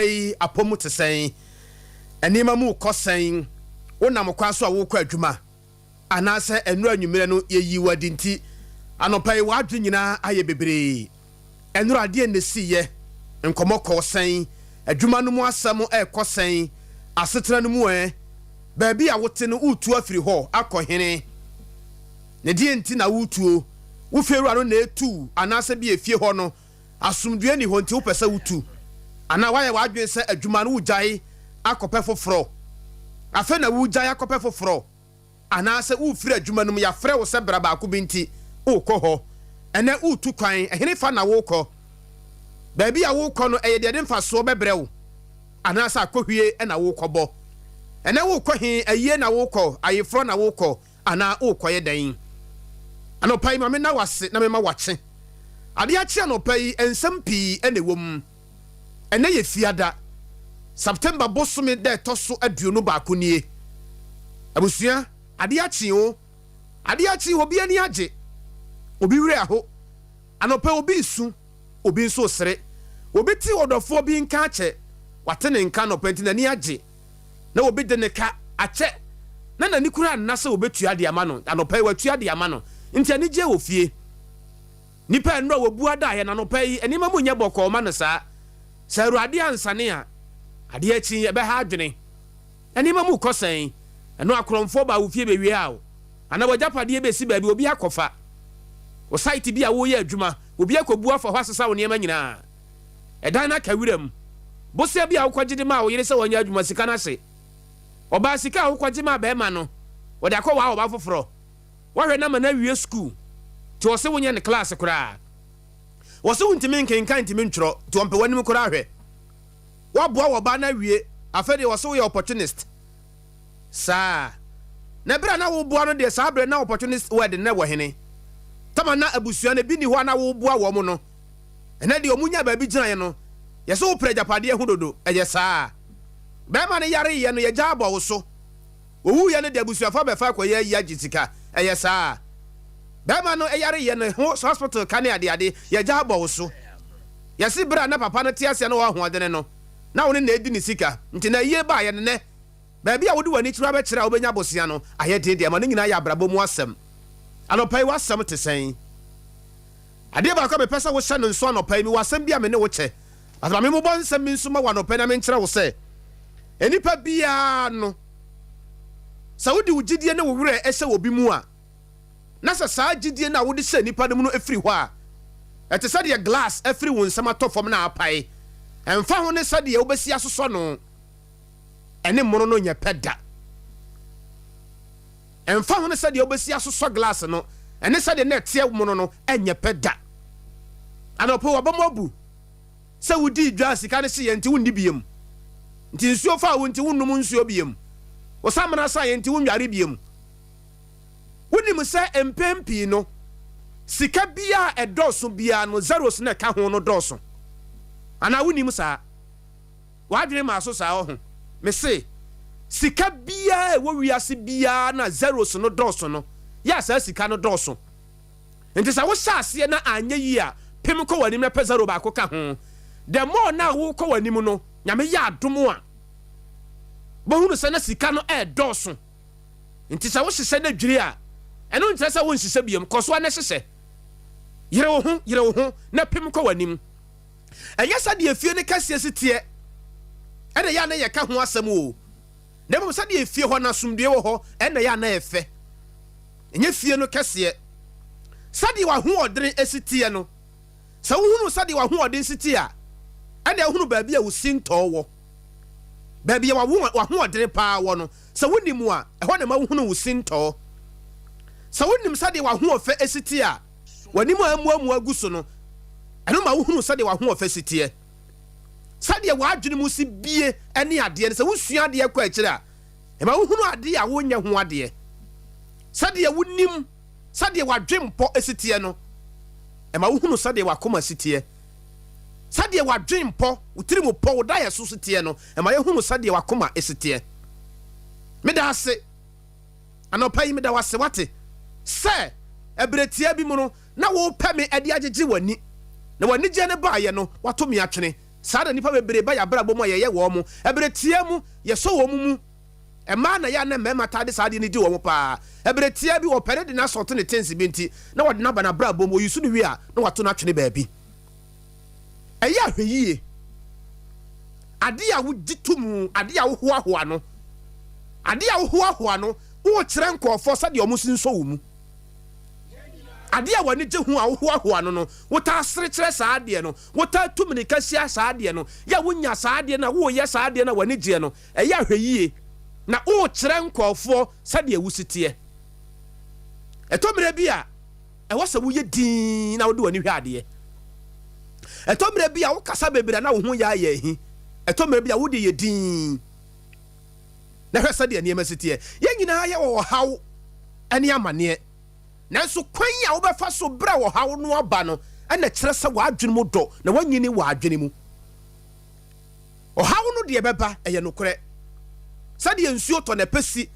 Yi apɔ mu te sɛn? Nneɛma mu rekɔ sɛn? Wonam kwan so a worekɔ adwuma? Anaasɛ nnora anwummerɛ no yɛyii wo adi nti anɔpa yi w'adwene nyinaa ayɛ bebree? Nnora adeɛn na ɛsiiɛ? Nkɔmmɔ kɔɔ sɛn? Adwuma no mu asɛm rekɔ sɛn? Asetena no mu ɛ? Baabi a wote no woretu afiri hɔ akɔ hene? Na deɛn nti na woretuo? Wo fiewura no na ɛretu wo anaasɛ bi efie hɔ no Asomdwoeɛ nni hɔ nti wopɛ sɛ wotu? Anaa woayɛ w'adwene sɛ adwuma no wogyae akɔpɛ foforɔ? Afei na woregyae akɔpɛ foforɔ? Anaasɛ worefiri adwuma no mu, yɛafrɛ wo sɛ bra baako bi nti worekɔ hɔ? Ɛnnɛ woretu kwan, ɛhenefa na worekɔ? Baabi a worekɔ no, ɛyɛ deɛ ɛde mfasoɔ bɛbrɛ wo anaasɛ akɔhwie na worekɔbɔ? Ɛnnɛ worekɔ he? Ayie na worekɔ? Ayeforɔ na worekɔ? Anaa worekɔyɛ dɛn? Anɔpa yi, ma menna wo ase na memma woakye. Ade akye anɔpa yi, nsɛm pii na ɛwɔ mu. Ɛnnɛ yɛ Fiada, September bosome da ɛtɔ so 21 nie. Abusua, ade akye o. Ade akye, obi ani agye, obi werɛ aho. Anɔpa yi, obi resu, obi nso resere. Obi te ɔdɔfoɔ bi nka akyɛ, wate ne nka anɔpa nti n'ani agye. Na obi de ne ka akyɛ na n'ani koraa nna sɛ obetua de ama no. Anɔpa yi watua de ama no, nti anigyeɛ wɔ fie. Nnipa a nnora wɔbua daeɛ no anɔpa yi nneɛma mu nyɛ bɔkɔɔ ma no saa. Sɛ Awurade ansane a, adeɛ akyi yi ɛbɛha adwene. Nneɛma mu rekɔ sɛn? Ɛno akorɔmfoɔ baa wo fie bɛwiaa wo, anaa w'agyapadeɛ bɛsi baabi obi akɔfa. Wo site bi a woreyɛ adwuma, obi akɔbu afa hɔ asesa wo nneɛma nyinaa. Ɛdan no aka wiram. Bosea bi a wokɔgye de maa wo yere sɛ ɔnyɛ adwuma, sika no ase. Ɔbaa sika a wokɔgye maa barima no, ɔde akɔwaa ɔbaa foforɔ. Woahwɛ no ama no awie sukuu, nti ɔse wonyɛ no class koraa. Ɔse wontumi nkenkan ntumi ntwerɛ, nti ɔmpɛ w'anim koraa hwɛ. Woaboa w'ɔbaa no awie, afei deɛ ɔse woyɛ opportunist. Saa. Na berɛ a na woboa no deɛ, saa berɛ no na opportunist word no na ɛwɔ hene? Tama na abusua no ebi nni hɔ a na woboa wɔn no. Ɛnnɛ deɛ ɔmo nya baabi gyinaeɛ no, yɛse wo pere agyapadeɛ ho dodo, ɛyɛ saa? Bɛɛma no yareeɛ no yɛgyaa bɔ wo so, owuiɛ no deɛ abusuafoɔ abɛfa akɔyɛ ayi agye sika, ɛyɛ saa? Bɛɛma no yareeɛ no ho hospital ka ne adeade yɛgyaa bɔ wo so. Yɛse berɛ a na papa no te aseɛ na ɔwɔ ahoɔdene no, na wo ne na ɛdi ne sika, nti na ayie baeɛ no nɛ baabi a wode w'ani kyerɛ abɛkyerɛ a wobɛnya bosea no ayɛ den de ama, ne nyinaa yɛ abrabɔ mu asɛm. Anɔpa yi w'asɛm te sɛn? Adeɛ baako a mepɛ sɛ wohyɛ no nso anɔpa yi, mewɔ asɛm bi a me ne wo kyɛ. But ma memmobɔ nsɛm bi nso ma wo anɔpa yi na menkyerɛ wo sɛ, nnipa biara no, sɛ wode wo gyidie ne wo werɛ hyɛ obi mu a, na sɛ saa gyidie no a wode hyɛ nnipa no mu no firi hɔ a, ɛte sɛ deɛ glass afiri wo nsam atɔ fam na apae. Ɛmfa ho ne sɛdeɛ wobɛsi asosɔ no, ɛne mono no nyɛ pɛ da. Ɛmfa ho ne sɛdeɛ wobɛsi asosɔ glass no, ɛne sɛdeɛ na ɛteɛ mono no nyɛ pɛ da. Anɔpa yi w'aba mu abu sɛ wodii dwa a sika no hyeeɛ nti wonni biom. Nti nsuo faa wo nti wonnom nsuo biom. Wo samena saeɛ nti wonnware biom. Wonim sɛ mpɛn pii no sika biara a ɛdɔɔso biara no zeros na ɛka ho no dɔɔso. Anaa wonnim saa? W'adwene maa so saa ɔho? Mese, sika biara a ɛwɔ wiase biara no a zeros no dɔɔso no, yɛ a saa sika no dɔɔso. Nti sɛ wohyɛ aseɛ na anyɛ yie a, pem kɔ w'anim na pɛ zero baako ka ho. The more no a wokɔ w'anim no, Nyame yɛ adom a, wobɛhunu sɛ na sika no ɛredɔɔso. Nti sɛ wohyehyɛ na dwiri a, ɛno nkyerɛ sɛ wonhyehyɛ biom. Kɔ so ara na hyehyɛ. Yere wo ho, yere wo ho na pem kɔ w'anim. Ɛnyɛ sɛdeɛ efie no kɛseɛ si teɛ na ɛyɛ a na yɛka ho asɛm o, na mmom sɛdeɛ efie hɔ no asomdwoeɛ wɔ hɔ na ɛyɛ a na ɛfɛ. Ɛnyɛ fie no kɛseɛ. Sɛdeɛ w'ahoɔdene si teɛ no, sɛ wohunu sɛdeɛ w'ahoɔden si teɛ a, ɛnna wohunu baabi a wo sintɔ wɔ. Baabi a w'ahoɔdene paa wɔ no, sɛ wonim a, ɛhɔ na ɛma wohunu wo sintɔ. Sɛ wonim sɛdeɛ w'ahoɔfɛ si teɛ a, W'anim a amuamua gu so no, ɛno ma wohunu sɛdeɛ w'ahoɔfɛ si teɛ. Sɛdeɛ w'adwene mu si bue ne adeɛ no, sɛ wosua adeɛ kɔ akyire a, ɛma wohunu adeɛ a wonyɛ ho adeɛ. Sɛdeɛ wonim sɛdeɛ w'adwempɔ si teɛ no, ɛma wohunu sɛdeɛ w'akoma si teɛ. Sɛdeɛ w'adwempɔ, wo tirimupɔ, wo daeɛso si teɛ no, ɛma yɛhunu sɛdeɛ w'akoma si teɛ. Meda ase. Anɔpa yi, meda wo ase, woate, sɛ ɛberɛ tiaa bi mu no, na worepɛ me de agyegye w'ani, na w'anigyeɛ no baeɛ no, woato me atwene. Saa na nnipa bebree ba yɛn abrabɔ mu a yɛyɛ wɔn. Ɛberɛ tiaa mu, yɛsɔ wɔn mu. Mmaa na ɛyɛ a na mmarima taa de saa adeɛ no di wɔn paa. Ɛberɛ tiaa bi, wɔpɛ no de no asɔɔto ne tins bi nti, na wɔde no aba n'abrabɔ mu. Wɔyi so no wie a, na wɔato no atwene baabi. Ɛyɛ ahwɛyie. Adeɛ a wogye to mu, adeɛ a wohoahoa no, adeɛ a wohoahoa no, worekyerɛ nkurɔfoɔ sɛdeɛ wɔn nso nsɔ wo mu. Adeɛ a w'ani gye ho a wohoahoa no no, wotaa sere kyerɛ saa adeɛ no, wotaa tu mmirika hyia saa adeɛ no, yɛ a wonya saa adeɛ no a woreyɛ saa adeɛ no a w'ani gyeɛ no, ɛyɛ ahwɛyie na worekyerɛ nkurɔfoɔ sɛdeɛ wosi teɛ. Ɛtɔ mmerɛ bi a, ɛwɔ sɛ woyɛ dinn na wode w'ani hwɛ adeɛ. Ɛtɔ mmerɛ bi a wokasa bebree a na wo ho yɛ ayɛ ahi. Ɛtɔ mmerɛ bi a wode yɛ dinn na hwɛ sɛdeɛ nneɛma si teɛ. Yɛn nyinaa yɛwɔ ɔhaw ne amaneɛ. Nanso kwan a wobɛfa so berɛ a ɔhaw no aba no na ɛkyerɛ sɛ w'adwene mu dɔ na woanyini wɔ adwene mu. Ɔhaw no deɛ ɛbɛba, ɛyɛ nokorɛ. Sɛdeɛ nsuo tɔ na ɛpɛ si,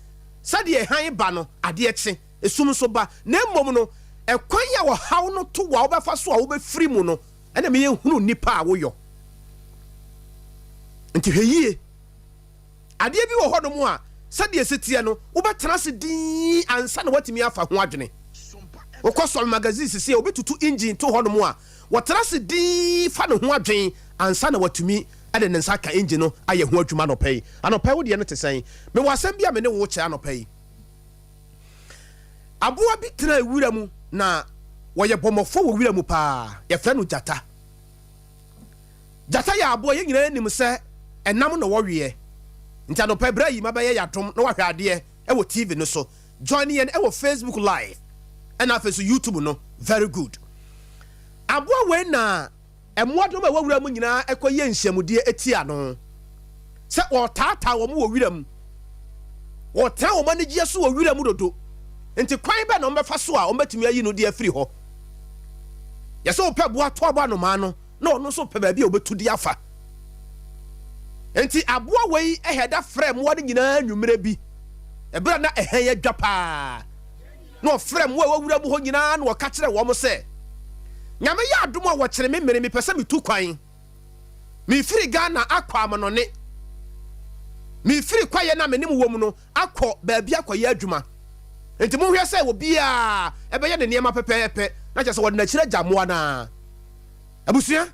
sɛdeɛ hann ba no, adeɛ kye, esum nso ba. Na mmom no, ɛkwan a ɔhaw no to wo a wobɛfa so a wobɛfiri mu no na ɛma yɛhunu nipa a woyɔ. Nti hwɛ yie. Adeɛ bi wɔ hɔnom a, sɛdeɛ ɛsi teɛ no, wobɛtena ase dinn ansa na woatumi afa ho adwene. Wokɔ Sɔre Magazine seesei a, obi tutu engine to hɔnom a, wɔtena ase dinn fa ne ho adwene ansa na watumi de ne nsa aka engine no ayɛ ho adwuma anɔpa yi. Anɔpa yi, wo deɛ no te sɛn? Mewɔ asɛm bi a me ne wo rekyɛ anɔpa yi. Aboa bi tenaa wira mu na wɔyɛ bɔmmɔfoɔ wɔ wira mu paa. Yɛfrɛ no gyata. Gyata yɛ aboa yɛn nyinaa nim sɛ ɛnam na wɔweɛ. Nti anɔpa berɛ yi mabɛyɛ yɛadom na wahwɛ adeɛ wɔ TV no so. Join yɛn wɔ Facebook live ɛna afei nso YouTube no. Very good. Aboa wei na mmoadoma a ɛwɔ wura mu nyinaa kɔyɛ nhyiamudeɛ tia no sɛ wɔretaataa wɔn wɔ wira mu. Wɔtena wɔn anigyeɛ so wɔ wira mu dodo. Nti kwan bɛn na wɔbɛfa so a wɔbɛtumi ayi no de afiri hɔ? Yɛ sɛ wopɛ boa to aboa anomaa no na ɔno nso pɛ baabi a ɔbɛtu de afa. Nti aboa wei hɛ da frɛ mmoa no nyinaa anwummerɛ bi, ɛberɛ a na ɛhɛn adwa paa. Na ɔfrɛ mmoa a ɛwɔ wura mu hɔ nyinaa na ɔka kyerɛ wɔn sɛ, Nyame yɛ adom a wɔkyere me mmere, mepɛ sɛ metu kwan. Mefiri Ghana akɔ amanɔne. Mefiri kwaeɛ no a me ne mo wɔ mu no akɔ baabi akɔyɛ adwuma. Enti monhwɛ sɛ obiara bɛyɛ ne nneɛma pɛpɛɛpɛ, na kyerɛ sɛ wɔde n'akyiri agya mmoa no ara. Abusua,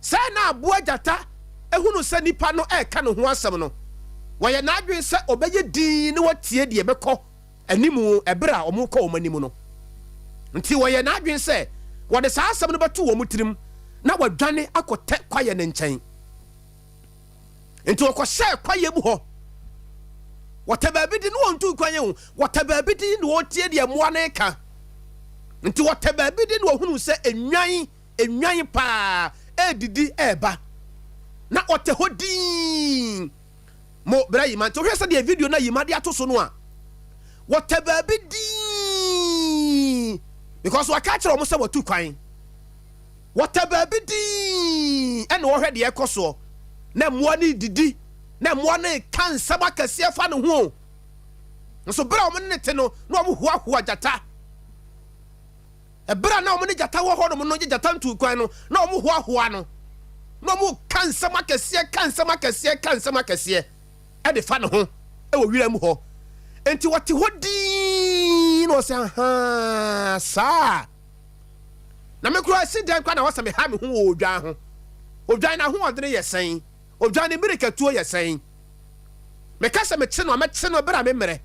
sɛɛ na aboa gyata hunu sɛ nipa no reka ne ho asɛm no, wayɛ n'adwene sɛ ɔbɛyɛ dinn na watie deɛ ɛbɛkɔ anim bere a wɔrekɔ wɔn anim no. Nti wɔyɛɛ n'adwene sɛ wɔde saa asɛm no bɛto wɔn tirim na wɔadwane akɔtɛ kwaeɛ no nkyɛn. Nti wɔkɔhyɛɛ kwaeɛ mu hɔ. Wɔtɛ baabi di na wɔntu kwan o, wɔtɛ baabi di na wɔretie deɛ mmoa no reka. Nti wɔtɛ baabi di na wɔhunu sɛ nnwan, nnwan paa redidi reba. Na wɔtɛ hɔ dinn. Mo bra Yima nti wohwɛ sɛdeɛ video no a Yima de ato so no a wɔtɛ baabi dinn because waka akyerɛ wɔn sɛ watu kwan wɔtɛ baabi dinn ɛna wɔhwɛ deɛ ɛkɔ soɔ na mmoa no didi na mmoa no ka nsɛm akɛseɛ fa ne ho nso berɛ a wɔn ne te no na wɔn hoahoa gyata. Ɛberɛ a na wɔn ne gyata wɔ hɔnom no, gye gyata ntuu kwan no, na wɔhoahoa no, na wɔka nsɛm akɛseɛ, ka nsɛm akɛseɛ, ka nsɛm akɛseɛ de fa ne ho wɔ wiram hɔ. Enti wɔte hɔ dinn na wɔsɛ, ahaa, saa. Na me koraa si dɛn koraa na wɔsɛ meha me ho wɔ odwan ho? Odwan n'ahoɔdene yɛ sɛn? Odwan ne mmirikatuo yɛ sɛn? Meka sɛ mekye no a, mɛkye no berɛ a memmerɛ.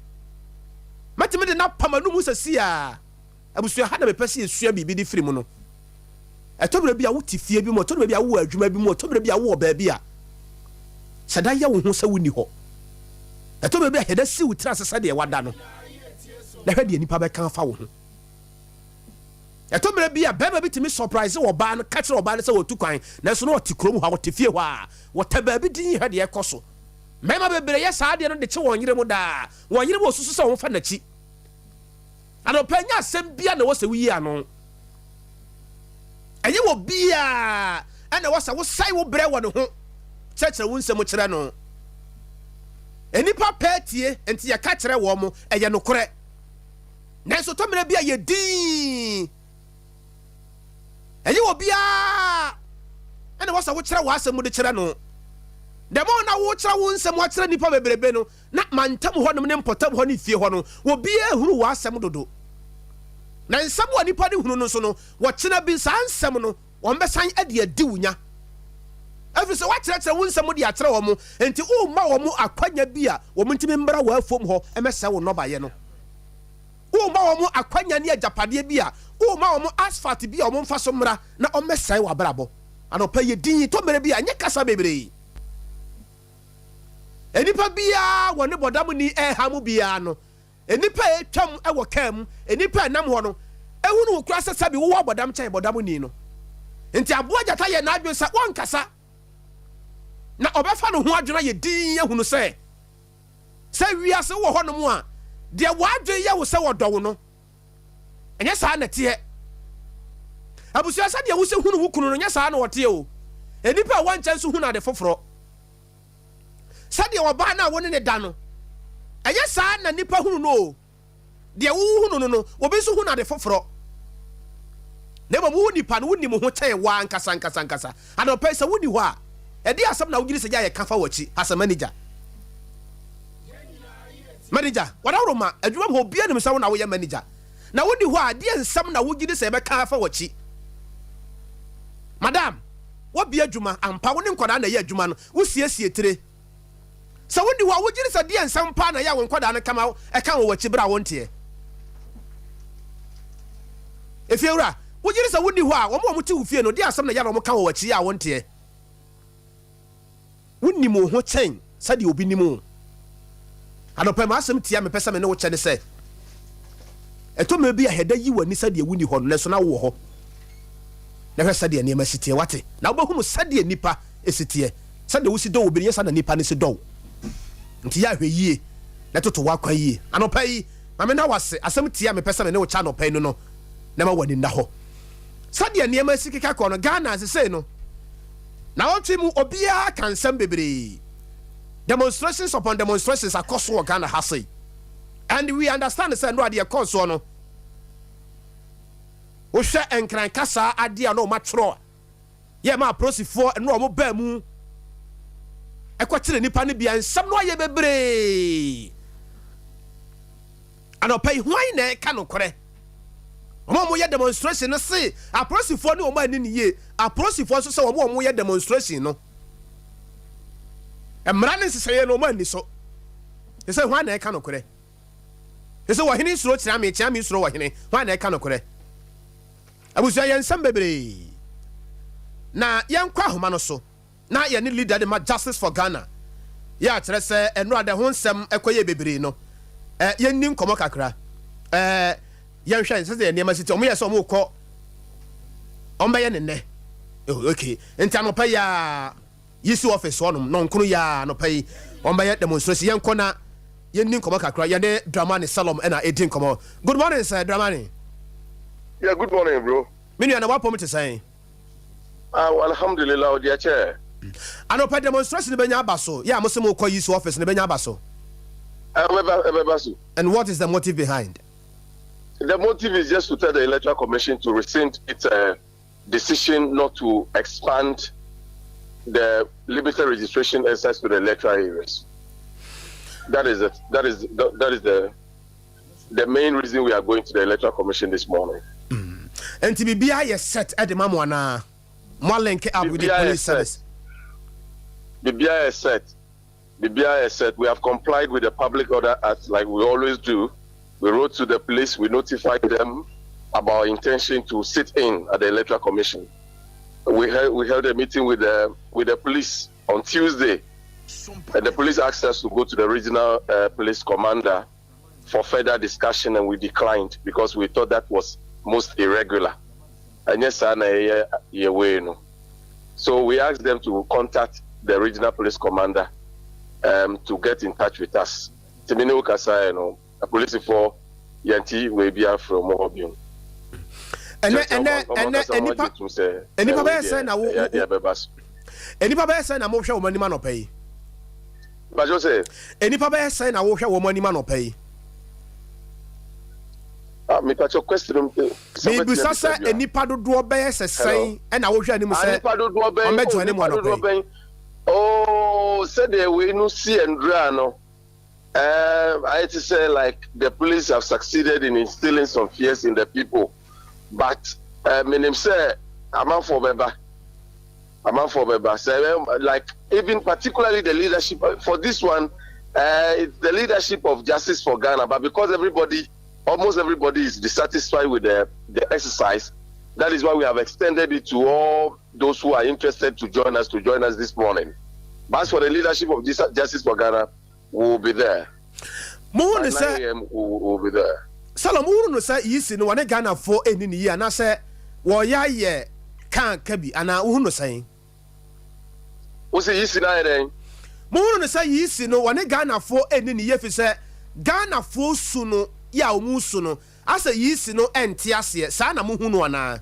Mɛtumi de no apam anum sɛsi a. Abusua, ha na mepɛ sɛ yɛsua biribi de firi mu no. Ɛtɔ berɛ bi a wote fie bi mu, ɛtɔ berɛ bi a wowɔ adwuma bi mu, ɛtɔ berɛ bi a wowɔ baabi a, hyɛ da yɛ wo ho sɛ wonni hɔ. Ɛtɔ berɛ bi a hyɛ da si wo tiri ase sɛdeɛ wada no, na hwɛ deɛ nnipa bɛka afa wo ho. Ɛtɔ berɛ bi a bɛrima bi tumi surprise ɔbaa no, ka kyerɛ ɔbaa no sɛ wɔtu kwan, nanso na ɔte kurom hɔ a, ɔte fie hɔ a, wɔtɛ baabi din hwɛ deɛ ɛkɔ so. Mmarima bebree yɛ saa adeɛ no de kye wɔn yere mu daa. Wɔn yere mu wɔsusu sɛ wɔmfa n'akyi. Anɔpa ɛnyɛ asɛm biara na ɛwɔ sɛ woyi ano. Ɛnyɛ wɔ biara ɛna ɛwɔ sɛ wosɛe wo brɛ wɔ ne ho kyerɛkyerɛ wo nsɛm kyerɛ no. Nnipa pɛ tie nti yɛka kyerɛ wɔn mo ɛyɛ nokorɛ. Nanso tɔ mmerɛ bi a yɛ dinn. Ɛnyɛ wɔ biara. ɛna wɔ sɛ wokyerɛ w'asɛm mu de kyerɛ no. The more na wokyerɛ wo nsɛm akyerɛ nnipa bebrebe no, na mantam hɔnom ne mpɔtam hɔ ne fie hɔ no, obiara hunu w'asɛm dodo. Na nsɛm a nnipa no hunu no nso no, wɔkyena bi saa nsɛm no, wɔbɛsan de adi wo nya. Ɛfiri sɛ woakyerɛkyerɛ wo nsɛm de akyerɛ wɔn, enti worema wɔn akwanya bi a wɔntumi mmra w'afuom hɔ mmɛsɛe wo nnɔbaeɛ no. Worema wɔn akwanya ne agyapadeɛ bi a, worema wɔn asphalt bi a wɔmfa so mmra na wɔmmɛsɛe w'abrabɔ. Anɔpa yi, yɛ dinn, tɔ mmerɛ bi a, nyɛ kasa bebree. Nnipa biara wɔ ne bɔdamni ɛreha mu biara no, nnipa a ɛretwam wɔ kaa mu, nnipa a ɛnam hɔ no, ɛhunu wo koraa sɛ sɛbi wowɔ bɔdam kyɛn bɔdamni no. Nti aboa gyata yɛ n'adwene sɛ ɔnkasa, na ɔbɛfa ne ho adwene ayɛ dinn ahunu sɛ, sɛ wiase wowɔ hɔnom a, deɛ w'adwene yɛ wo sɛ ɔdɔ wo no, Ɛnyɛ saa na ɛteɛ. Abusua, sɛdeɛ wosɛ hunu wo kunu no, nyɛ saa na ɔteɛ o. Nnipa a wɔnkyɛ nso hunu ade foforɔ. Sɛdeɛ ɔbaa no a wo ne no da no, ɛnyɛ saa na nnipa hunu no o. Deɛ wohunu no no, obi nso hunu ade foforɔ. Na mmom wo nipa no, wonim wo ho kyɛn wo ankasa ankasa ankasa. Anɔpa yi, sɛ wonni hɔ a, ɛdeɛn asɛm na wogye di sɛ gya yɛka fa w'akyi as a manager? Manager, Wadaworo ma adwuma mu hɔ obiara nim sɛ wo na woyɛ manager. Na wonni hɔ a, ɛdeɛn nsɛm na wogye di sɛ yɛbɛka afa w'akyi? Madam, Woabue adwuma, ampa, wo ne nkwadaa na ɛyɛ adwuma no, wosiesie tire. Sɛ wonni hɔ a, wogye di sɛ deɛn nsɛm paa na ɛyɛ a wo nkwadaa no ka ma ɛka wɔ w'akyi berɛ a wonteɛ? Efiewura, Wogye di sɛ wonni hɔ a, wɔn a wɔte wo fie no, deɛn asɛm na ɛyɛ a na wɔka wɔ w'akyi a wonteɛ? Wonim wo ho kyɛn sɛdeɛ obi nim wo. Anɔpa yi, m'asɛm tia a mepɛ sɛ me ne wo kyɛ ne sɛ, ɛtɔ mmerɛ bi a hɛda yi w'ani sɛdeɛ wonni hɔ no, nanso na wowɔ hɔ. Na hwɛ sɛdeɛ nneɛma si teɛ, wate? Na wobɛhunu sɛdeɛ nnipa si teɛ. Sɛdeɛ wosi dɔ obi no, nyɛ saa na nnipa no si dɔ wo. Nti yɛ ahwɛyie na toto w'akwan yie. Anɔpa yi, ma menna wo ase. Asɛm tia a mepɛ sɛ me ne wo kyɛ anɔpa yi no no, na ma w'ani nna hɔ. Sɛdeɛ nneɛma si keka kɔ no, Ghana sesei no, Naawɔtwe mu obiara ka nsɛm bebree. Demonstrations upon demonstrations akɔ so wɔ Ghana ha sei. And we understand sɛ nnora deɛ ɛkɔɔ soɔ no, wohwɛ Nkran kasaa adeɛ a na wɔn atwerɛ a, yɛ ma apolisifoɔ nnora wɔn baa mu ɛkɔkyere nnipa no bia nsɛm no ayɛ bebree. Anɔpa yi, hwan na ɛka nokorɛ? Wɔn a wɔyɛ demonstration no se apolisifoɔ ne wɔn anni no yie. Apolisifoɔ nso sɛ wɔn a wɔyɛ demonstration no, mmara ne nhyehyɛeɛ no wɔn anni so. Te sɛ hwan na ɛka nokorɛ? Te sɛ wɔhene suro kyeame, kyeame suro wɔhene. Hwan na ɛka nokorɛ? Abusua yɛ nsɛm bebree na yɛnkɔ ahoma no so. Na yɛne leader de ma Justice for Ghana yɛ a kyerɛ sɛ ɛnora dɛ ho nsɛm kɔyɛɛ bebree no eh, yɛnni nkɔmmɔ kakra eh, yɛnhwɛ sɛdeɛ nneɛma si te. Wɔn yɛ sɛ wɔn rekɔ, wɔn bɛyɛ ne nnɛ. Oh, okay. Nti anɔpa yi a yisi office hɔnom nɔnkono yi a anɔpa yi wɔn bɛyɛ demonstration. Yɛnkɔ na yɛnni nkɔmmɔ kakra. Yɛne Dramani Salom ɛna ɛdi nkɔmmɔ. Good morning sir Dramani. Yeah, good morning bro. Me nua na wapɔm te sɛn? Ah, alhamdulillah, ɔde akyɛ. Anɔpa demonstration no bɛnya aba so? Yɛ a mo se mo kɔ Yesu office no bɛnya aba so? Ɛbɛba, ɛbɛba so. And what is the motive behind? The motive is just to tell the Electoral Commission to rescind its uh, decision not to expand the limited registration exercise to the electoral areas. That is it. That is the, that is the the main reason we are going to the Electoral Commission this morning. Nti biribiara yɛ set de ma mo anaa? Mo a link up with the police service? Biribiara yɛ set. Biribiara yɛ set. We have complied with the Public Order Act like we always do. We wrote to the police, we notified them about our intention to sit in at the Electoral Commission. We held, we held a meeting with the, with the police on Tuesday, and the police asked us to go to the regional uh, police commander for further discussion and we declined because we thought that was most irregular. Ɛnyɛ saa na yɛyɛ yɛ wei no. So we asked them to contact the regional police commander um, to get in touch with us. Nti me ne wo kasaeɛ no, apolisifoɔ yɛnte wei biara firi wɔn hɔ bio. Ɛnɛ ɛnɛ ɛnɛ nnipa nnipa bɛyɛ sɛn na wo nnipa bɛyɛ sɛn na mohwɛ wɔn anim anɔpa yi? Mpakyɛw sɛ. Nnipa bɛyɛ sɛn na wohwɛ wɔn anim anɔpa yi? Ah, mepakyɛ question no sɛ Mebisa wobɛtumi sɛ abisa bi a. nnipa dodoɔ bɛyɛ sɛ Hello. sɛn ɛna wohwɛ anim Ah, sɛ nipa dodoɔ bɛn? ɔmmɛjoin Oh, ne mu nipa dodoɔ anɔpa yi? bɛn? Oh, sɛdeɛ wei no si ndura no, ayɛ te sɛ like the police have succeeded in instilling some fears in the people, but menim sɛ amanfoɔ bɛba, amanfoɔ bɛba. Sɛ like even particularly the leadership for this one, it's the leadership of Justice for Ghana, but because everybody, almost everybody is dissatisfied with the exercise, that is why we have extended it to all those who are interested to join us this morning. But as for the leadership of Justice for Ghana, we will be there. Mohu By ne 9 sɛ a.m. we will be there. Salom, wohunu no sɛ EC no wɔne Ghanafoɔ ɛni ne yie anaasɛ wɔyɛ ayɛ kaa ka bi anaa wohu no sɛn? Wo sɛ EC na ayɛ dɛn? Mohunu no sɛ EC no wɔne Ghanafoɔ ɛni ne yie fi sɛ Ghanafoɔ su no yɛ a wɔn su no asɛ EC no ɛnte aseɛ saa na mohu no anaa?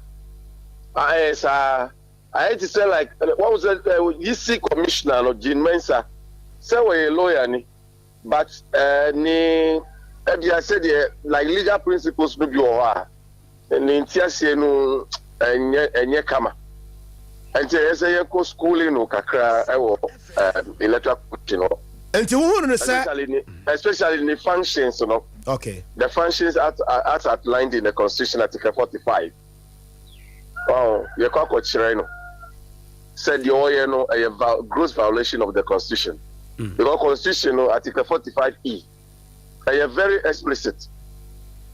Ah, saa. Ayɛ te sɛ like what was it, EC commissioner no, Jean Mensa, sɛ wɔyɛ lawyer ni, but ne ebia sɛdeɛ like legal principles no bi wɔ hɔ a ne nti aseɛ no ɛnyɛ kama, nti ɛyɛ sɛ yɛkɔ schooling no kakra ɛwɔ Electoral Commission hɔ. Nti wohu no sɛ Especially ne functions no. The functions as outlined in the Constitution, Article 45. Wow, yɛkɔ akɔkyerɛ no sɛ deɛ ɔyɛ no ɛyɛ gross violation of the Constitution. Because Constitution no, Article 45E, ɛyɛ very explicit.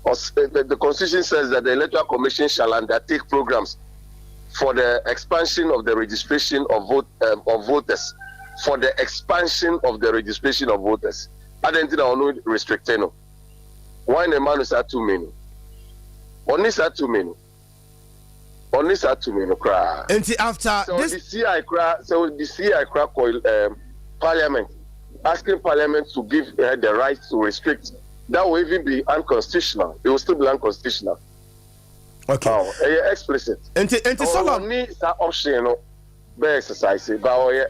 The Constitution says that the Electoral Commission shall undertake programs for the expansion of the registration of voters, for the expansion of the registration of voters. Adɛn nti na ɔno restricte no? Why na ɛma no saa tumi no? Ɔne saa tumi no. Ɔne saa tumi no koraa. Nti after Sɛ this ɔde CI koraa, sɛ ɔde CI koraa kɔ Parliament, asking Parliament to give her the right to restrict, that will even be unconstitutional. It will still be unconstitutional. Oh, ɛyɛ explicit. Nti Solomon Ɔne saa option no bɛyɛ exercise ba ɔyɛ.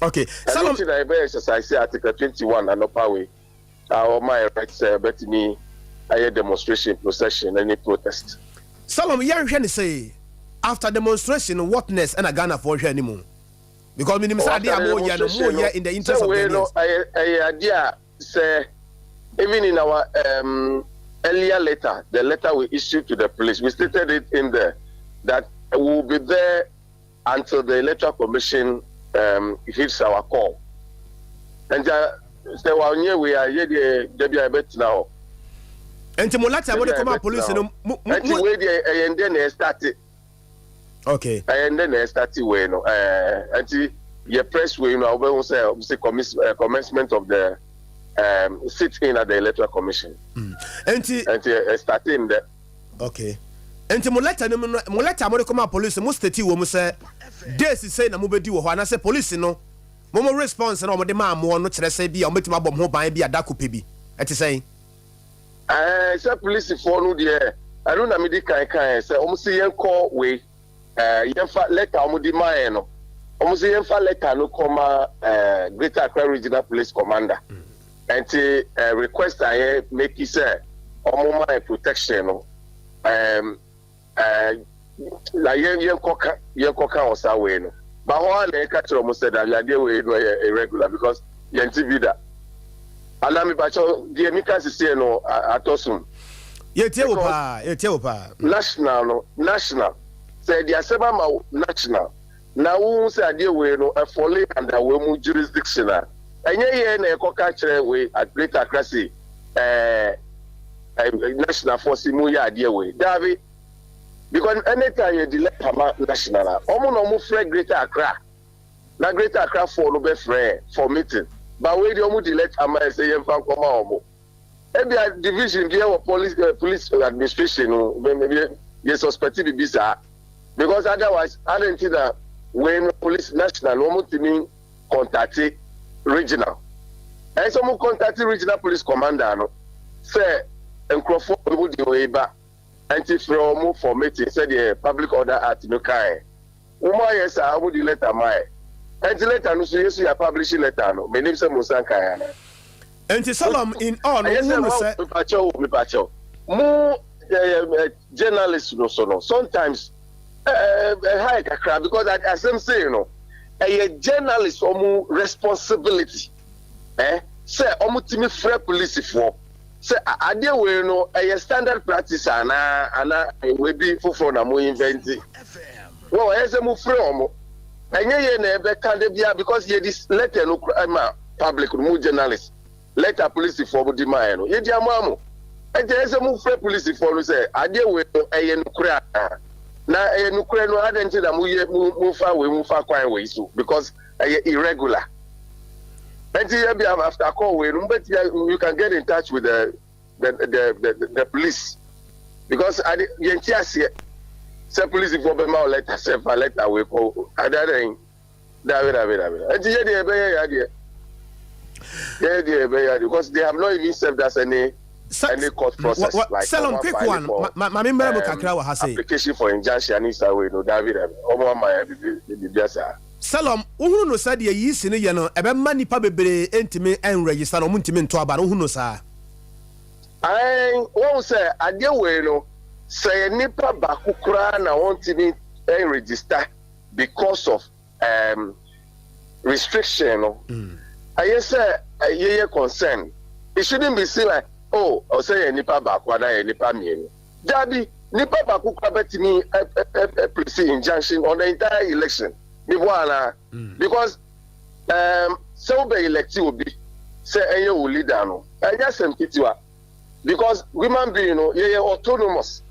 Ɛno Solomon nti na yɛbɛyɛ exercise Article 21 anɔpa wei a ɔma yɛ right sɛ ɛbɛtumi ayɛ demonstration, procession ɛne protest. Solomon, yɛnhwɛ ne sɛ after demonstration, what next ɛna Ghanafoɔ hwɛ anim? Because minim sɛ adeɛ a moyɛ no, moyɛ in the interest of Sɛ wei no Ghanaians. ɛyɛ adeɛ a sɛ even in our earlier letter, the letter we issued to the police, we stated it in there that we will be there until the Electoral Commission heeds our call. Nti sɛ wanyɛ wei a, yɛ deɛ dabi a yɛbɛtena hɔ. Nti mo letter a mode Dabi a kɔma yɛbɛtena police hɔ. no mo Nti wei deɛ, ɛyɛ ndɛ na ɛstart. Ɛyɛ ndɛ na ɛstart wei no. Nti yɛ press wei no a, wobɛhu sɛ ɔmo sɛ commencement of the sit in at the Electoral Commission. Nti Nti ɛstart ndɛ. Okay, nti mo letter no mu no, mo letter a mode kɔma police, mo state wɔ mu sɛ days sɛ na mobɛdi wɔ hɔ anaasɛ police no mo response na ɔmode maa moɔ no kyerɛ sɛ bi a ɔmɛtumi abɔ mo ho ban bi a dako pɛ bi ɛte sɛn? Sɛ polisifoɔ no deɛ, ɛno na mede kan kan sɛ ɔmo sɛ yɛnkɔ wei, yɛmfa letter a ɔmo de maa yɛn no, ɔmo sɛ yɛmfa letter no kɔma Greater Accra Regional Police Commander. Nti request a yɛ make sɛ ɔmo ma yɛ protection no, na yɛn yɛnkɔka wɔ saa wei no ba hɔ a, na yɛka kyerɛ ɔmo sɛ dabi, adeɛ wei no yɛ irregular because yɛn ti bi da anaa mipakyɛw deɛ mika sisie no atɔ som. Yɛtie wo Because paa, yɛtie wo paa. National no, national sɛ ɛde asɛm ama wo national na wohu sɛ adeɛ wei no ɛfall under wei mu jurisdiction a, ɛnyɛ yɛn na ɛkɔka kyerɛ wei at Greater Accra se ɛɛ national force mu yɛ adeɛ wei. Daabi, because anytime yɛ de letter ma national a, ɔmo na ɔmo frɛ Greater Accra na Greater Accra foɔ no bɛfrɛ for meeting. Ba wei deɛ, ɔmo de letter ma yɛ sɛ yɛmfa nkɔma ɔmo. Ebia division bi ɛwɔ police administration no bɛ yɛ suspect bibi saa, because otherwise adi nti na wei no police national no wɔn tumi contact regional, ɛsɛ wɔn contact regional police commander no sɛ nkurɔfoɔ bi mo de wei ba, nti frɛ wɔn for meeting sɛdeɛ Public Order Act no kan. Wɔn ayɛ saa, wɔn de letter ma yɛ, nti letter no so yɛ so yɛ publish letter no. Menim sɛ mo nsa nkan ana. Nti Solom, in all no, Ɛyɛ sɛ wohu no sɛ mepakyɛw, mepakyɛw. Mo journalist no so no, sometimes ɛha yɛ kakra because asɛm sei no, ɛyɛ journalist ɔmo responsibility sɛ ɔmo tumi frɛ polisifoɔ sɛ adeɛ wei no ɛyɛ standard practice anaa wei bi foforɔ na mo invent. Well, ɛyɛ sɛ mo frɛ ɔmo, ɛnyɛ yɛ na ɛbɛka de bia, because yɛde letter no kora ma public no. Mo journalist, letter polisifoɔ mo di maa yɛ no, yɛdi ama mo. Ɛnti ɛyɛ sɛ mo frɛ polisifoɔ no sɛ adeɛ wei no ɛyɛ nokorɛ anaa, na ɛyɛ nokorɛ no, adeɛ nti na mo yɛ mo fa wei, mo fa kwan wei so, because ɛyɛ irregular. Ɛnti yɛ bi after call wei no, mo bɛ you can get in touch with the police, because ade yɛn ti aseɛ sɛ polisifoɔ bɛ ma o letter sɛ fa letter wei kɔ ade adan. Dabi, dabi, dabi. Ɛnti yɛ deɛ ɛbɛyɛ yɛ adeɛ, yɛ deɛ ɛbɛyɛ adeɛ, because they have not even served us any court process. Like Selom, quick one, maame mbɛrɛ mu kakra wɔ ha sei. Application for injunction ani sa wei no, dabi, dabi, ɔmo ama yɛ bibi bibi asa. Selom, wohunu no sɛ deɛ yi si no yɛ no, ɛbɛma nipa bebree ntumi nregister na ɔmo ntumi nto aba no, wohunu no saa? Ɛn wɔn sɛ adeɛ wei no, sɛ yɛ nipa baako koraa na wɔntumi nregister because of restriction no, ɛyɛ sɛ yɛyɛ concern. It shouldn't be seen like, oh, ɔsɛ yɛ nipa baako anaa yɛ nipa mmienu. Dabi, nipa baako koraa bɛtumi ɛ place injunction on the entire election before ana, because sɛ wobɛ elect obi sɛ ɛyɛ wo leader no, ɛnyɛ asɛm ketewa, because human being no, yɛyɛ autonomous,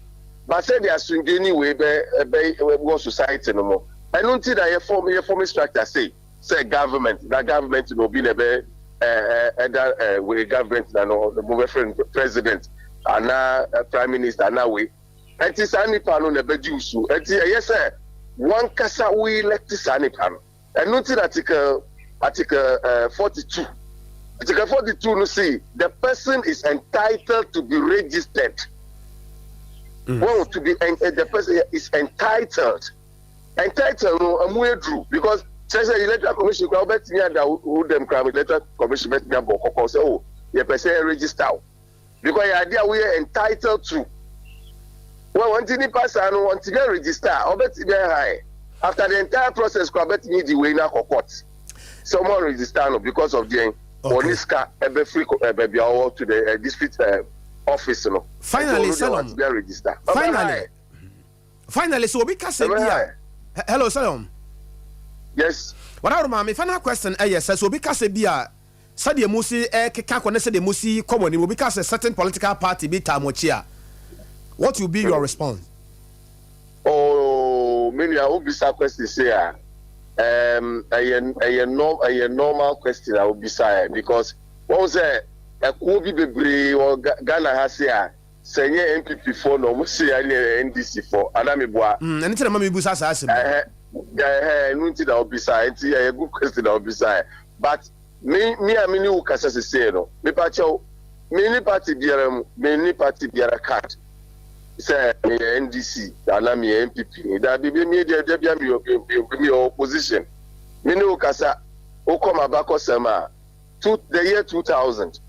but sɛ de asomdwe ni wei bɛ ɛbɛ wɔ society no mu, ɛno nti na yɛ form structure say sɛ government na government na obi na ɛbɛ ɛɛ ɛda wei government na no mo bɛ fɛ no president anaa prime minister anaa wei. Ɛnti saa nipa no na ɛbɛgye wusu. Ɛnti ɛyɛ sɛ wɔn kasa wo elect saa nipa no. Ɛno nti na article 42, article 42 no say the person is entitled to be registered. Well, to be the person is entitled no, ɛmu eduru, because kyerɛ sɛ Electoral Commission kura, wobɛtumi ada wo dɛm kura, Electoral Commission bɛtumi abɔ kɔkɔ sɛ o, yɛpɛ sɛ register o, because yɛ adeɛ a woyɛ entitled to. Well, wɔn ti nipa saa no, wɔn ti bɛ register a, ɔbɛtumi ɛha after the entire process kura, ɔbɛtumi di wei na akɔ court sɛ ɔmo register no because of deɛn? Wɔne sika ɛbɛfiri baabi a ɔwɔ to the district office no. Finally, Salom, finally, so obi kasa bi a, hello, Salom. Yes. Wɔdaworo maame, final question, ɛyɛ sɛ so obi kasa bi a, sɛdeɛ mu si ɛkeka kɔ ne sɛdeɛ mu si kɔ wɔn anim, obi kasa certain political party bi taa mo akyi a, what will be your response? Oh, me nua, obisa question say a, ɛyɛ no, ɛyɛ normal question a obisa yɛ, because wɔn sɛ ɛkuo bi bebree wɔ Ghana ha se a, sɛ nyɛ NPP foɔ na ɔmo se ɛne NDC foɔ anamiboa. Ɛne tí na ma mi busa saa asɛm. Ɛhɛ, ɛnu ti na obisa, nti ɛyɛ good question na obisa yɛ. But me a me ni wo kasa sese no, mipa kyɛw, me ni party biara mu, me ni party biara card sɛ meyɛ NDC anaa meyɛ NPP. Dabi, bi mi deɛ, deɛ bia meyɛ opposition. Me ne wo kasa, wokɔ ma bakɔsɛm a, the year 2000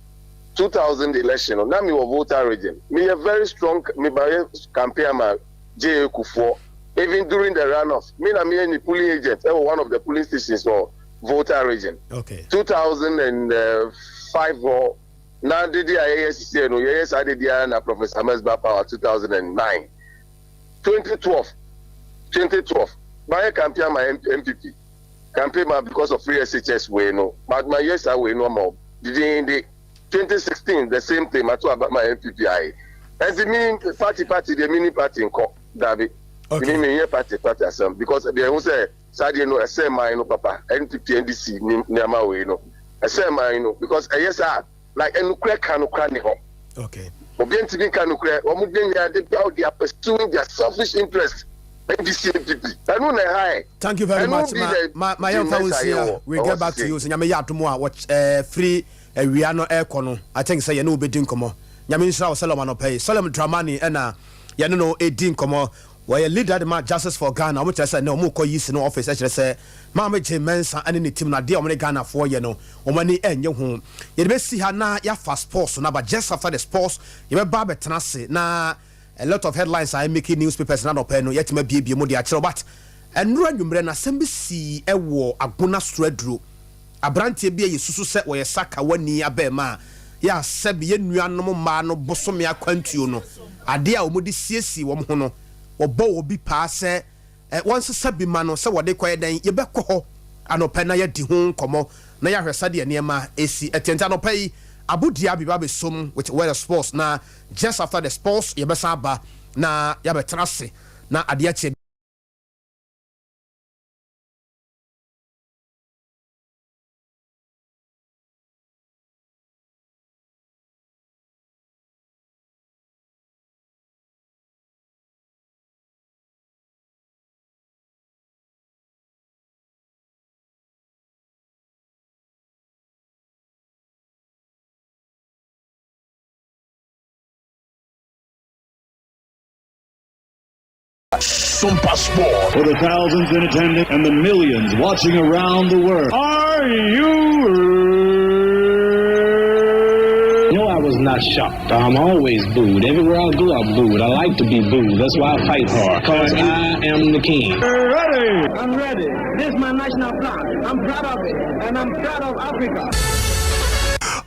election no, na mewɔ Volta Region. Meyɛ very strong, mebayɛ campaign ama J.A. Kufuor. Even during the runoff, me na meyɛ ne polling agent ɛwɔ one of the polling stations wɔ Volta Region. 2005 hɔ na dede a yɛyɛ sisi no, yɛyɛ saa dede a na Professor Mills ba power 2009, 2012, 2012 mayɛ campaign ama NPP, campaign ma because of free SHS wei no, ma yɛ saa wei no ama didende. 2016, the same thing, ma to aba ma NPP ayi. Ɛnti mi party deɛ, mi ni party nkɔ, dabi. Mi yɛ party asɛm, because deɛ ɛho sɛ saa deɛ no, ɛsɛ man no papa. NPP, NDC ni nneɛma wei no, ɛsɛ man no, because ɛyɛ saa like ɛnukurɛ ka nukura ni hɔ. Obi ntumi nka nukurɛ. Wɔn de nyɛ de bi they are pursuing their selfish interest, NDC, NPP, ɛnu na ɛha yɛ. Thank you very much. Ma yɛn fa nsia, we get back to you sɛ Nyame yɛ atom a, wɔ firi awia no ɛkɔ no, I think sɛ yɛne wo bɛdi nkɔmmɔ. Nyame nhyira wo, Sɛlɛm. Anɔpɛ yi, Sɛlɛm Dramani ɛna yɛne no ɛdi nkɔmmɔ. Wɔyɛ leader de ma Justice for Ghana. Wɔn kyerɛ sɛ ne wɔn kɔ EC no office, ɛkyerɛ sɛ Maame Jean Mensa ɛne ne team no, adeɛ a wɔn ne Ghanafoɔ yɛ no, wɔn ani ɛnyɛ ho. Yɛde bɛsi ha na yɛafa sports no aba. Just after the sports, yɛbɛba abɛtena ase na a lot of headlines a making newspapers na nɔpɛ no, yɛtumi abiebie mu de akyerɛw. But ɛnura nwummerɛ na asɛm bi sii ɛwɔ Agona Soraduro. Aberanteɛ bi a yɛsusu sɛ wɔyɛ sakawani abɛɛma a yɛ asɛbi yɛn nuanom mmaa no bosome akwantuo no, adeɛ a wɔde siesie wɔn ho no, wɔbɔ wɔ bi paa sɛ wɔnsesa bi ma no sɛ wɔde kɔyɛ dɛn. Yɛbɛkɔ hɔ anɔpɛ na yɛdi ho nkɔmmɔ na yɛahwɛ sɛdeɛ nneɛma esi ɛtiɛnti. Anɔpɛ yi, Abudia bi ba bɛsom with weather sports, na just after the sports, yɛbɛsan aba na yɛabɛtena ase na adeɛ kyɛ. Super Sport. For the thousands in attendance and the millions watching around the world. Are you No, I was not shocked. I'm always booed. Everywhere I go, I'm booed. I like to be booed. That's why I fight hard. 'Cause I am the king. Ready? I'm ready. This is my national flag. I'm proud of it. And I'm proud of Africa.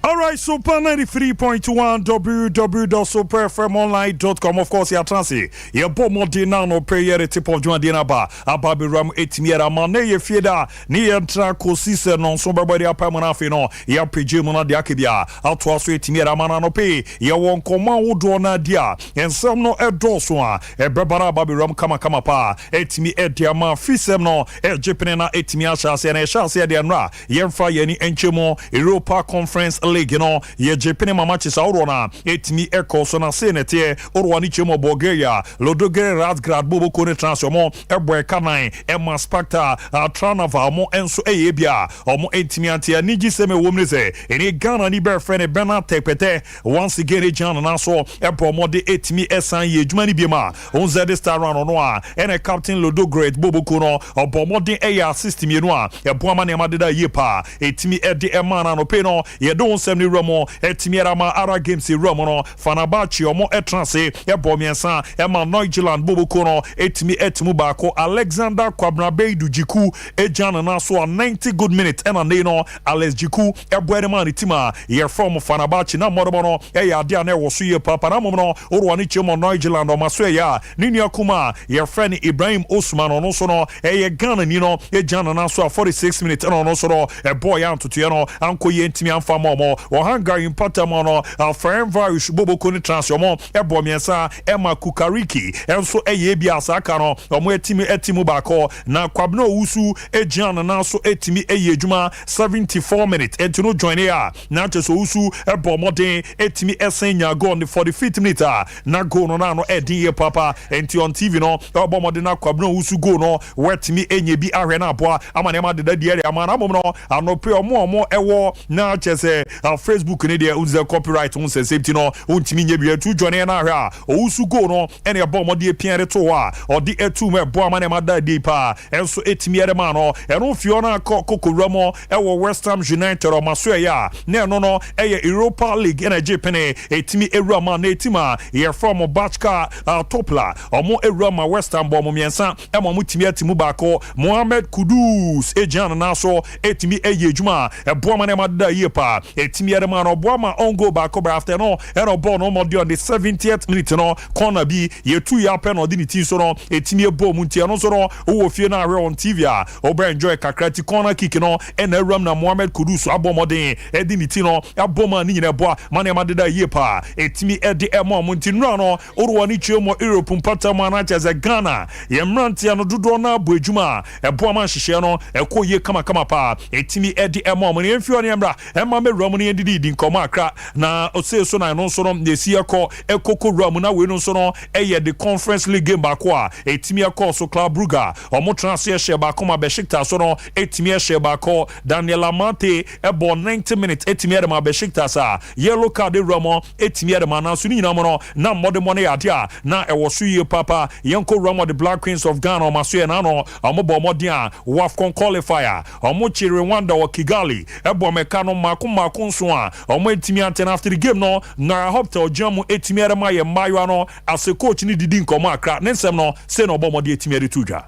All right, Super 93.1, www.superfmonline.com. Of course, you're transi. Your bomb now no prayer tip of Joan Dinaba. Ababi Ram 8 ma ne yɛ fie da ne yɛntra kɔsi sɛ nɔnso bɛbɔ de apɛ mu no. Afei no yɛapagye mu no de aka bi a atoa so ɛtumi yɛde ama no. Anɔpɛ yɛwɔ nkɔmmɔ ahodoɔ no adi a nsɛm no ɛdɔɔso a ɛbɛba no aba bɛwuram kamakama paa, ɛtumi ɛde ama fisɛm no ɛgye pene na ɛtumi ahyɛ aseɛ na ɛhyɛ aseɛ deɛ nnora. Yɛmfa yɛni nkyɛ mu, Europa Conference League no yɛgye pene mama kyesa woroɔ no a ɛtumi ɛkɔ so na sei ne teɛ. Woroɔ no kyɛ mu, Bulgaria Ludogorets Razgrad boboko ne trans ɔmo ɛbɔ ɛka nan ɛma Sparta Trnava. Ɔmo nso ɛyɛ bi a ɔmo ntumi ante. Anigye sɛm ɛwɔ mu ne sɛ ɛne Ghana ni bɛrefrɛ ne Bernard Tekpetey once again gyina ne nan so ɛbɔ ɔmɔde ɛtumi ɛsan yɛ adwuma no bi mu a ɔnzɛ de star run ɔno a ɛna captain Ludogorets boboko no, ɔbɔ ɔmɔden ɛyɛ assist mmienu a ɛboa ma nneɛma deda yie paa, ɛtumi ɛde ɛma no. Anɔpɛ no yɛde wo nsɛm no wura mu, ɛtumi ɛde ama ara games wura mu no, Fenerbahce ɔmo ɛtena ase ɛbɔ mmiɛnsa ɛma Nordsjaelland boboko no ɛtumi ɛtumi baako. Alexander Kwabena Beidu Jiku ɛgyina ne nan so a 90 good minutes, ɛna ne no Alex Jiku ɛbɔ ɛde ma ne team a yɛfrɛ ɔmo Fenerbahce na mmɔdɔmɔ no ɛyɛ adeɛ a na ɛwɔ so yie paapa. Na mmom no ɔrɔ ne kyerɛ mu, Nordsjaelland ɔma so ɛyɛ a ne nua kuma a yɛfrɛ no Ibrahim Osman, ɔno nso no ɛyɛ Ghana ni no, ɛgyina ne nan so a 46 minutes, ɛna ɔno nso no ɛbɔɔ yɛ antotoeɛ no ankɔ yie, ntumi amfa ma ɔmo. Wɔ Hungary mpata mu no, Ferencvaros boboko ne trans ɔmo ɛbɔ mmiɛnsa ɛma Cukaricki ɛnso ɛyɛ bi a saa ka no ɔmo ɛtumi ɛti mu baako. Na Kwabena Owusu ɛgyina ne nan so ɛtumi ɛyɛ adwuma 74 minutes, ɛnti no join a na kyerɛ sɛ Owusu ɛbɔ mmɔden ɛtumi ɛsɛn nya goal ne 45th minute a na goal no naano ɛden yie papa. Ɛnti on TV no ɛbɔ mmɔden na Kwabena Owusu goal no wɔatumi ɛnya bi ahwɛ no aboa ama nneɛma deda deɛ ɛde ama. Na mmom no anɔpɛ ɔmo ɛwɔ na kyerɛ sɛ Facebook ne deɛ wosɛ copyright ho nsɛnsɛm ti no wontumi nyɛ bi. Ɛtu join no ahwɛ a Owusu goal no ɛne ɛbɔ ɔmɔde apia de to hɔ a ɔde ɛtu mu ɛboa ama nneɛma da adi paa, ɛnso ɛtumi ɛde ma no. Ɛno fie no akɔ kokowura mu ɛwɔ West Ham United ɔma so ɛyɛ a na ɛno no ɛyɛ Europa League ɛna ɛgye pene ɛtumi ɛwura ma na ɛtim a yɛfrɛ ɔmo Backa Topola. Ɔmo ɛwura ma West Ham bɔ ɔmo mmiɛnsa ɛma ɔmo tumi ati mu baako. Mohammed Kudus ɛgyina ne nan so ɛtumi ɛyɛ adwuma a ɛboa ma nneɛma deda yie paa, ɛtumi ɛde ma no, ɔboa ma on goal baako bɛ. After no ɛna ɔbɔɔ no ɔmɔde on the 70th minute no, corner bi yɛtu yɛ apɛ na ɔde ne ti so no ɛtumi ɛbɔ mu. Nti ɛno nso no wowɔ fie no ahwɛ on TV a ɔbɛ enjoy kakra. Ti corner kick no ɛna awuram na Mohammed Kudus abɔ mmɔden ɛde ne ti no abɔ mu a ne nyina ɛboa ma nneɛma deda yie paa, ɛtumi ɛde ɛma ɔmo. Nti nnura no worowa ne kyerɛ mu Europe mpata mu anakyɛ sɛ Ghana yɛn mmeranteɛ no dodoɔ no abɔ adwuma a ɛboa ma nhyehyɛeɛ no ɛkɔ yie kamakama paa, ɛtumi ɛde ɛma ɔmo. Ne yɛmfi hɔ ne yɛmmra ɛma mɛwura mu. Ɔmo ne yɛn didi di nkɔmɔ akra na ɔsɛ so na ɛno nso no yɛsi ɛkɔ ɛkɔkɔ wura mu. Na wei no nso no ɛyɛ the Conference League game baako a ɛtumi ɛkɔɔ so. Club Brugge, ɔmo tena ase ɛhyɛ baako ma Besiktas so no ɛtumi ɛhyɛ baako. Daniel Amate ɛbɔ 90 minutes ɛtumi ɛde ma Besiktas a yellow card ewura mu ɛtumi ɛde ma. Nanso ne nyinaa mu no na mmɔdemmɔ no yɛ adeɛ a na ɛwɔ so yie papa. Yɛnkɔ wura mu. The Black Queens of Ghana, ɔmo aso yɛ n'ano, ɔmo bɔ ɔmɔden a WAFCON qualifier, ɔmo kye Rwanda wɔ Kigali, ɛbɔ mɛka no mmaako mmaako nso a ɔmo etumi atena. After the game no, Nora Häuptle gyina mu etumi ɛde ma yɛ mmaayewa no ase coach ne didi nkɔmɔ akra ne nsɛm no sɛ na ɔbɔ ɔmɔden etumi ɛde to dwa.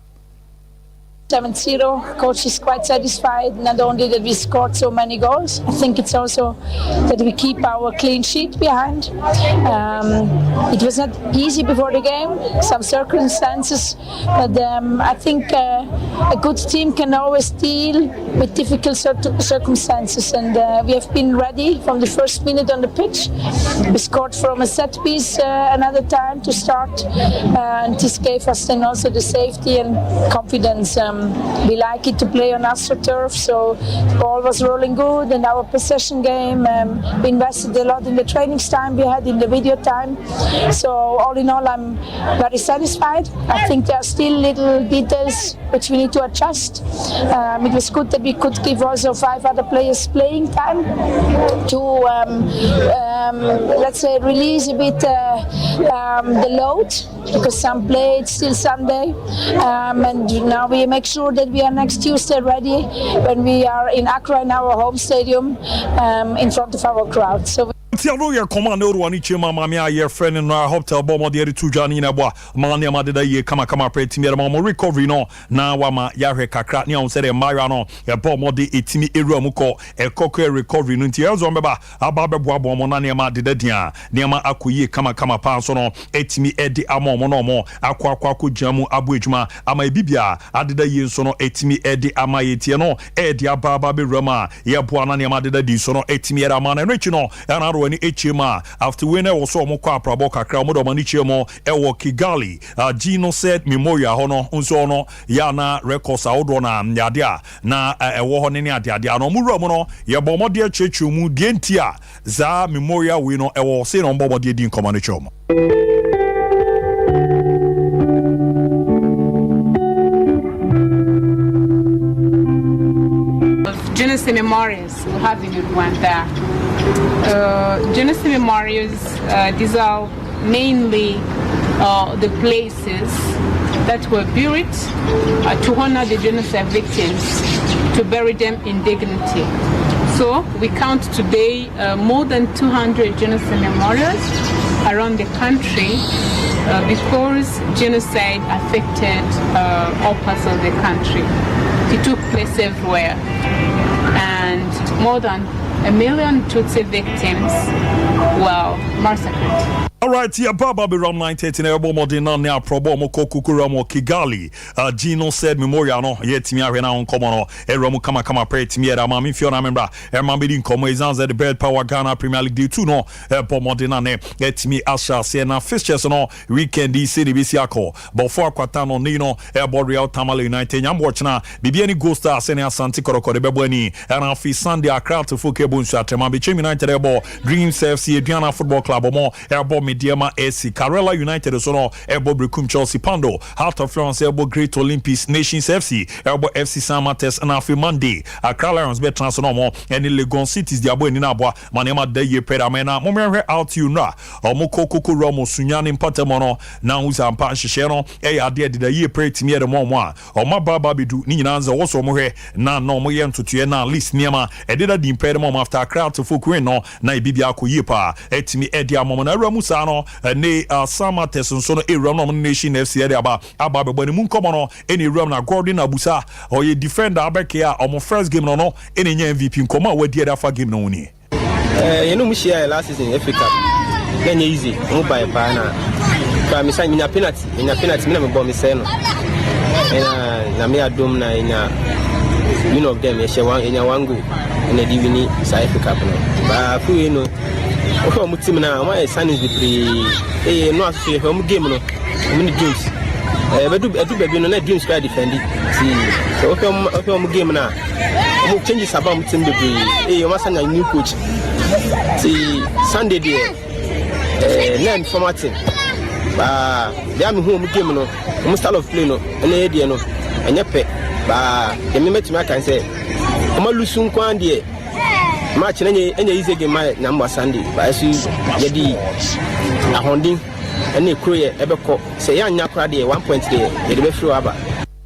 7-0. Coach is quite satisfied, not only that we scored so many goals, I think it's also that we keep our clean sheet behind. It was not easy before the game, some circumstances, but I think a good team can always deal with difficult circumstances, and we have been ready from the first minute on the pitch. We scored from a set piece another time to start, and this gave us then also the safety and confidence. We like it to play on AstroTurf, so the ball was rolling good, and our possession game. We invested a lot in the training time we had, in the video time. So all in all, I'm very satisfied. I think there are still little details which we need to adjust. It was good that we could give also five other players playing time to, let's say, release a bit the load because some played still Sunday, and now we make sure that we are next Tuesday ready when we are in Accra, in our home stadium, in front of our crowd. So. Nti ano yɛ kɔma ne ɔruwa ne kyerɛ mu maame a yɛfrɛ no Nora Häuptle bɔ ɔmɔde yɛde to dwa no nyina boa ma nneɛma deda yie kamakama pɛ tumi yɛde ma ɔmo recovery no na wama yɛahwɛ kakra ne ahu sɛ deɛ mmaayewa no ɛbɔ ɔmɔde ɛtumi ɛwura mu kɔ ɛkɔkɔ recovery no. Nti ɛzɔ bɛba aba bɛboaboa ɔmo na nneɛma deda din a nneɛma akɔ yie kamakama paa nso no ɛtumi ɛde ama ɔmo na ɔmo akɔ gyina mu abɔ adwuma ama ebi bia adeda yie nso no ɛtumi ɛde ama yɛ tie no ɛde aba bɛwura mu a yɛboa na nneɛma deda di so no ɛtumi ɛde ama no. Ɛno akyi no, ɛna ado ani akyie mu a after wei no ɛwɔ so ɔmo kɔ aprabɔ kakra, ɔmo de ɔmo ani kyie mu ɛwɔ Kigali Genocide Memorial hɔ no nso ɔno yɛ ana records ahodoɔ na yade a na ɛwɔ hɔ ne ne adeade a na ɔmo wura mu no yɛbɔ ɔmo de akyerɛkyerɛ mu deɛ nti a saa memorial wei no ɛwɔ sei na ɔmo bɔ ɔmo de adi nkɔmɔ no kyerɛ ɔmo. Genocide memorials we have in Rwanda. Genocide memorials, these are mainly the places that were buried to honor the genocide victims, to bury them in dignity. So we count today more than 200 genocide memorials around the country because genocide affected all parts of the country. It took place everywhere, and more than 1 million Tutsi victims were massacred. Alright, yeah, Baba be ram 9:30 na ɛbɔ mmɔden na ne aprɔbɔ ɔmo kɔ kukura mu Kigali Genocide Memorial no yɛtumi ahwɛ na nkɔmɔ no ɛwura mu kamakama pɛ tumi yɛrɛ ama mi fia na membra ɛma mi di nkɔmɔ ɛsan sɛ the betPawa Ghana Premier League day 2 no ɛbɔ mmɔden na ne ɛtumi ahyɛ aseɛ na fixtures no weekend yi sɛ de bɛsi akɔ bɔfo akwata no ne no ɛbɔ Real Tamale United nyambɔ kyena Bibiani Gold Stars ne Asante Kɔtɔkɔ de bɛbɔ ani. Ɛna afei Sunday, Accra Atofo kɛbɔ nsu atɛma Bechem United ɛbɔ Dreams FC, Aduana Football Club ɔmɔ ɛbɔ Medeama SC, Karela United so no ɛbɔ Berekum Chelsea, Pando Heart of Lions ɛbɔ Great Olympics, Nations FC ɛbɔ FC Samartex. Na afei Monday, Accra Lions bɛtena so na ɔmɔ ɛne Legon Cities de abɔ ani no aboa ma nneɛma da yie pɛ dama. Na mommɛhwɛ out no a ɔmo kɔ koko wura mo sunya ne mpatam no na ho sɛ ampa nhyehyɛ no ɛyɛ adeɛ deda yie pɛ tumi yɛ de mɔ ɔmo a ɔmo aba aba abɛdu ne nyinaa nzɛ wɔsɔ ɔmo hwɛ na ɔmo yɛ ntotoeɛ na list nneɛma ɛdeda di mpɛ de ma ɔmo after Accra Atofo Queen no na ebi bi akɔ yie paa ɛtumi ɛde ama ɔmo. Na awura mu saa no, ɛne Samartex nso no ewura mu na ɔmo Nation FC ɛde aba abɛbɔ ne mu nkɔmɔ no ɛna ewura mu na Gordon Abusa, ɔyɛ defender abɛkɛ a ɔmo first game no ɛna nya MVP. Nkɔmɔ a wadi ɛde afa game no ho nie. Yɛne mu hyia last season FA Cup na ɛnyɛ easy. Ɔmo bae paa na kora mesa menya penalty me na mebɔ mesɛe no, ɛna Nyame adom na ɛnya win of them, yɛhyɛ one, yɛnya one goal ɛna ɛde win saa FA Cup no. Baa afei no, wohwɛ ɔmo team no a ɔmo ayɛ signings bebree ɛyɛ no aso. Yɛhwɛ ɔmo game no, ɔmo ne Dreams ɛbɛdu ɛdu baabi no na Dreams kora defend ti sɛ wohwɛ ɔmo game no a. Ɔmo changes aba ɔmo team bebree. Ee, ɔmo asan nya new coach. Ti Sunday deɛ, na ɛnfam ate. Baa deɛ a mehu ɔmo game no, ɔmo style of play no, ɛna yɛ deɛ no, ɛnyɛ pɛ. Baa deɛ me mɛtumi aka sɛ, ɔmo alose nko ara deɛ, match no ɛnyɛ easy game ma nyamba Sunday. Baa ɛso yɛde ahoɔden ɛne ekuro yɛ ɛbɛkɔ sɛ yɛanya koraa deɛ, 1 point deɛ yɛde bɛfiri hɔ aba.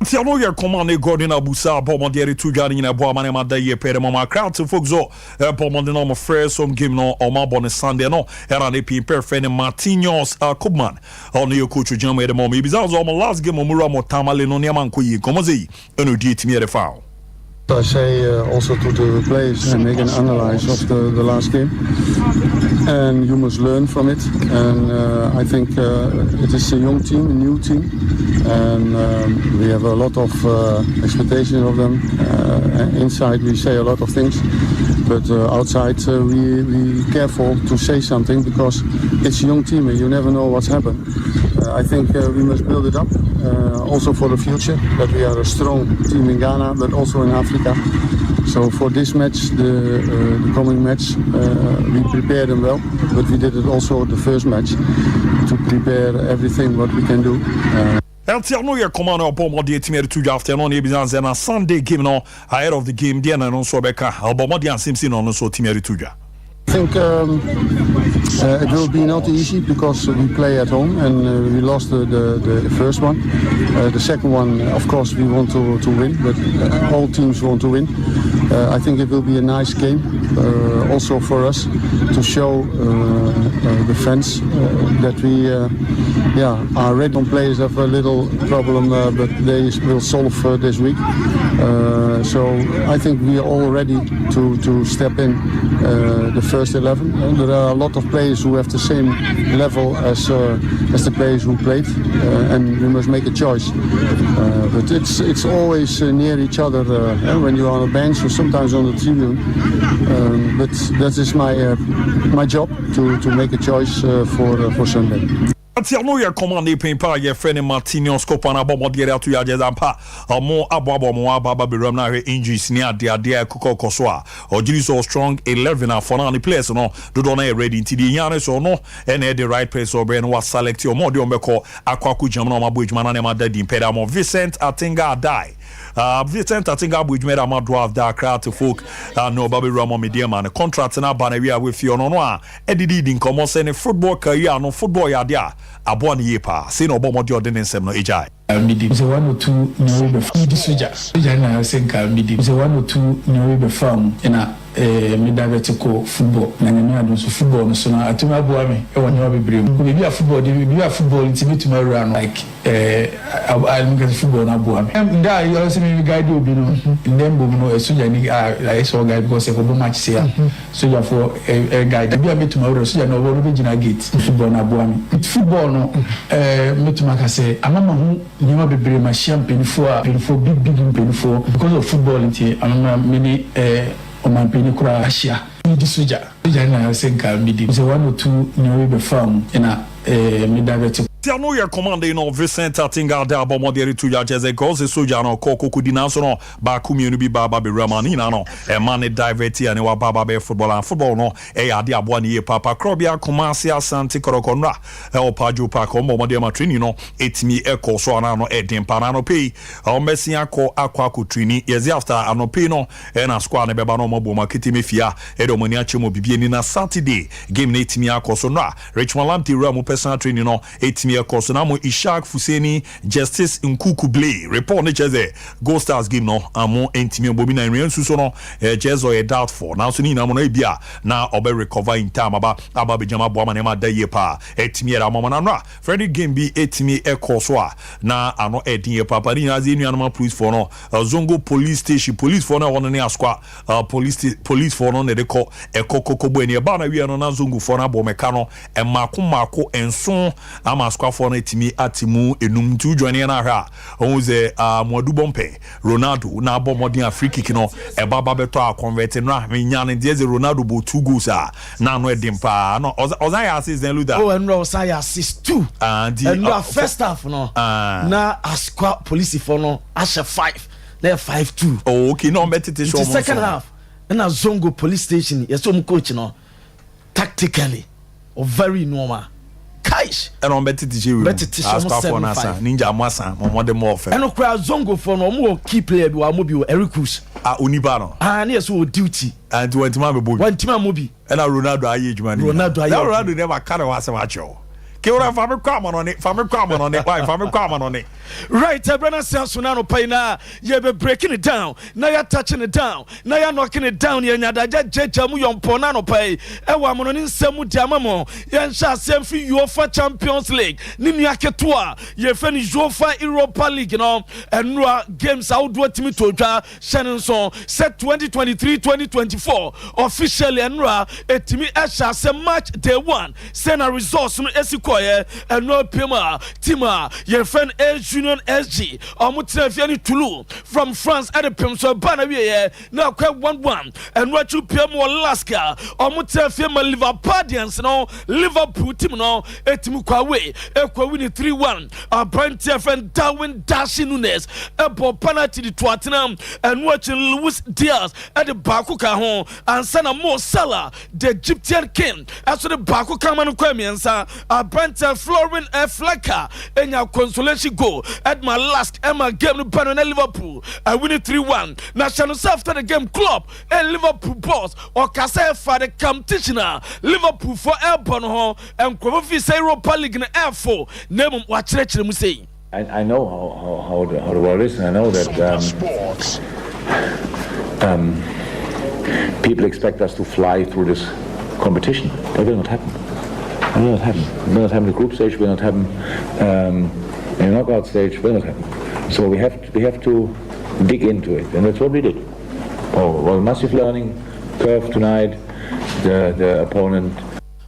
Nti ano yɛ kɔma ne Gordon Abusa bɔ mmɔden de to dwa no nyina ɛboa ama ne ma da yie pɛ de mama Accra folk so ɛbɔ mmɔden na ɔmo first home game no ɔmo abɔ ne Sunday no, ɛna ne pii pɛfɛ ne Martinios Koopman, ɔno yɛ coach gyina mu yɛde ma ɔmo. Ebisa sɛ ɔmo last game ɔmo wura mo Tamale no, nneɛma nkɔ yie, nkɔmɔ sɛ yi ɛna odi etimi yɛde fa. I say also to the players, make an analyze of the last game, and you must learn from it. And I think it is a young team, a new team, and we have a lot of expectations of them. Inside we say a lot of things, but outside we careful to say something because it's a young team and you never know what's happened. I think we must build it up also for the future, that we are a strong team in Ghana, but also in Africa. So for this match, the coming match, we prepared them well, but we did it also the first match to prepare everything what we can do. Ɛnti ano yɛ kɔma no ɔbɔ mmɔden atumi de to dwa. After no ne ebisa sɛ na Sunday game no, ahead of the game deɛ, na ɛno nso ɔbɛka ɔbɔ mmɔden asɛm si na ɔno nso ɔtumi de to dwa. I think it will be not easy because we play at home and we lost the first one. The second one, of course, we want to win, but all teams want to win. I think it will be a nice game also for us to show the fans that we yeah, are ready. Some players have a little problem, but they will solve this week. So I think we are all ready to step in the first 11. And there are a lot of players who have the same level as the players who played, and we must make a choice. But it's always near each other when you're on a bench or sometimes on the tribune. But that is my job to make a choice for Sunday. Nti ano yɛ kɔma ne pɛn pa a yɛfrɛ ne Martinius Kopa no abɔ mmɔdeɛ de ato yɛ agyɛ zampa ɔmo aboaboa mo aba aba bɛwuram no ahwɛ injuries ne adeadeɛ a ɛkokɔ kɔ so a ɔgyere sɛ strong 11 afɔ no a ne players no dodoɔ no yɛ ready. Nti deɛ ɛhia no sɛ ɔno ɛna ɛde right place ɔbɛyɛ no waselect ɔmo ɔde ɔmo bɛkɔ akɔ akɔ gyina mu na ɔmo abɔ adwuma no nneɛma da di mpɛ dɛ amɔ Vincent Atinga Adai, Vincent Atinga abɔ adwuma dɛ ama Dwarf da Accra to folk na ɔba bɛwura mɔ medeɛ ma ne contract no aba na wie a wɔafie ɔno no a ɛdidi di nkɔmmɔ sɛ ne football career no, football yɛ adeɛ a aboa no yie paa sei na ɔbɔ mmɔde ɔde ne nsɛm no ɛgyae. Midi sɛ one or two nneɛma bɛfa midi sogya sogya na sɛ nka midi sɛ one or two nneɛma bɛfa mu ɛna me divert kɔ football, na Nyame adom so football no so no atumi aboa me ɛwɔ nneɛma bebree mu. Biribi a football de, biribi a football nti metumi awura no, like ɛɛ football no aboa me. Ndɛ a yɛ sɛ me guide obi no, ndɛ mbom no sogya ni a ayɛ sɛ ɔguide because ɛkɔbɔ match se a sogyafoɔ ɛ guide bi a metumi awura sogya no, ɔbɔ no bɛgyina gate. Football no aboa me. Football no metumi aka sɛ ama ma ho nneɛma bebree, ma hyia mpanyinfoɔ a mpanyinfoɔ, big big mpanyinfoɔ because of football nti ama me ne ɔmanpanyin koraa ahyia. Medi sogya sogya na sɛ nka medi sɛ one or two nneɛma bi bɛfa mu ɛna me divert. Nti ano yɛ command no Vincent Atinga de abɔ mmɔde de to dwa kyerɛ sɛ kɔ sɛ sogya no kɔ kɔkɔdi nanso no baako mmienu bi baaba bɛwura ma ne nyinaa no ɛma ne divert a ne waba aba bɛyɛ football a football no ɛyɛ ade aboa ne yie papa. Korɔbea Kumase Asante Kɔtɔkɔ nnora ɛwɔ Padwo Park, ɔmmɔ mmɔde ama training no ɛtumi ɛkɔ so anaa no ɛden pa na anɔpɛ yi ɔmmɛsi akɔ training yɛdze after anɔpɛ yi no ɛna squad no bɛba no ɔmɔ bɔ ɔmo akete fie a ɛde ɔmo ani akyɛ mu bibie ni na Saturday game no ɛtumi akɔ so. No a Richmond Lamptey wura mu personal training no ɛtumi ɛkɔ so na mo Ishak Fuseni, Justice Nkuku Blay report ne kyerɛ sɛ Gold Stars game no amo ntumi ɔbɔ bi na nwia nsu so no ɛkyerɛ sɛ ɔyɛ doubtful, nanso ne nyinaa mu no ebi a na ɔbɛ recover in time aba abɛgyama aboa ma nneɛma ada yie paa ɛtumi yɛrɛ amama na no a friendly game bi ɛtumi ɛkɔ so a na ano ɛden yie papa. Ne nyinaa sɛ enuanom policefoɔ no, Zongo Police Station policefoɔ no a wɔn ne Asokwa policefoɔ no na ɛde kɔ ɛkɔ kɔkɔ bɔ ani ɛbaa na wie no na Zongofoɔ no abɔ mɛka no ɛmaako maako 7 ama Asokwafoɔ no ɛtumi ate mu 5. Nti wodwane yɛn ahwɛ a ɔhu sɛ Moadu Bɔmpɛ Ronaldo na abɔ mmɔden a free kick no ɛba ba bɛtɔ a convert no a menya no. Nti ɛsɛ Ronaldo bɔ two goals a na ano ɛden paa no ɔsan yɛ assist then Luther. Oh, ɛnura ɔsan yɛ assist two. Nti ɛnura first half no na Asokwa polisifoɔ no ahyɛ five. Na yɛ 5-2. Oh, okay, na ɔmo bɛ tete sɛ ɔmo. Second half ɛna Zongo Police Station yɛsɛ ɔmo coach no tactically ɔvary nneɛma kaish. Ɛna ɔmo bɛ tete hyɛ wei mu bɛ tete hyɛ ɔmo 7-5. Ninja mo asa mo mo de mo ɔfɛ. Ɛno kura Zongo fo no, ɔmo wɔ key player bi wɔ ɔmo bi wɔ Erikus. Ah, onipa no. Ah, ne yɛ sɛ wɔ duty. Ah, nti wɔn ntoma abɛbɔ bi. Wɔn ntoma mo bi. Ɛna Ronaldo ayɛ adwuma no. Ronaldo ayɛ adwuma. Ronaldo ne ma ka ne ho asɛm akyerɛ wo. Kewura, fa me kɔ amanɔne, fa me kɔ amanɔne, why, fa me kɔ amanɔne. Right, ɛberɛ no ase aso no anɔpa yi na yɛbɛ breaking it down na yɛatouch it down na yɛaknocking it down. Yɛnya adagya gyagya mu yɔmpɔ no anɔpa yi ɛwɔ amanɔne nsɛm mu di ama mo. Yɛnhyɛ aseɛ mfiri UEFA Champions League ne nua ketewa yɛfrɛ no UEFA Europa League no. Ɛnora games ahodoɔ tumi to dwa. Hyɛ no nso sɛ 2023-2024 officially ɛnora ɛtumi ɛhyɛ asɛ match day one sɛ na results no esi kɔɛ. Ɛnora piem a team a yɛfrɛ no A Union SG, ɔmo tena fie ne Toulouse from France ɛde pem so ɛba na wieɛ na akɔ 1-1. Ɛno akyi piem wɔ LASK, ɔmo tena fie ma Liverpudlians no, Liverpool team no ɛtumi kɔ away ɛkɔ win 3-1. Aberanteɛ fɛn Darwin Dashi Nunes ɛbɔ penalty de to atena. Ɛno akyi Luis Diaz ɛde baako ka ho ansa na Mo Salah, the Egyptian king, ɛso de baako ka ma no kɔ mmiɛnsa. Aberanteɛ Florian Flecker ɛnya consolation goal ɛde ma LASK ɛma game no ba no na Liverpool ɛwin 3-1. Na hyɛ no sɛ after the game, Klopp ɛ Liverpool boss ɔkasa ɛfa the competition a Liverpool fo ɛbɔ no ho. Nkurɔfo fi sɛ Europa League no ɛfo na mmom wakyerɛkyerɛ mu sei. I know how the world is, and I know that people expect us to fly through this competition. That will not happen. It will not happen. It will not happen. The group stage will not happen. In the knockout stage will not happen. So we have to dig into it, and that's what we did. Oh, well, massive learning curve tonight. The opponent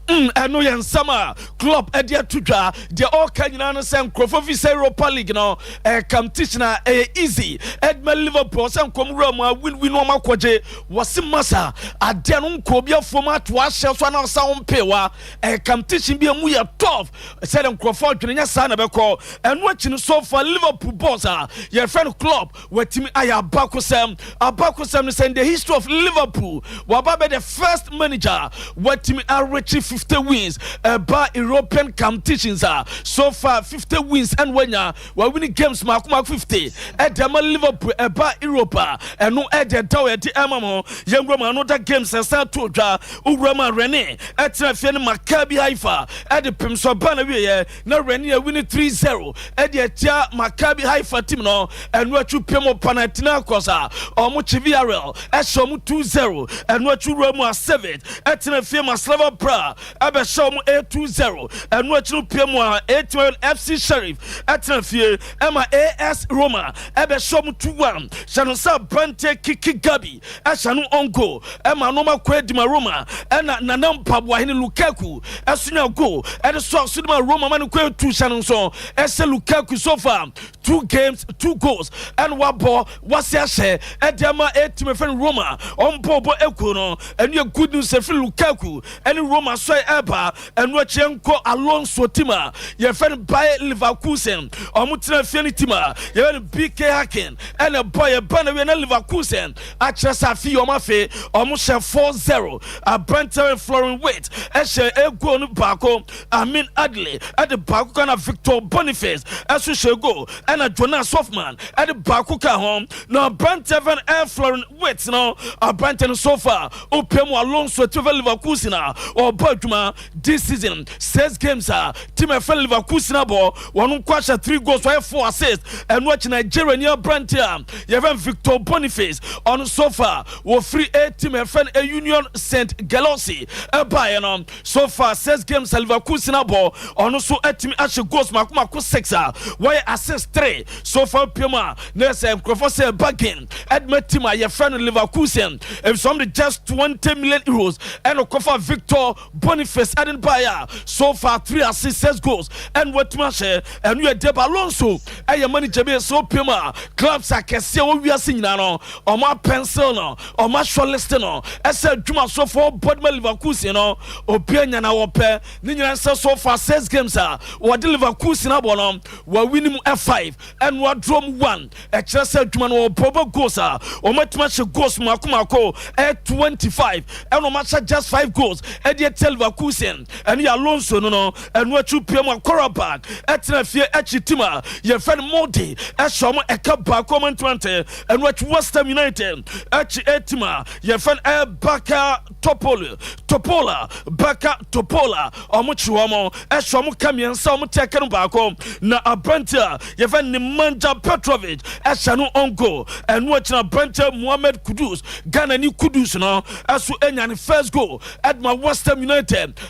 Ɛno yɛ nsɛm a Klopp ɛde ato dwa. Deɛ ɔreka nyinaa no sɛ nkurɔfoɔ fi sɛ Europa League no ɛyɛ competition a ɛyɛ easy ɛdema Liverpool sɛ nkɔm wura mu a win win wɔn akɔgye. Wɔsi masa adeɛ no nkɔ obi afuom ato ahyɛ so anaa wo mpewa. Ɛyɛ competition bi emu yɛ tough sɛdeɛ nkurɔfoɔ adwene nyɛ saa na bɛkɔ. Ɛno akyi no, so far Liverpool boss a yɛfrɛ no Klopp watumi ayɛ abakosɛm. Abakosɛm no sɛ in the history of Liverpool, waba bɛ the first manager watumi areach 50 wins ɛba European competitions a so far 50 wins ɛna wanya wawin games mako mako 50 ɛde ama Liverpool ɛba Europe a ɛno ɛde ɛda ɛde ɛma mo. Yɛnwura mu another games ɛsan to dwa. Wowura mu a Rennes ɛtena fie no Maccabi Haifa ɛde pem so ba na wieɛ na Rennes awin 3-0 ɛde atia Maccabi Haifa team no. Ɛno akyi pem Panathinaikos a ɔmo kye Villarreal ɛhyɛ ɔmo 2-0. Ɛno akyi wura mu a Servette ɛtena fie ma Slavia Prague ɛbɛhyɛ ɔmo 2-0. Ɛno akyi no pie mu a ɛtumi FC Sheriff ɛtena fie ɛma AS Roma ɛbɛhyɛ ɔmo 2-1. Hyɛ no sɛ aberanteɛ Kiki Gabi ɛhyɛ no own goal ɛma nneɛma kɔ adi ma Roma, ɛna Nana Mpaboahene Lukaku ɛso nya goal ɛde so aso de ma Roma ma no kɔ etu. Hyɛ no nso ɛsɛ Lukaku so far two games, two goals ɛna wabɔ wasi ahyɛ ɛde ama ɛtumi fɛn Roma ɔmbɔ bɔ ekuo no. Ɛno yɛ good news ɛfiri Lukaku ɛne Roma so ɛba. Ɛno akyi nkɔ Alonso team a yɛfɛ no Bayer Leverkusen, ɔmo tena fie no team a yɛfɛ no BK Hacken ɛna ɛbɔ yɛba na wie na Leverkusen akyerɛ sɛ afi ɔmo afe ɔmo hyɛ 4-0. Aberanteɛ Florian Wirtz ɛhyɛ ego no baako, Amin Adli ɛde baako ka na Victor Boniface ɛso hyɛ goal ɛna Jonas Hoffman ɛde baako ka ho. Na aberanteɛ fɛn ɛ Florian Wirtz no, aberanteɛ no so far opɛ mu Alonso ti fɛ Leverkusen a ɔbɔ adwuma this season, six games a team ɛfɛ Leverkusen abɔ, wɔn nkɔ ahyɛ three goals, wɔyɛ four assists. Ɛno akyi Nigeria ni aberanteɛ a yɛfɛ Victor Boniface, ɔno so far wɔfiri a team ɛfɛ no Union St Gilloise ɛbaeɛ no, so far six games a Leverkusen abɔ, ɔno nso atumi ahyɛ goals mako mako six a wɔyɛ assist three. So far piem a na sɛ nkurɔfoɔ sɛ bargain ɛdema team a yɛfrɛ no Leverkusen efisɛ de just €20 million ɛna kɔfa Victor. Boniface ɛde no baeɛ a, so far three assists, six goals ɛna watumi ahyɛ. Ɛno yɛ Deba Alonso, ɛyɛ manager bi sɛ opiem a clubs akɛseɛ wɔ wiase nyinaa no, ɔmo apencil no, ɔmo ashortlist no ɛsɛ adwumasofoɔ bɔdema Leverkusen no obi anya na wɔpɛ ne nyinaa sɛ so far six games a wɔde Leverkusen abɔ no, wɔawin mu F5 ɛna wadraw mu 1. Ɛkyerɛ sɛ adwuma no wɔbɔ bɔ goals a wɔmatumi ahyɛ goals mako mako ɛyɛ 25, ɛna wɔahyɛ just 5 goals ɛde atia Leverkusen. Ɛno yɛ Alonso no. Ɛno akyi pia mu a, Qarabag ɛtena fie akyi team a yɛfrɛ no Molde, ɛhyɛ ɔmo ɛka baako, ɔmo ntomante. Ɛno akyi, West Ham United akyi ɛteam a yɛfrɛ no ɛbaka Topol Topola, Baka Topola, ɔmo kyi wɔn, ɛhyɛ ɔmo ka mmiɛnsa, ɔmo tɛ ɛka no baako, na aberante a yɛfrɛ no Nemanja Petrovic ɛhyɛ no on goal. Ɛno akyi na aberante Mohammed Kudus, Ghana ni Kudus no, ɛso anya ne first goal ɛdema West Ham United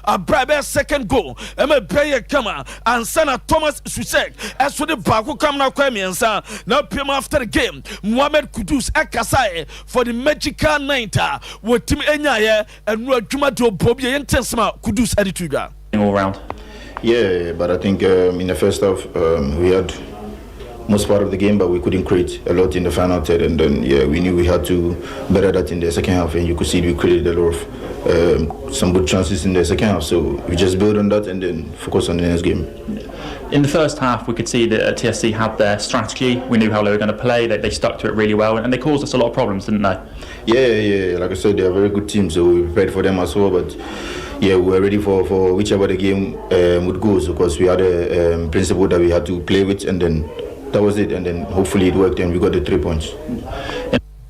abira ɛbɛyɛ second goal ɛma ɛbɛyɛ kama ansa na Thomas Soucek ɛso de baako kam na akɔ mmiɛnsa. Na pm after the game, Mohammed Kudus ɛkasaeɛ for the magical night a wɔtumi anyaeɛ. Ɛno adwuma de ɔbɔ bi a yɛnte nsɛm a Kudus ɛde to dwa. All round. Yeah, but I think in the first half we had most part of the game, but we couldn't create a lot in the final third. And then, yeah, we knew we had to better that in the second half. And you could see we created a lot of some good chances in the second half. So we just build on that and then focus on the next game. In the first half, we could see that TSC had their strategy. We knew how they were going to play. They stuck to it really well, and they caused us a lot of problems, didn't they? Yeah. Like I said, they are a very good team, so we prepared for them as well. But yeah, we were ready for whichever the game would go. So, because we had a principle that we had to play with, and then that was it. And then hopefully it worked, and we got the 3 points.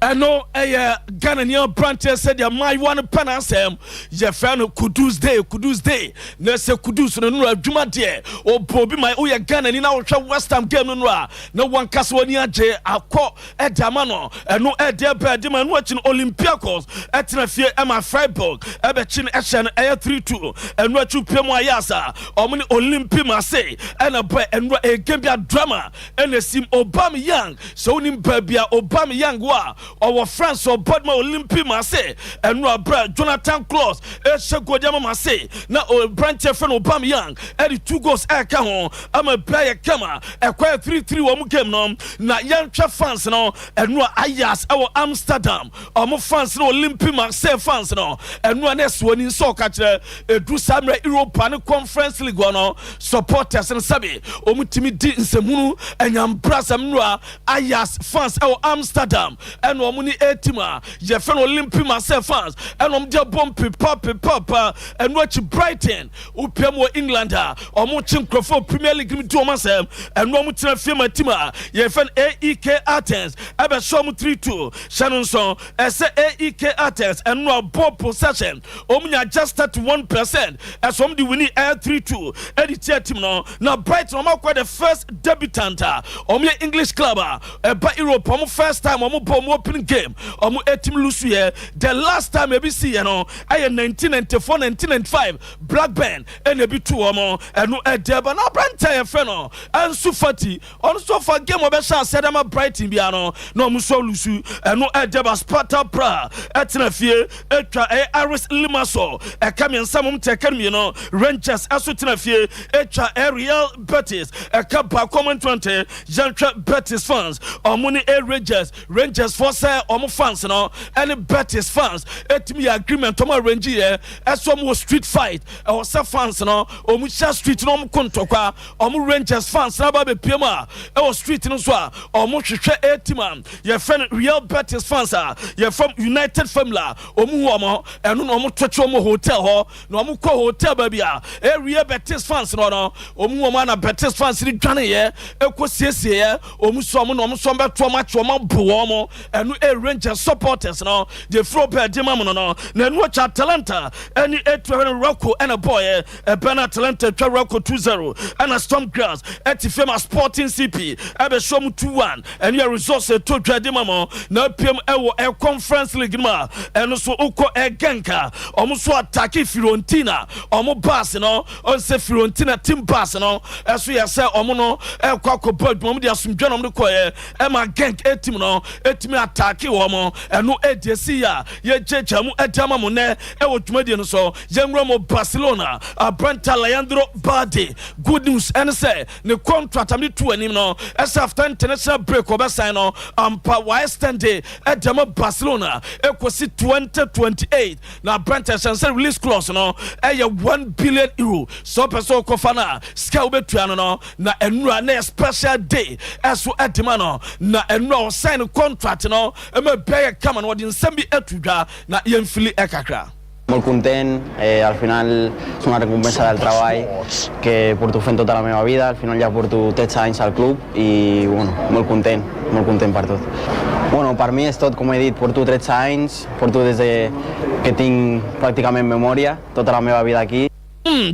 Ɛno ɛyɛ Ghana ni aberanteɛ sɛdeɛ mmaayewa no pɛ n'asɛm, yɛfrɛ no Kudus Day, Kudus Day. Na sɛ Kudus no nora adwuma deɛ ɔbɔ obi ma woyɛ Ghana ni na wohwɛ West Ham game no nora na wankasa w'ani agye akɔ ɛde ama no. Ɛno ɛde ɛbɛ ɛde ma. Ɛno akyi no, Olympiacos ɛtena fie ɛma Freiburg ɛbɛkyi no ɛhyɛ no ɛyɛ 3-2. Ɛno akyi pie mu ayɛ asa ɔmo ne Olympique Marseille ɛna bɔ ɛnora ɛyɛ game bi a drama ɛna esim. Aubameyang, sɛ wonim baabi a Aubameyang wɔ a, ɔwɔ France, ɔbɔdoma Olympique Marseille. Ɛno abrɛ Jonathan Clauss ɛhyɛ goal de ama Marseille na aberanteɛ fɛ no Aubameyang ɛde two goals ɛɛka ho ama bia yɛ kama, ɛkɔyɛ 3-3 wɔ mu game no. Na yɛntwɛ fans no, ɛno a Ajax ɛwɔ Amsterdam, ɔmo fans no, Olympique Marseille fans no, ɛno a na ɛsɛ wɔn nsa ɔka kyerɛ edu saa mmerɛ Europa ne Conference League hɔ no, supporters no sɛbi ɔmo tumi di nsɛmhunu ɛnyambrasɛm no a Ajax fans ɛwɔ Amsterdam ɛna ɔmo ne A team a yɛfɛ no Olympique Marseille fans ɛna ɔmo de abɔ mpepa pepa. Ɛno akyi, Brighton wopia mu wɔ England a ɔmo kye nkurɔfoɔ Premier League mu di ɔmo asɛm. Ɛno ɔmo tena fie ma team a yɛfɛ no AEK Athens ɛbɛhyɛ ɔmo 3-2. Hyɛ no nso ɛsɛ AEK Athens ɛno a ball possession ɔmo nya just 31%, ɛsɛ ɔmo de win ɛyɛ 3-2 ɛde tia team no. Na Brighton ɔmo akɔ the first debutant a ɔmo yɛ English club a ɛba Europe, ɔmo first time ɔmo bɔ ɔmo opening game, ɔmo etim lose yɛ. The last time ebi si yɛ no ɛyɛ 1994 1995, Blackburn ɛna ebi tu wɔn. Ɛno ɛdeɛ ba na aberante a yɛfrɛ no Ansu Fati, ɔno nso fa game ɔbɛhyɛ asɛ dɛm Brighton bia no na ɔmo nso lose. Ɛno ɛdeɛ ba, Sparta Prague ɛtena fie atwa ɛyɛ Aris Limassol ɛka mmiɛnsa mom tɛ ɛka no mmienu. Rangers ɛso tena fie atwa ɛyɛ Real Betis ɛka baako mo ntwante. Yɛntwɛ Betis fans ɔmo ne ɛ Rangers, Rangers fɔ sɛ ɔmo fans no ɛne Betis fans ɛtumi yɛ agreement, ɔmo arrange yɛ ɛso ɔmo wɔ street fight. Ɛwɔ sɛ fans no ɔmo hyɛ street no, ɔmo ko ntɔkwa. Ɔmo Rangers fans na aba abɛpie mu a ɛwɔ street no so a ɔmo hwehwɛ a team a yɛfrɛ no Real Betis fans a yɛfrɛ United Family a ɔmo hu ɔmo. Ɛno na ɔmo twɛtwɛ ɔmo hotel hɔ na ɔmo kɔ hotel baabi a ɛyɛ Real Betis fans no, ɔmo hu ɔmo ana Betis fans no dwaneeɛ ɛkɔ siesieɛ ɔmo so ɔmo na ɔmo so ɔmo bɛto ɔmo akyi, ɔmo abo wɔn. Ɛno ɛ Rangers supporters no deɛ furo bɛɛ di ma mu no. Na ɛno akyi, Atalanta ɛne etu ɛno Rocco ɛna bɔɔyɛ ɛbɛn Atalanta twa Rocco 2-0. Ɛna Sturm Graz ɛte fam a Sporting CP ɛbɛhyɛ mu 2-1. Ɛno yɛ results ɛto dwa di ma mo. Na apiem ɛwɔ ɛ Conference League no a ɛno so wokɔ ɛ Genk, ɔmo so attack Fiorentina ɔmo bus no. Ɔnsɛ Fiorentina team bus no ɛso yɛ sɛ ɔmo no ɛkɔ akɔbɔ adwuma, ɔmo de asomdwa na ɔmo de kɔɛ ɛma Genk eteam no etimi attack. Attack wɔn mo. Ɛno ɛdi esi a yɛgyegya mu ɛde ama mo nɛ ɛwɔ dwumadie no so. Yɛnwura mo Barcelona abranta Leandro Balde. Good news ɛne sɛ ne contract am de tu anim no, ɛsɛ after international break ɔbɛsan no ampa wa extend ɛde ama Barcelona ɛkɔsi 2028. Na abranta hyɛn sɛ release clause no ɛyɛ €1 billion. Sɛ ɔpɛ sɛ ɔkɔfa no a, sika wobɛtua no, na ɛnura na yɛ special day ɛso ɛde ma no. Na ɛnura ɔsign no contract no ɛma bɛyɛ kama no, wɔde nsɛm bi ato dwa na yɛmfili ɛkakra. Molt content, al final és una recompensa del treball que porto fent tota la meva vida, al final ja porto 13 anys al club i, bueno, molt content per tot. Bueno, per mi és tot, com he dit, porto 13 anys, porto des de que tinc pràcticament memòria, tota la meva vida aquí.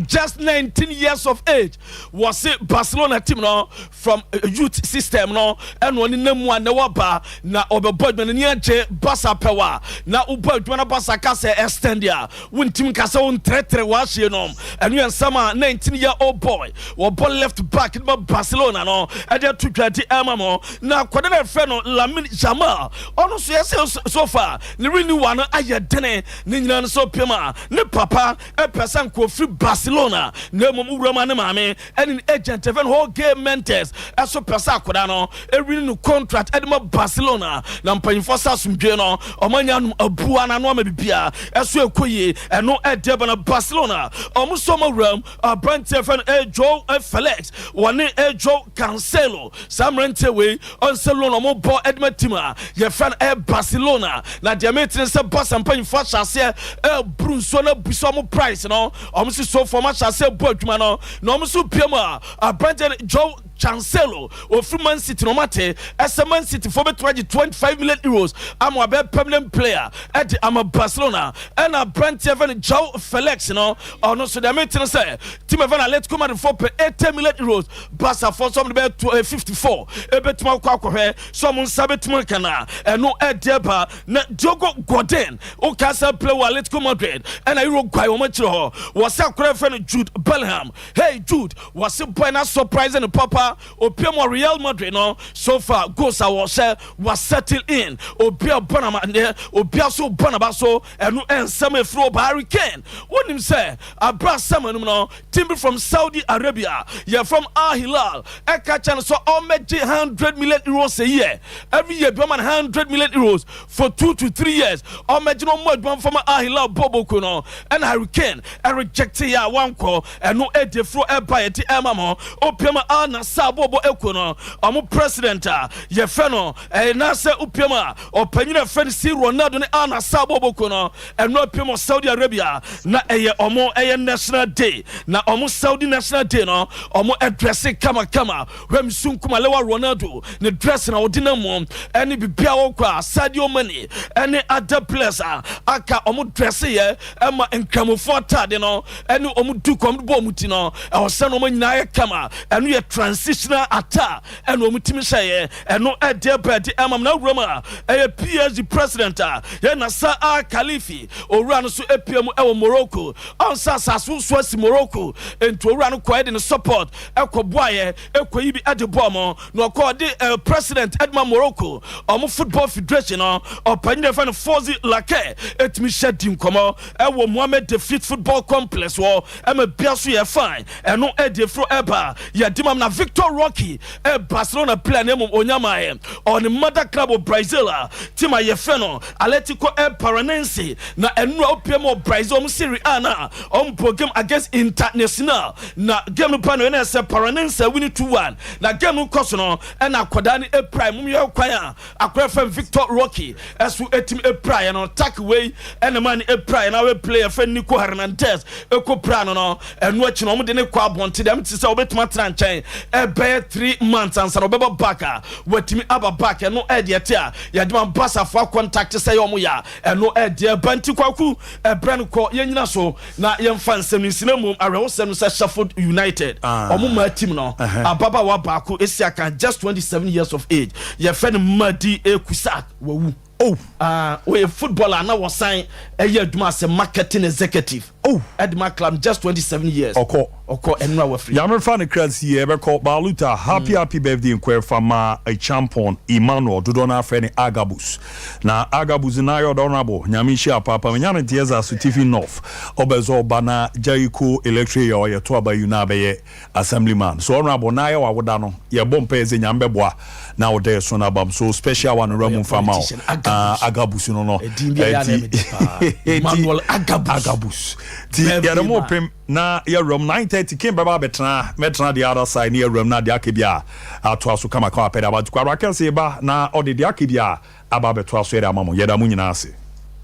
Just 19 years of age, wɔse Barcelona team no from youth system no ɛna ɔne nam mu a na waba na ɔbɛbɔ adwuma no ni agye Barca pɛw a na wobɔ adwuma no. Barca ka sɛ extend a, wontim ka sɛ wontrɛtrɛ w'ahyie no. Ɛno yɛ nsɛm a 19 year old boy wɔbɔ left back ma Barcelona no ɛde ato dwa di ɛma mo. Na akɔde no ɛfrɛ no Lamine Yamal, ɔno nso yɛsɛ so far ne renewal no ayɛ dene. Ne nyinaa no sɛ ɔpem a ne papa ɛpɛ sɛ nkɔfiri Barcelona, na mmom wura ne maame ɛne ne agent ɛfɛ no Jorge Mendes ɛso pɛ sɛ akwadaa no ɛwini no contract ɛde ma Barcelona. Na mpanyinfoɔ sɛ asomdwe no ɔmo anya nom abua n'ano ama bibia ɛso ɛkɔ yie. Ɛno ɛdeɛ ba na Barcelona ɔmo nso ɔmo awuram aberanteɛ fɛ no ɛjoe Felix, wɔne ɛjoe Cancelo. Saa mmeranteɛ wei ɔnsɛ loan ɔmo bɔ ɛde ma team a yɛfrɛ no ɛ Barcelona. Na deɛ metene sɛ Barca mpanyinfoɔ ahyɛ aseɛ ɛburu nsuo no abu so ɔmo price no. Ɔmo si so fam ahyɛ aseɛ bɔ adwuma no, na ɔmo nso pie mu a aberanteɛ no Joe Cancelo ofiri Man City na ɔmo ate ɛsɛ Man City fo bɛtumi agye €25 million ama wabɛyɛ permanent player ɛde ama Barcelona. Ɛna aberanteɛ fɛ no Joe Felix no, ɔno nso deɛ metene sɛ team ɛfɛ no Atletico Madrid fo pɛ €80 million. Barca fo nso ɔmo de bɛyɛ 54 ebɛtumi akɔ akɔhwɛ so ɔmo nsa bɛtumi aka. Na ɛno ɛdeɛ ba na Diogo Godin wokasa play wɔ Atletico Madrid ɛna Uruguay wɔn akyire hɔ, wɔsɛ akora fɛ no Jude Bellingham. Hey Jude, wɔse boy na surprise no papa. Opia mu Real Madrid no, so far goals a wɔhyɛ, wasettle in, obi a bɔ nama deɛ obi a so bɔ naba so. Ɛno ɛnsɛm efiri wɔ Harry Kane. Wonim sɛ abira asɛm anum no, team bi from Saudi Arabia yɛ from Al Hilal ɛka kyɛn no sɛ ɔmɛgye €100 million a year, every year bi ɔma no €100 million for 2 to 3 years. Ɔmɛgye no ɔmo adwuma nfama Al Hilal bɔbɔko no. Ɛna Harry Kane ɛreject yɛ a wankɔ. Ɛno ɛdi furo ɛba yɛde ɛma mo. Opiam Al Nassr bɔbɔ eko no, ɔmo president a yɛfɛ no ɛyɛ n'asɛ opiam a ɔpanyin a yɛfɛ no si Ronaldo ne Al Nassr bɔbɔ ko no. Ɛno apiam wɔ Saudi Arabia na ɛyɛ ɔmo ɛyɛ national day. Na ɔmo Saudi national day no, ɔmo ɛdress kamakama. Hwɛm sunkum alewa Ronaldo ne dress na ɔde nam mu ɛne bibia wɔkɔ a Sadio Mane ɛne other players a aka ɔmo dress yɛ ɛma nkramofoɔ ataade no ɛne ɔmo duku ɔmo bɔ ɔmo ti no, ɛwɔ sɛ no ɔmo nyinaa yɛ kama. Ɛno yɛ transitional attire ɛna ɔmo timi hyɛ yɛ. Ɛno ɛdeɛ bɛɛde ɛma na awura mu a ɛyɛ PSG president a yɛ Nasser Al Khelaifi. Owura no so epie mu ɛwɔ Morocco. Ɔnsa asase so asi Morocco nti owura no kɔ ɛde ne support ɛkɔ boayɛ ɛkɔ yi bi ɛde bɔɔ mo. Na ɔkɔ ɔde president ɛde Morocco ɔmo football federation no ɔpanyin ɛfɛ no Fouzi Lekjaa ɛtumi hyɛ di nkɔmɔ ɛwɔ Mohammed the Fifth football complex wɔ ɛma bia so yɛ fine. Ɛno ɛde efuro ɛba yɛde mam. Na Victor Roque ɛ Barcelona player na emom onyamaayɛ ɔne mother club wɔ Brazil a team a yɛfrɛ no Atletico ɛ Paranense. Na ɛnura opie mu wɔ Brazil ɔmo Serie A na ɔmo bɔ game against International. Na game no pa no ɛna ɛsɛ Paranense win 2-1. Na game no kɔ so no, ɛna akwadaa no epira mu yɛ kwan a akwadaa fɛn Victor Roque ɛso etim epira yɛ no tak wei ɛna maa no epira yɛ na awɛ player fɛn Nico Hernandez eko pra no. Ɛno akyi no, ɔmo de ne kɔ abɔnten dɛm ti sɛ ɔbɛtumi atena nkyɛn ɛbɛyɛ 3 months ansa na ɔbɛbɔ back a watumi aba back. Ɛno ɛdeɛ te a yɛde ma Barcafoɔ contact sɛ yɛ ɔmo yɛ a ɛno ɛdeɛ ba. Nti kwaku ɛbrɛ no kɔ yɛnyina so na yɛmfa nsɛm no nsi. Na mmom awerɛhosɛm no sɛ Sheffield United ɔmo maa team no ababaawa baako esi aka, just 27 years of age, yɛfrɛ no Madi Ekusak, wawu. Oh. Wɔyɛ footballer na wɔsan ɛyɛ adwuma sɛ marketing executive. Oh. Ɛde ma club just 27 years. Ɔkɔ. Ɔkɔ ɛnura wafiri. Nyame fa ne kra nsi yie ɛbɛkɔ Baaluta happy happy birthday nkɔ ɛfa ma Acheampong Emmanuel dodoɔ no ara frɛ no Agabus na Agabus na ayɛ ɔdɔ honourable Nyame nhyira paapa menya no nteɛ dza Sotifi North ɔbɛzɔ ɔba na Jericho electoral area ɔyɛ to aba yi na abɛyɛ Assemblyman so honourable na ayɛ wawoda no yɛbɔ mpaeɛ sɛ Nyame bɛboa na wo dɛ so no abam so special one wura mu mfa ma wo ah, Agabus no no ɛti Emmanuel Agabus Agabus ti yɛde mo pem na yɛwura mu 9:30 kin bɛba abɛtena mɛtena the other side ne yɛwura mu na deɛ aka bi a atoa so kama kama pɛ de aba kwabra kɛse ba na ɔde deɛ aka bi a aba abɛtoa so yɛde ama mo yɛda mo nyinaa ase.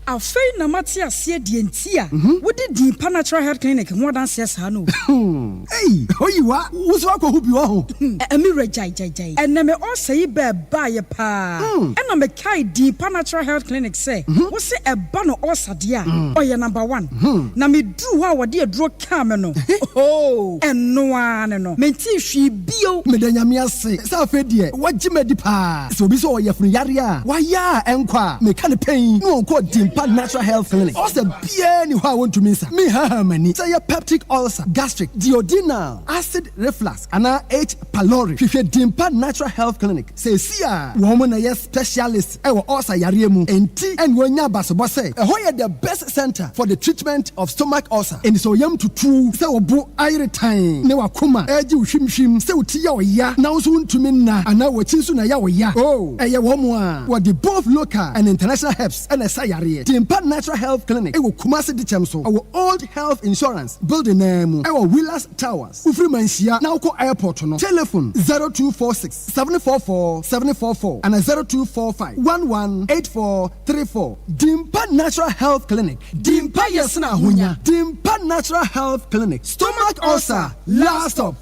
Afei na mate aseɛ deɛ nti a wode din pa Natural Health Clinic ho adanseɛ saa no o. Ei Oyiwa, wo nso woakɔhu bi wɔ ho? Me wura gyae gyae gyae. Ɛnnɛ me ulcer yi bɛɛ baeɛ paa ɛna mekae din pa Natural Health Clinic sɛ wose ɛba no ulcer deɛ a ɔyɛ number one. Na meduru hɔ a wɔde aduro kaa me no ohoo ɛno ara ne no mentee hwee bio. Meda Nyame ase sɛ afei deɛ wagye me adi paa. Sɛ obi sɛ ɔwɔ yafunu yareɛ a wayɛ a ɛnkɔ a, meka no pɛn na ɔnkɔ Dimpa Natural Health Clinic. Ulcer biara nni hɔ a wɔntumi nsa. Menhahaa m'ani sɛ ɛyɛ peptic ulcer, gastric, duodenal, acid reflux anaa H. pylori. Hwehwɛ Dimpa Natural Health Clinic seesei a wɔn na ɛyɛ specialist wɔ ulcer yareɛ mu. Enti ɛna wɔanya abasobɔ sɛ ɛhɔ yɛ the best center for the treatment of stomach ulcer. Enti sɛ ɔyam tutu, sɛ wo bo ayere tann ne w'akoma regye wo hwimhwim, sɛ wo ti yɛ wo ya na wo nso wontumi nna anaa w'akyi nso na ɛyɛ wo ya, oh, ɛyɛ wɔn a wɔde both local and international herbs na ɛsa yareɛ. Dimpa Natural Health Clinic wɔ Kumasi Dikyɛm so, ɛwɔ Old Health Insurance Building no ara mu, ɛwɔ Wheelers Towers. Wofiri Manhyia na wokɔ airport no, telephone 0246 744 744 anaa 0245 11 8434. Dimpa Natural Health Clinic, Dimpa yɛ sene ahonya. Dimpa Natural Health Clinic, stomach ulcer, last stop.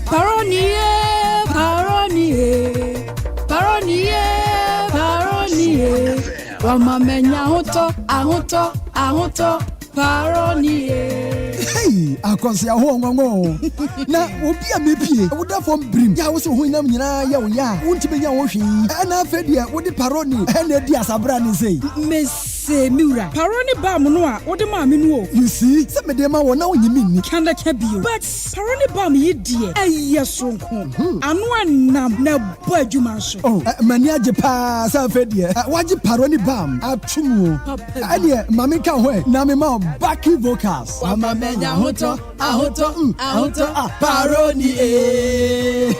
Paroniye, paroniye, paroniye, paroniye. Wama menya ahotɔ, ahotɔ, ahotɔ, paroniye. Hey, akɔsi aho ngongo o. Na obi a mepie, woda fam birim. Yɛ a wo sɛ wo honam nyinaa yɛ wo ya a, wontumi nyɛ wo hwee. Ɛna afei deɛ wode paroni ɛna adi asabra ne sei. Mese me wura, paroni balm no a wode maa me no o. You see, sɛ mede ma wo na wonnye me nni. Ka na ka bio. But paroni balm yi deɛ, ɛyɛ soronko. Ano ɛnam na ɛbɔ adwuma nso. Oh, m'ani agye paa sɛ afei deɛ woagye paroni balm ato mu o. Papa bi. Ɛneɛ ma menka wo ho ɛ na mema wo backing vocals. Wama manya ahotɔ, ahotɔ, ahotɔ, ah, paroni ee.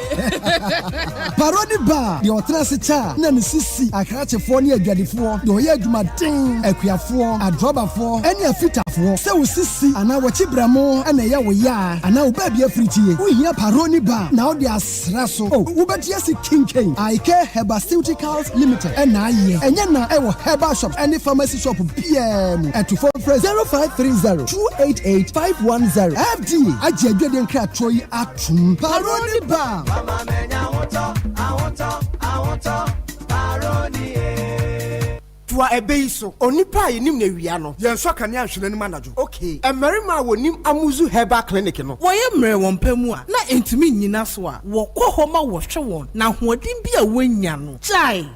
Paroni ba, deɛ ɔtena ase kyɛ a na ne sisi akrakyefoɔ ne adwadifoɔ, deɛ ɔyɛ adwumaden, akuafoɔ, adrɔbafoɔ ne afitafoɔ. Sɛ wo sisi anaa w'akyi berɛmo na ɛyɛ wo ya a, anaa wo baabi afirikyie, wohia Paroni ba na wode asra so. Oh, wobɛte ase kenken. Icare Herbaceuticals Limited na ayɛ. Ɛnyɛ na ɛwɔ herbal shops ne pharmacy shop biara mu. Atufo mfrɛ 0530 288 510. FDA agye adwadie nkratoɔ yi atom. Paroni Balm. Mama menya ahotɔ, ahotɔ, ahotɔ, paroni eh. Toa ɛbɛ yi so. Onipa a yɛnim no awia no. Yɛnsɔ kanea nhwɛ n'anim anadwo. Okay, mmarima a wɔnim Amuzu Herbal Clinic no. Wɔyɛ mmerɛ wɔn pɛ mu a na ɛntumi nnyina so a, wɔkɔ hɔ ma wɔhwɛ wɔn na ahoɔden bi a wɔanya no gyae.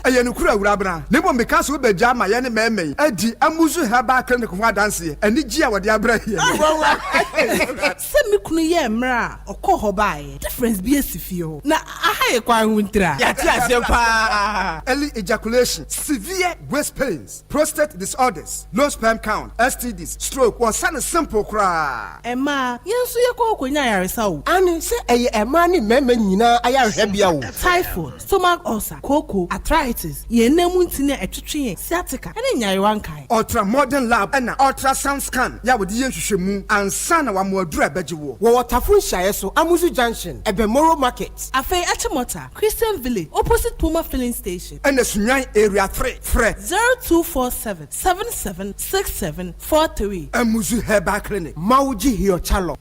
Ɛyɛ nokorɛ Awurabena, na mmom meka sɛ wobɛgyaa ma yɛne mmarima yi adi Amuzu Herbal Clinic ho adanseɛ, anigyeɛ a wɔde abrɛ yɛn no. Sɛ me kunu yɛɛ mmerɛ a ɔkɔɔ hɔ baeɛ, difference bi asi fie hɔ. Na aha yɛ kwan ho ntira. Yɛate aseɛ paa. Early ejaculation, severe waist pains, prostate disorders, low sperm count, STDs, stroke, wɔsa no simple koraa. Mmaa, yɛn nso yɛkɔ hɔ kɔnya ayaresa o. Aane, sɛ ɛyɛ mmaa ne mmarima nyinaa ayarehwɛbea o. Typhoid, stomach ulcer, kooko, arthritis, yɛn nan mu ntini a ɛtwetwe yɛn, sciatica, ne nyarewa nkae. Ultra modern lab ɛna ultrasound scan yɛ a wɔde yɛ nhwehwɛmu ansa na wɔama aduru a ɛbɛgye woɔ. Wɔwɔ Tafo nhyiaeɛ so, Amuzu Junction, ɛbɛn Moro Market. Afei Achimota, Christian Village, opposite Puma Filling Station. Ɛna Sunyani Area 3, frɛ. 0247 77 67 43. Amuzu Herbal Clinic. Mawuji Hiochalɔ.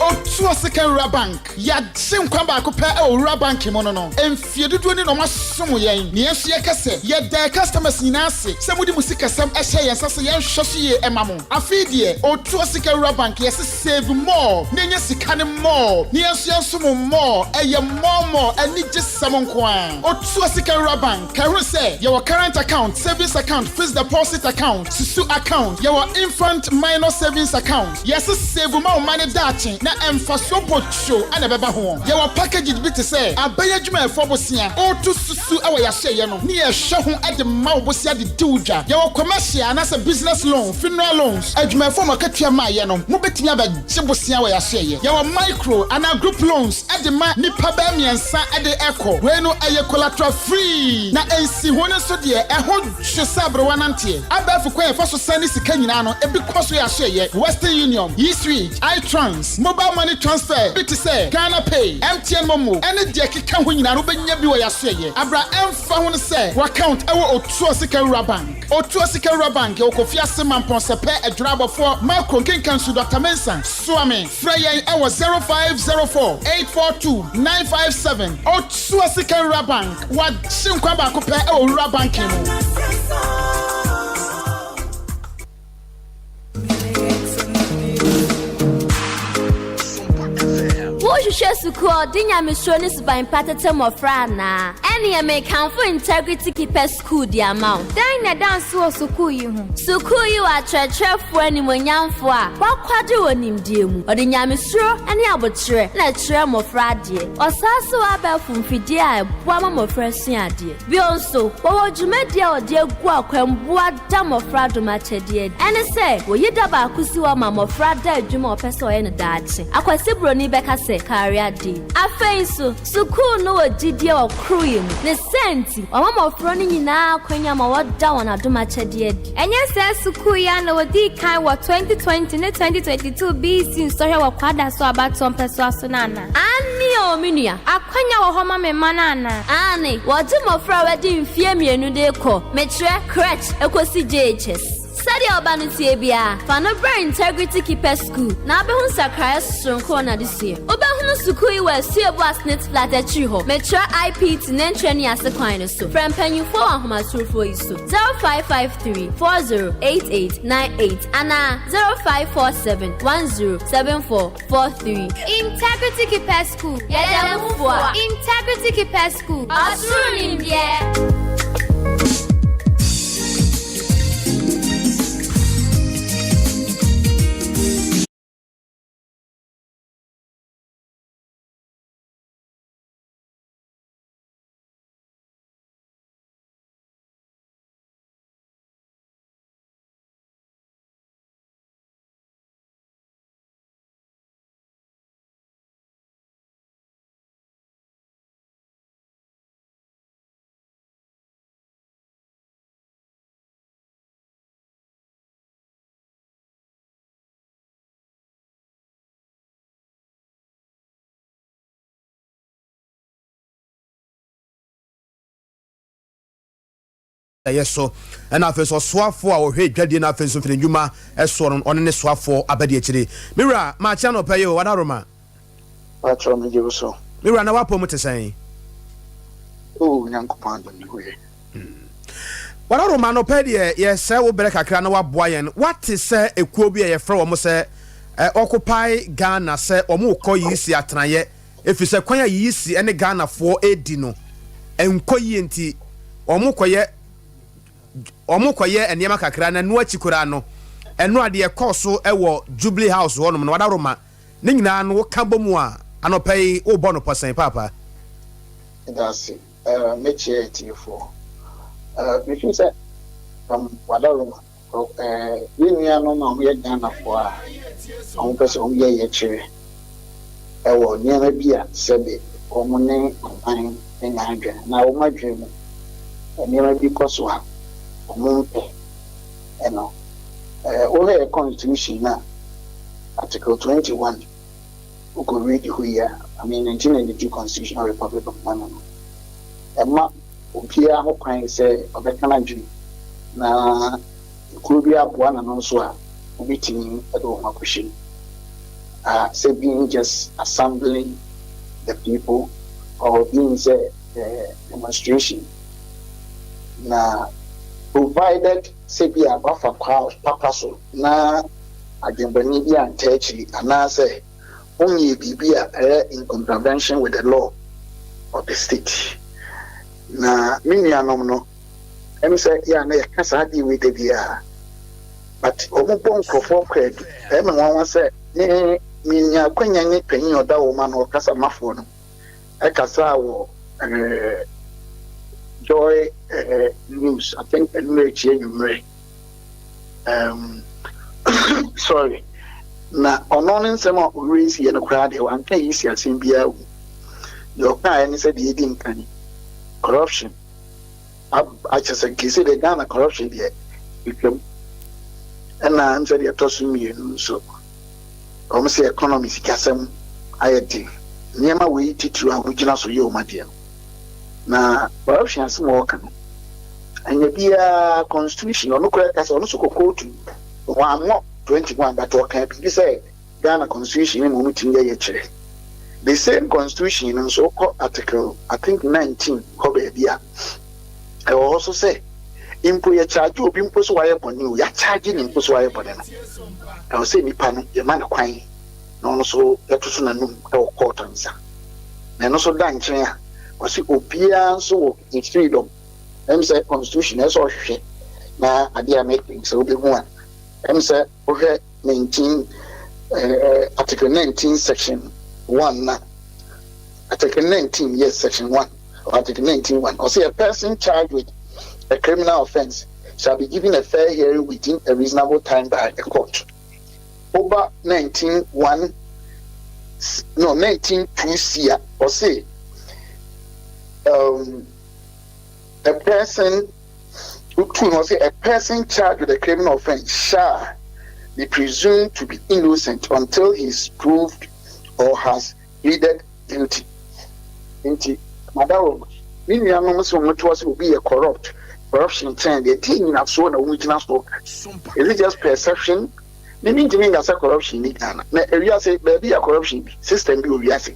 Otu. Otuo Sika Rural Bank. Yɛagye nkwa baako pɛ wɔ Rural Bank mu no no, mfie dodoɔ ni na wɔasom yɛn. Na yɛn nso yɛka sɛ, yɛda yɛn customers nyinaa ase sɛ mode mo sikasɛm hyɛ yɛn nsa sɛ yɛnhwɛ so yie mma mo. Afei deɛ, Otuo Sika Rural Bank, yɛse save more na nya sika no more, na yɛn nso yɛnsom wo more. Ɛyɛ more more, anigyesɛm nko ara. Otuo Sika Rural Bank, ka hunu sɛ yɛwɔ current account, savings account, fixed deposit account, susu account, yɛwɔ infant minor savings account. Yɛse save ma wo mma no daakye na mfasoɔ botwo na ɛbɛba ho. Yɛwɔ packages bi te sɛ abɛn adwumayɛfoɔ bosea, woto susu wɔ yɛahyɛeɛ no ne yɛhwɛ ho de ma wo bosea de di wo dwa. Yɛwɔ commercial anaasɛ business loan, funeral loans, adwumayɛfoɔ a mo akatua mmaeɛ no mobɛtumi abɛgye bosea wɔ yɛahyɛeɛ. Yɛwɔ micro anaa group loans de ma nnipa bɛyɛ mmiɛnsa de kɔ. Wei no ɛyɛ collateral free na nsiho no nso deɛ ɛho Hwɛ sɛ aberewa nanteɛ. Abɛɛfo kwan a yɛfa so san ne sika nyinaa no, ebi kɔ so yɛ asoɛeɛ, Western Union, E-Switch, iTrans, Mobile Money Transfer bi te sɛ Ghana Pay, MTN MoMo, ne deɛ ɛkeka ho nyinaa no wobɛnya bi wɔ yɛn asoɛeɛ. Abra ɛmfa ho ne sɛ w'account wɔ Otuo Sika Wura Bank. Otuo Sika Wura Bank yɛwɔ Kofi Ase, Mampɔn, Sɛpɛ, Adwira Abɔfoɔ, Makro, Nkenkansu, Dɔkta Mensah, Soame. Frɛ yɛn wɔ 0504 842 957. Otuo Sika Wura Bank. Wagye nkwa baako pɛ wɔ rural banking mu. Wohwehwɛ sukuu a ɔde nyamesuro ne suban pa tete mmɔfra anaa? Ɛnneɛ mekamfo Integrity Keepers School de ama wo. Dɛn na ɛda nsow wɔ sukuu yi ho? Sukuu yi wɔ akyerɛkyerɛfoɔ animuonyamfoɔ a wɔakwadare wɔ nimdeɛ mu. Wɔde nyamesuro ne aboterɛ na ɛkyerɛ mmɔfra adeɛ. Ɔsan nso wɔ abɛɛfo mfidie a ɛboa ma mmɔfra sua adeɛ. Bio nso, wɔwɔ dwumadie a wɔde agu akwan boa da mmɔfra dom akyɛdeɛ adi. Ɛne sɛ, wɔyi da baako si hɔ ma mmɔfra da adwuma a wɔpɛ sɛ wɔyɛ no daakye. Akwasi Broni bɛka sɛ, Career Day. Afei nso, sukuu no wɔ gyidie wɔ koroyɛ mu. Ne saa nti, wɔma mmɔfra no nyinaa akwanya ma wɔda wɔn adom akyɛdeɛ adi. Ɛnyɛ saa sukuu yi ara na wɔdii kan wɔ 2020 ne 2022 BEC nsɔhwɛ wɔ Kwadaso abatoɔ mpɛsoa so no anaa? Aane o, me nua. Akwanya wɔ hɔ ma me mma no anaa? Aane, wɔgye mmɔfra a wɔadi mfeɛ mmienu de rekɔ, mekyerɛ, crèche, kɔsi JHS. Sɛdeɛ wo ba no teɛ biara, fa no bra Integrity Keepers School na wobɛhu nsakraeɛ soronko wɔ n'adesua mu. Wobɛhunu sukuu yi wɔ Asuabu Asnit Flat akyiri hɔ, mekyerɛ IPT Nantwani ase kwan no so. Frɛ mpanyimfoɔ wɔ ahomatorofoɔ yi so. 0553 4088 98 anaa 0547 10 7443. Integrity Keepers School. Yɛda mo fua. Integrity Keepers School. Ɔsoro nimdeɛ. Ɛyɛ so. Ɛna afei nso ɔsoafoɔ a ɔhwɛ dwadie na afei nso mfinidwuma soɔ no ɔne ne soafoɔ abɛdi akyire. Me wura, makye anɔpa yi o, Wadaroma. Patrɔ megye wo so. Me wura, na w'apɔ mu te sɛn? Oh, Nyankopɔn adom me ho yɛ. Wadaroma, anɔpa yi deɛ yɛsɛe wo berɛ kakra na woaboa yɛn. Woate sɛ ekuo bi a yɛfrɛ wɔn sɛ Occupy Ghana sɛ wɔrekɔ Yisi atenaeɛ Efisɛ kwan a Yisi ne Ghanafoɔ redi no nkɔ yie nti, wɔkɔyɛ wɔkɔyɛ nneɛma kakra na ɛno akyi koraa no, ɛno a deɛ ɛkɔɔ so wɔ Jubilee House hɔnom no, Adaworoma, ne nyinaa no woka bɔ mu a, anɔpa yi wobɔ no pɔsɛn paapa? Meda ase. Mɛkyia atiefoɔ. Mefiri sɛ Adaworoma. Yɛn nuanom a wɔyɛ Ghanafoɔ a wɔpɛ sɛ wɔyɛ yɛkyerɛ wɔ nneɛma bi a sɛbe wɔn ne aban nya adwene anaa wɔn adwene mu nneɛma bi kɔ so a wɔmpɛ no. Wohwɛ yɛn constitution no a, Article 21, wokɔ read hɔ yi a, I mean 1992 Constitution of Republic of Ghana no, ɛma obiara ho kwan sɛ ɔbɛka n'adwene, na ekuo bi aboa n'ano nso a, wobɛtumi de wɔn akɔhyɛ mu. Sɛ being just assembling the people or being sɛ demonstration na provided sɛ bi a wafa kwa papa so na adwemmɔne bi anta akyiri anaasɛ wonyɛ biribi a ɛyɛ in contravention with the law of the state. Na me nuanom no, ɛne sɛ yɛ a na yɛka saa adeɛ wei da biara, but wɔn bɔ nkurɔfoɔ kwaadu. Ɛyɛ me nwanwa sɛ me menya akwanya ne panyin a ɔda wɔn ano ɔkasa mafoɔ no ɛkasa wɔ Joy News, I think ɛnura akyi anwummerɛ, sorry, na ɔno ne nsɛm a ɔwerɛ si yɛ no koraa deɛ, wanka yi si asɛm biara wu. Deɛ ɔkaeɛ ne sɛ deɛ ɛdi nkan, corruption akyɛ sɛ nkese deɛ Ghana corruption deɛ ɛtwam, ɛna nsɛ deɛ ɛtɔ so mmienu nso, wɔn sɛ economy, sikasɛm ayɛ den. Nneɛma wei titiri a wɔgyina so yɛ wɔn adeɛ no, na corruption asɛm a wɔka no, ɛnyɛ biara constitution. Ɔno koraa kasa, ɔno nso kɔ kootu wɔn ammɔ 21, but ɔka biribi sɛ Ghana constitution no mu wɔn tumi yɛ yɛ kyerɛ. The same constitution no nso kɔ article, I think, 19 hɔ baabi a ɛwɔ hɔ so sɛ mpo yɛkyaagye obi mpo so wayɛ bɔne o, yɛakyaagye ne mpo so wayɛ bɔne no, ɛwɔ sɛ nipa no yɛma no kwan na ɔno nso yɛto so n'anum ɛwɔ court nsa. Na ɛno nso da nkyɛn a, ɔsi obiara nso wɔ ne freedom. Ɛm sɛ constitution ɛsɛ ɔhwehwɛ na adeɛ a mɛka sɛ wobɛhu a, ɛm sɛ wohwɛ 19 article 19 section 1, na article 19, yes, section 1 or article 19 1, ɔsɛ a person charged with a criminal offence shall be given a fair hearing within a reasonable time by a court. Over 19 1, no, 19 2 c a, ɔsɛ a person who two no say a person charged with a criminal offence shall be presumed to be innocent until he is proved or has pleaded guilty. Nti madaworo, me nuanom sɛ wɔn to sɛ obi yɛ corrupt, corruption kyɛn deɛ tie nyinasoɔ na wɔn gyina so. Is it just perception? Ne mi ntumi nkasa corruption ni Ghana na ewiase baabi yɛ corruption bi system bi wɔ wiase.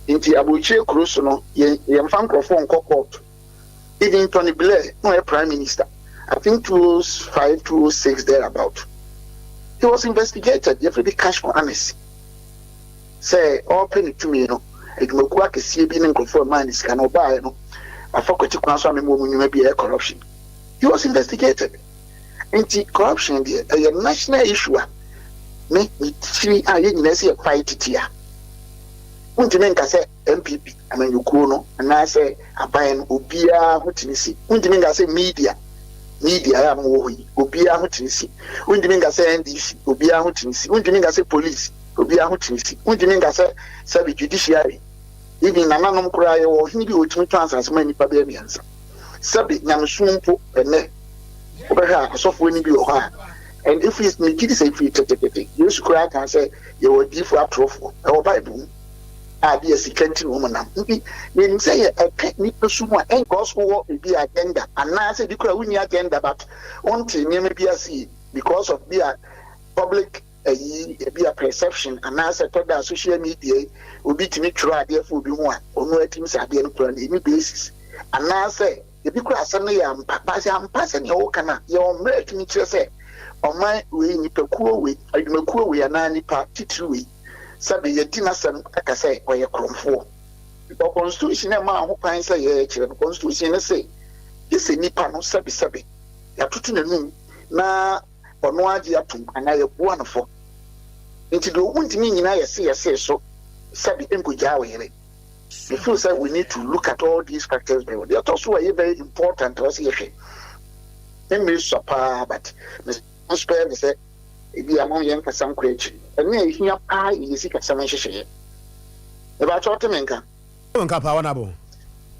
Nti aburokyire kuro so no, yɛn yɛmfa nkurɔfoɔ nkɔ court. Even Tony Blair na ɔyɛ prime minister, I think 2005, 2006 thereabout, he was investigated. Yɛfrɛ bi cash for honesty sɛ ɔrepɛ ne tumi no, adwumakuo akɛseɛ bi ne nkurɔfoɔ maa ne sika na ɔbaeɛ no afa kwati kwan so a memmɔ mu nnwuma bi ɛyɛ corruption. He was investigated. Nti corruption deɛ, ɛyɛ national issue a me me tiri a yɛn nyinaa sɛ yɛ fight tia. Wontumi nka sɛ NPP amanyɔkuo no anaasɛ aban no obiara ho tumi si. Wontumi nka sɛ media a mowɔ hɔ yi obiara ho tumi si. Wontumi nka sɛ NDC obiara ho tumi si. Wontumi nka sɛ police obiara ho tumi si. Wontumi nka sɛ sɛbi judiciary, even nananom koraa, yɛwɔ ɔhene bi a wɔtumi tɔn asase ma nnipa bɛyɛ mmiɛnsa. Sɛbi nyamesom mpo, ɛnɛ wobɛhwɛ a, asɔfoɔ no bi wɔ hɔ a, and if megye di sɛ ɛfiri tetetete, Yesu koraa ka sɛ yɛwɔ adiifoɔ atorofoɔ, ɛwɔ Bible mu a bi yɛ sika nti na wɔn nam. Nti yɛnim sɛ yɛ ɛka nipa su mu a ɛnkɔs wɔ ebi agenda anaasɛ ebi koraa wonni agenda, but wɔnte nneɛma bi ase yie because of bi a public ɛyi, ebi a perception anaasɛ tɔda social media yi, obi tumi twerɛ adeɛ fo obi ho a ɔno atim sɛ adeɛ no koraa no ɛni basis, anaasɛ ebi koraa asɛm no yɛ ampa baasi ampa sɛ nea ɔwɔ kan a yɛwɔ mmerɛ atumi kyerɛ sɛ ɔman wei, nipakuo wei, adwumakuo wei anaa nipa titiri wei, sɛbi yɛdi n'asɛm aka sɛ ɔyɛ korɔmfoɔ, because constitution ɛma ho kwan sɛ yɛkyerɛ no. Constitution no sɛ gye sɛ nipa no sɛbisɛbi yɛatoto n'anum na ɔno agye atom anaa yɛboa no fɔ. Nti deɛ ɔwu ntumi nyinaa yɛse yɛse so sɛbi nkogyaa wɔ yere. Me feel sɛ we need to look at all these factors very well. Deɛ ɛtɔ so a ɛyɛ very important a ɔsɛ yɛhwɛ, me mmiri sɔ paa, but me spare me sɛ ebi ama yɛn nkasa nkɔ akyiri. Ɛne a ehia paa yɛ yɛsi kasɛm nhyehyɛeɛ. Ɛbɛatwa ɔte me nka. Nka paa wɔn abo.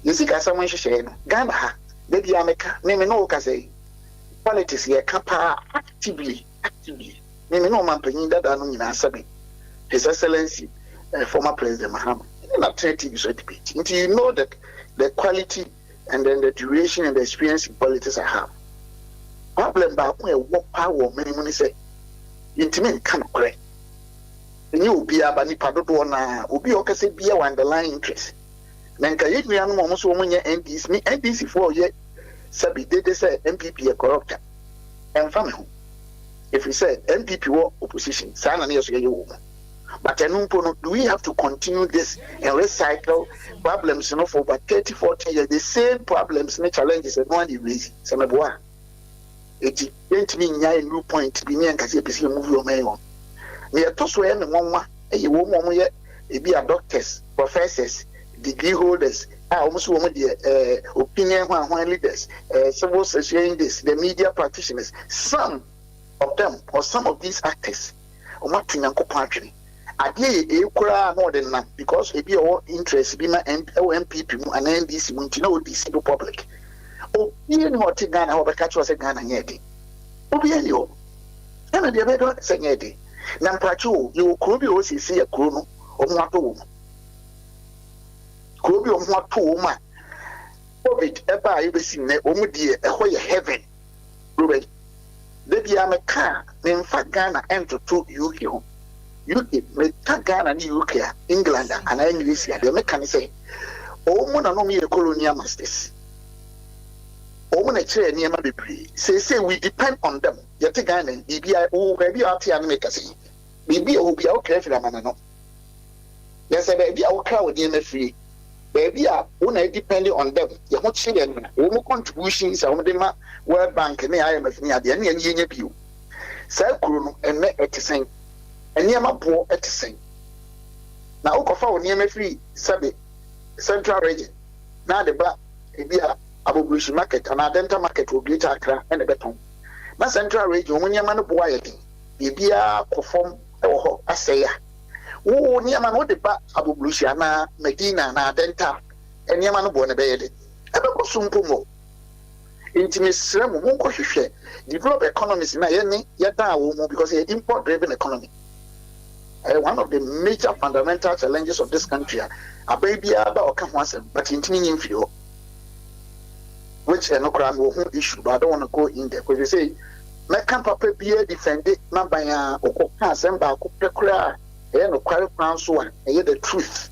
Yɛsi kasɛm nhyehyɛeɛ no Ghana ha, baabi a meka me ne wo kasa yi, politics yɛka paa actively actively. Me ne ɔman dada no nyinaa, sɛbi His Excellency former President Mahama, ɛne na tena TV so debate. Nti you know that the quality and then the duration and the experience in politics I have. Problem baako a ɛwɔ paa wɔ ɔman mu ne sɛ yɛntumi nka nokorɛ. Ɛnyɛ obiara but nipa dodoɔ no ara. Obi a ɔkasa biara wɔ underlying interest. Na nka yɛn nuanom a wɔn nso wɔn nyɛ NDC, me NDC foɔ a ɔyɛ sɛbi dede sɛ NPP yɛ corrupt a, ɛnfa me ho. Ɛfiri sɛ NPP wɔ opposition, saa na ne yɛ so yɛyɛ wɔ mu. But ɛno mpo no, do we have to continue this and recycle problems no for over 30, 40 years, the same problems ne challenges ɛno ara na ɛraise, sɛ meboa a. Enti yɛntumi nnyae nnuru point bi ne yɛnka sɛ yɛpɛ sɛ yɛ move ɔman yi on. Nea ɛtɔ so a ɛyɛ me nwanwa yɛ wɔn a wɔyɛ ebi a doctors, professors, degree holders a wɔn nso wɔn deɛ eh, opinion hwan hwan leaders, eh, civil society, the media practitioners, some of them or some of these actors wɔn ato Nyankopɔn atwene. Adeɛ yɛ ee koraa na ɔde nam because ebi a ɔwɔ interest bi ma ɛwɔ NPP mu anaa NDC mu nti na ɔdi si do public. Obiara ni hɔ ɔte Ghana hɔ ɔbɛka kyerɛ sɛ Ghana nyɛ den. Obiara ni hɔ. Ghana deɛ ɛbɛyɛ dɛ sɛ nyɛ den. Na mprakye o, yɛwɔ kuro bi a ɔwɔ siesie yɛ kuro no wɔn ho atɔ wɔ mu. Kuro bi a wɔn ho atɔ wɔ mu a COVID ɛbaa yɛbɛsi nnɛ wɔn deɛ ɛhɔ yɛ heaven. Robert, da biara meka a, memfa Ghana ntoto UK ho. UK, meka Ghana ne UK a, England a, anaa Englesi a, deɛ meka ne sɛ, wɔn na na wɔyɛ colonial masters. Wɔn na ɛkyerɛɛ nneɛma bebree. Seesei we depend on them. Yɛte Ghana yi, biribiara, wowɔ baabi a wote a ne meka sɛ yi, biribi a ɛwɔ biara wokra firi amane no. Na sɛ baabi a wokra wo nneɛma firi, baabi a wo na depend on them, yɛn ho kye yɛn a, wɔn contributions a wɔde ma World Bank ne IMF ne adeɛ, ɛne yɛn yɛnya bio. Saa kuro no, ɛnnɛ ɛte sɛn? Nneɛma boɔ te sɛn? Na wokɔfa wo nneɛma firi sɛbe Central Region na ade ba ebi a Aboburushi Market anaa Adenta Market wɔ Greater Accra na ɛbɛtɔn. Na Central Region wɔn nneɛma no boɔ ayɛ den, biribiara kɔ fam wɔ hɔ asɛe a, Wo nneɛma no wode ba Aboburuhyi anaa Madina anaa Adenta a, nneɛma no boɔ no bɛyɛ dɛn? Ɛbɛkɔ so mpo mmɔ. Nti mesrɛ mo, monkɔhwehwɛ develop economies no a yɛne yɛdaa wɔn mu because ɛyɛ import driven economy. Ɛyɛ one of the major fundamental challenges of this country a aban biara ba ɔka ho asɛm but yɛntumi nyi mfiri hɔ. Which ɛno koraa mewɔ ho issue but I don't want to go in there because they say mɛka papa biara defende n'aban a wokɔ ka asɛm baako pɛ koraa a ɛyɛ nokware kwan so a ɛyɛ the truth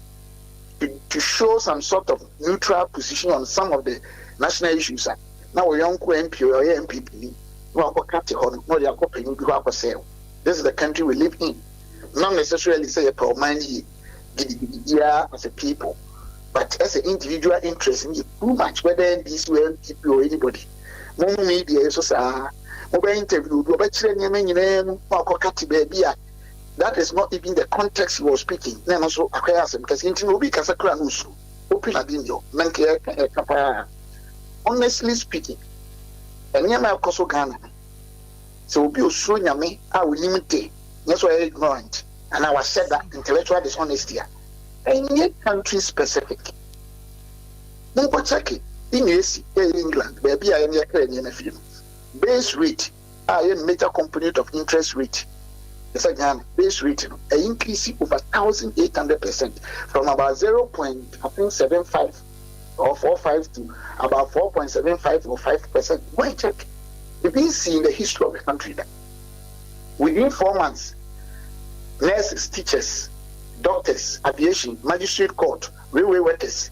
to, to show some sort of neutral position on some of the national issues a na wo yɔnko MP ɔyɛ NPP ni na wakɔka te hɔ no na ɔde akɔ panyin bi hɔ akɔsɛe wo. This is the country we live in. Not necessarily sɛ yɛpɛ ɔman no yie gidigidi biara as a people but ɛsɛ individual interest no yɛ too much whether NDC or NPP or anybody. Mo mo media yi so saa mobɛ interview obi ɔbɛkyerɛ nneɛma nyinaa mu na wakɔka te baabi a that is not even the context he was speaking na ɛno nso akɔyɛ asɛm kɛse nti na obi kasa kura no osuro open ade nni hɔ na nka yɛka yɛka paa honestly speaking nneɛma a ɛkɔ so Ghana no sɛ obi osuro Nyame a onim de nyɛ sɛ ɔyɛ ignorant anaa wahyɛ da intellectual dishonesty a ɛnyɛ country specific. Monkɔ kyɛke Engiresi ɛyɛ England baabi a yɛne yɛkra nneɛma firi no base rate a ɛyɛ major component of interest rate te sɛ Ghana base rate no ɛ increase over 1800% from about 0 point I think 75 or 45 to about 4.75 or 5%. Go and check. Ebi nsi in the history of the country da. Within 4 months, nurses, teachers, doctors, aviation, magistrate court, railway workers,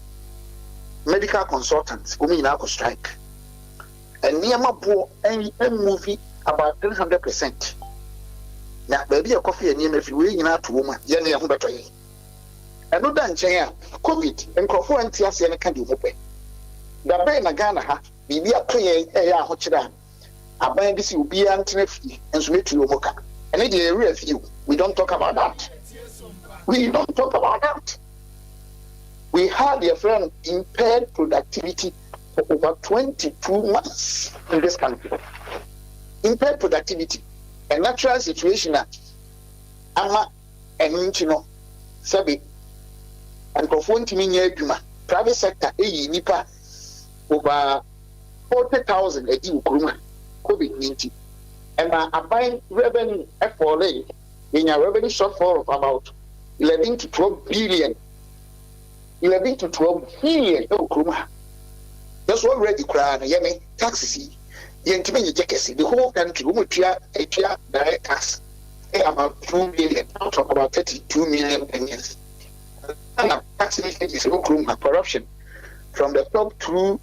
medical consultants, wɔn nyinaa kɔ strike. Nneɛma boɔ ɛn move about 300%. Na baabi a ɛkɔfa yɛ nneɛma firi wei nyinaa to wɔn a yɛn ne yɛn ho bɛtɔ yɛn. Ɛno da nkyɛn a COVID nkurɔfoɔ a nte aseɛ no ka deɛ wɔn pɛ. Da bɛn na Ghana ha biribi ato yɛn ɛyɛ ahokyerɛ a aban bi si obiara ntena fie nso metu wɔn ka. Ɛne deɛ yɛwerɛ fie o. We don't talk about that. We don't talk about that. We had the friend impaired productivity for over 22 months in this country. Impaired productivity, a natural situation a ama ɛno nti no sɛbi nkurɔfoɔ ntumi nyɛ adwuma. Private sector eyi nipa over 40,000 adi wɔ kurom a COVID ne nti ɛma aban revenue ɛfall. Yɛnya revenue shortfall of about 11 to 12 billion, 11 to 12 billion ɛwɔ kurom ha. Yɛsɔ already koraa no yɛne taxes yi yɛntumi nyegye kɛse. The whole country wɔn tua etua direct tax. Ɛyɛ about 2 million out of about 32 million Ghanaians. Ghana tax leakages wɔ kurom ha, corruption from the top through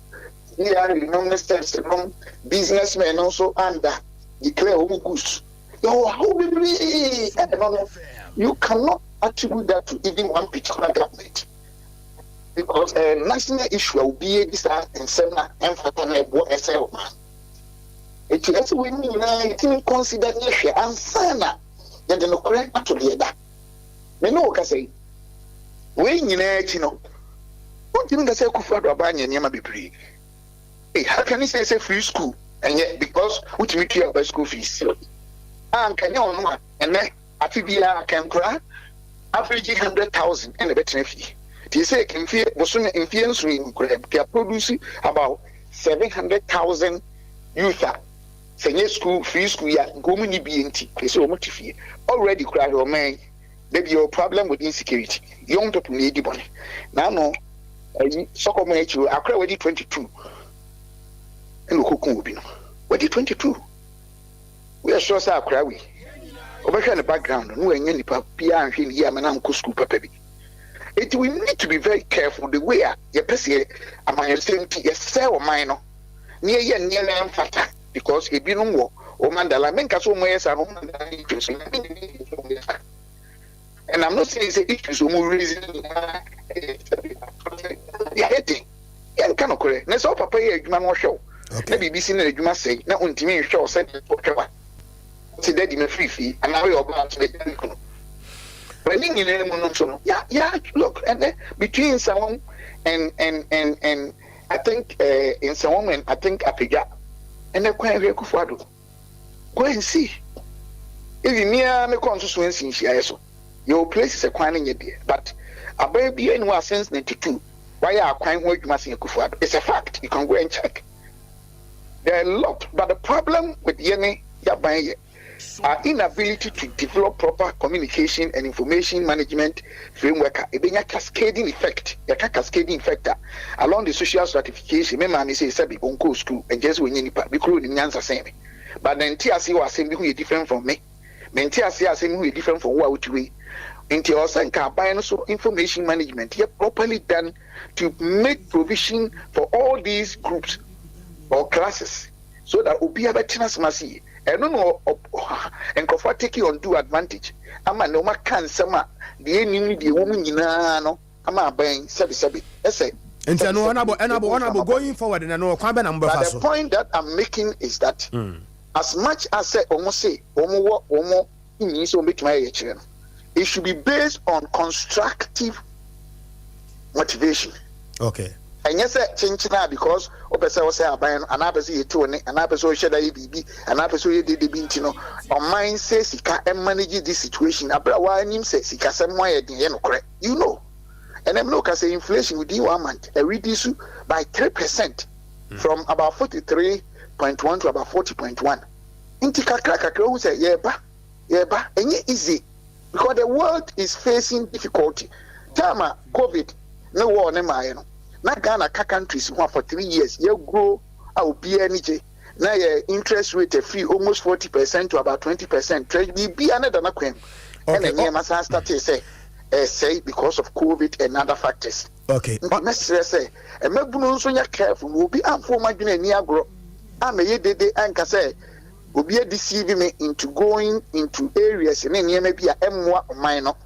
GRA nom ne steps nom, businessmen no nso under declare wɔn goods. Yɛwɔ haw bebree. Ɛno no, you cannot attribute that to even one particular government because national issue a obi edi saa nsɛm na ɛmfata na ɛboɔ ɛsɛ ɔman. Eti ɛsɛ wɔn nyinaa yɛtumi consider ne hwɛ ansa na yɛde nokorɛ ato deɛ da. Me ne wo kasa yi, wei nyinaa akyi no, wontumi nka sɛ Akufo Addo aba anyɛ nneɛma bebree. Hey, how can you say sɛ free school ɛnyɛ because wotumi tua ɔba school fees a nka nyɛ ɔno a ɛnɛ afe biara kankura average 100,000 ɛna ɛbɛtena fie? Nti sɛ mfie bosome mfie 7 yi nkura they produce about 700,000 youth a sɛ nyɛ school free school yi a nka wɔn ni bie. Nti ɛsɛ wɔn te fie already kura hwɛ ɔman yi maybe your problem with insecurity, young people na edi bɔne n'ano ayi sɔkɔmɔ akyi. Akora wadi 22 ɛna okokun obi no, wadi 22. Woyɛ sure sɛ akora wei ɔbɛhwɛ ne background no, wɔnyɛ nipa biara nhwɛ ne yie ama na nkɔ school papa bi? Eti we need to be very careful the way a yɛpɛ sɛ amanyɔsɛm ti yɛsɛ ɔman no ne yɛyɛ nneɛma mfata because ebinom wɔ wɔn andala menka so wɔn yɛ saa no, wɔn andala interest wɔn yɛ saa. And I'm not saying say issues wɔn raise nyinaa yɛ den. Yɛnka nokorɛ na sɛ ɔpapa yɛ adwuma no ɔhwɛ wo na biribi si na adwuma sɛe na ɔntumi nhwɛ wo sɛdeɛ ɔhwɛ wa ti dadi ma firi fie anaa ɔyɛ ɔbaa so bɛgya ne kunu. But ne nyinaa mu no nso no, ya look, ɛnɛ between Nsawam and I think Nsawam and I think Apagya, ɛnɛ kwan hwɛ Akufo Addo, go and see. Even me a mekɔ nso so nsi nhyiaeɛ so, yɛwɔ places kwan no nyɛ deɛ, but aban bi ani hɔ a since 92 wayɛ akwan ho adwuma sen Akufo Addo. It's a fact, you can go and check. There are a lot, but the problem with yɛne yaban yɛ our inability to develop proper communication and information management framework a ebenya cascading effect. Yɛka cascading effect a, along the social stratification. Me maame sɛ sɛbi ɔnkɔ school, ɛnkyɛn sɛ wɔnyɛ nipa bi kuro onim nyansa sɛn me, but ne nte ase wɔ asɛm bi ho yɛ different from me. Me nte ase asɛm bi ho yɛ different from wo a wote wei. Nti ɔsɛ nka aban no so information management yɛ properly done to make provision for all these groups or classes so that obiara bɛtena asɛm ase yie. Ɛno na nkurɔfoɔ take undue advantage ama na wɔn aka nsɛm a deɛ enim ne deɛ ɛwɔ mu nyinaa no ama aban sɛbisɛbi ɛsɛ. Nti ɛno ɔnabɔ going forward na no kwan bɛ na mo bɛfa But so. the point that I'm making is that as much as sɛ wɔn se wɔn wɔ wɔn nyinyi sɛ wɔn bɛtumi ayɛ kyerɛ no, it should be based on constructive motivation. Ɛnyɛ sɛ kyenkyena a because wopɛ sɛ wosɛ aban no anaa pɛ sɛ yɛtu wo ne anaa pɛ sɛ wohyɛ da yɛ biribi anaa pɛ sɛ woyɛ dede bi. Nti no ɔman sɛ sika manage this situation abere a wɔanim sɛ sikasɛm ho ayɛ den, yɛ nokorɛ. Ɛnɛ mi na woka sɛ inflation within one month ɛreduce by 3% from about 43.1 to about 40.1. Nti kakra kakra ohun sɛ yɛreba yɛreba. Ɛnyɛ easy because the world is facing difficulty. Time a COVID ne war ne maayɛ no na Ghana ka countries ho a for 3 years yɛ grow a obiara ani gye na yɛ interest rate afiri almost 40% to about 20%. Biribiara ne da na kwan mu ɛna nneɛma san start sɛ ɛsɛe because of COVID and other factors. Nti mɛsrɛ sɛ ɛmɛbunu nso nyɛ careful na obi amfo wɔn adwene ani agorɔ amɛyɛ dede anka sɛ obi deceive me into going into areas ne nneɛma bi a ɛmmoa ɔman no.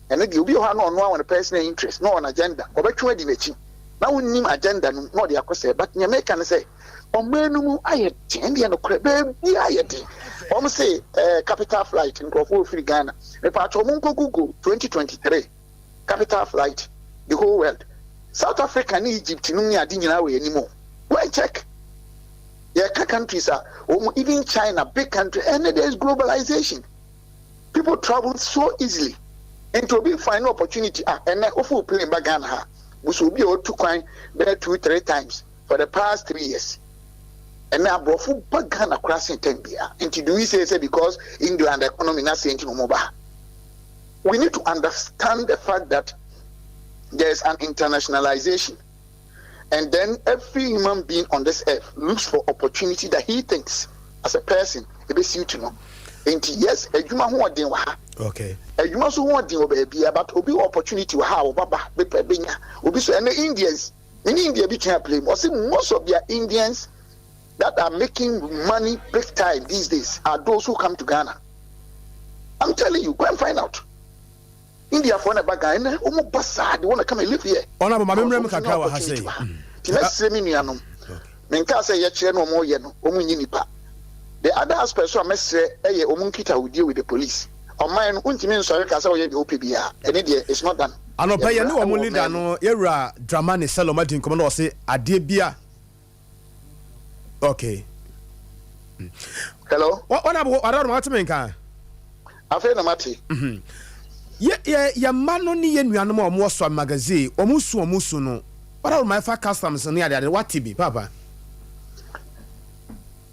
Ɛno deɛ, obi wɔ hɔ a na ɔno awɔ ne personal interest na ɔwɔ agenda, ɔbɛtwe adi n'akyi na wonnim agenda no na ɔde akɔ sɛ. But nea mɛka ne sɛ ɔman no mu ayɛ den deɛ, nokorɛ baabi ayɛ den. Wɔn se capital flight, nkurɔfoɔ ofiri Ghana mepatwa wɔn nkɔ Google 2023 capital flight, the whole world, South Africa ne Egypt no ne ade nyinaa wɔ anim o. Go and check. Yɛka countries a wɔn, even China, big country, and there is globalization, people travel so easily. Nti obi find opportunity a ɛnɛ ofo plane ba Ghana ha busu obi a otu kwan bɛyɛ two three times for the past 3 years. Ɛnɛ aborɔfo ba Ghana koraa sen ten bia. Nti do we say because England economy na say nti na ɔmo ba ha? We need to understand the fact that there is an internationalization and then every human being on this earth looks for opportunity that he thinks as a person ebe suit no. Nti yes, adwuma ho ɔden wɔ ha. Okay. Adwuma nso ho ɔden wɔ baabiara but obi wɔ opportunity wɔ ha a ɔbaba bɛpɛ bɛnya. Obi so ɛnɛ Indians, me ne India bi tena plane mu, ɔse most of their Indians that are making money big time these days are those who come to Ghana. I'm telling you, go and find out. Indiafoɔ na ɛba Ghana ɛnɛ wɔn ba saa they wanna come and live here. Honourable ma me mmerɛ mu kakra wɔ ha sei. Nti mɛsrɛ me nuanom, menkaa sɛ yɛkyerɛ na wɔn yɛ no wɔn nyi nipa. The other aspect so a mɛsrɛ ɛyɛ wɔn nkitahodie with the police. Ɔman no wontumi nsɔre ka sɛ woyɛ deɛ wopɛ biara, ɛne deɛ it's not done. Anɔpa yi yɛne Mmara wɔn wɔ leader ɔman mu. no yɛwura Dramani Selom adi nkɔmmɔ na ɔse adeɛ bi a okay. Hello. Honourable Wadawurama wate me nka? Afei na mate. Mhm. Yɛ yɛ yɛ mma no ne yɛ nuanom a wɔwɔ Soame Magazine, wɔn su wɔn su no, Wadawurama ɛfa customs ne adeade, wate bi paapa?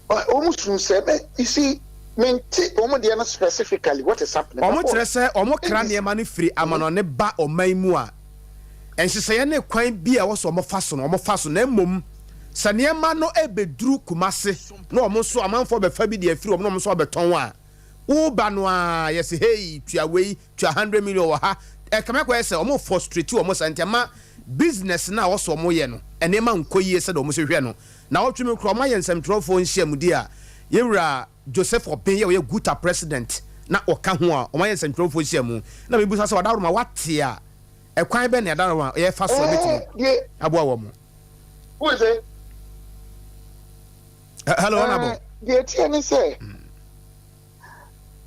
Wɔn su sɛ bɛ, you see, mente wɔn deɛ no specifically what is happening. Wɔn kyerɛ sɛ wɔn kra nneɛma no firi amanɔne ba ɔman mu a, nhyehyɛeɛ ne kwan bi a ɛwɔ sɛ wɔfa so no, wɔfa so, na mmom sɛ nneɛma no rebɛduru Kumase na wɔn nso amanfoɔ bɛfa bi de afiri wɔn na wɔn nso abɛtɔn a, Woba no ara yɛse hey tua wei tua hundred million wɔ ha ɛkame akɔyɛ sɛ wɔn frustrate wɔn saa nti ɛma business no a wɔsɛ wɔn yɛ no nneɛma nkɔ yie sɛdeɛ wɔn si hwɛ no. Naawɔtwe mu koraa wɔn ayɛ nsɛmtwerɛfoɔ nhyiamudie a yɛn wura Joseph Obeng yɛ ɔyɛ Guta president na ɔka ho a wɔn ayɛ nsɛmtwerɛfoɔ nhyiamu na mebisa sɛ Ɔdawuroma wate a ɛkwan bɛn na Ɔdawuroma yɛfa so a ɛbɛtumi aboa wɔn. Hello Honourable. Deɛ ɛteɛ ne sɛ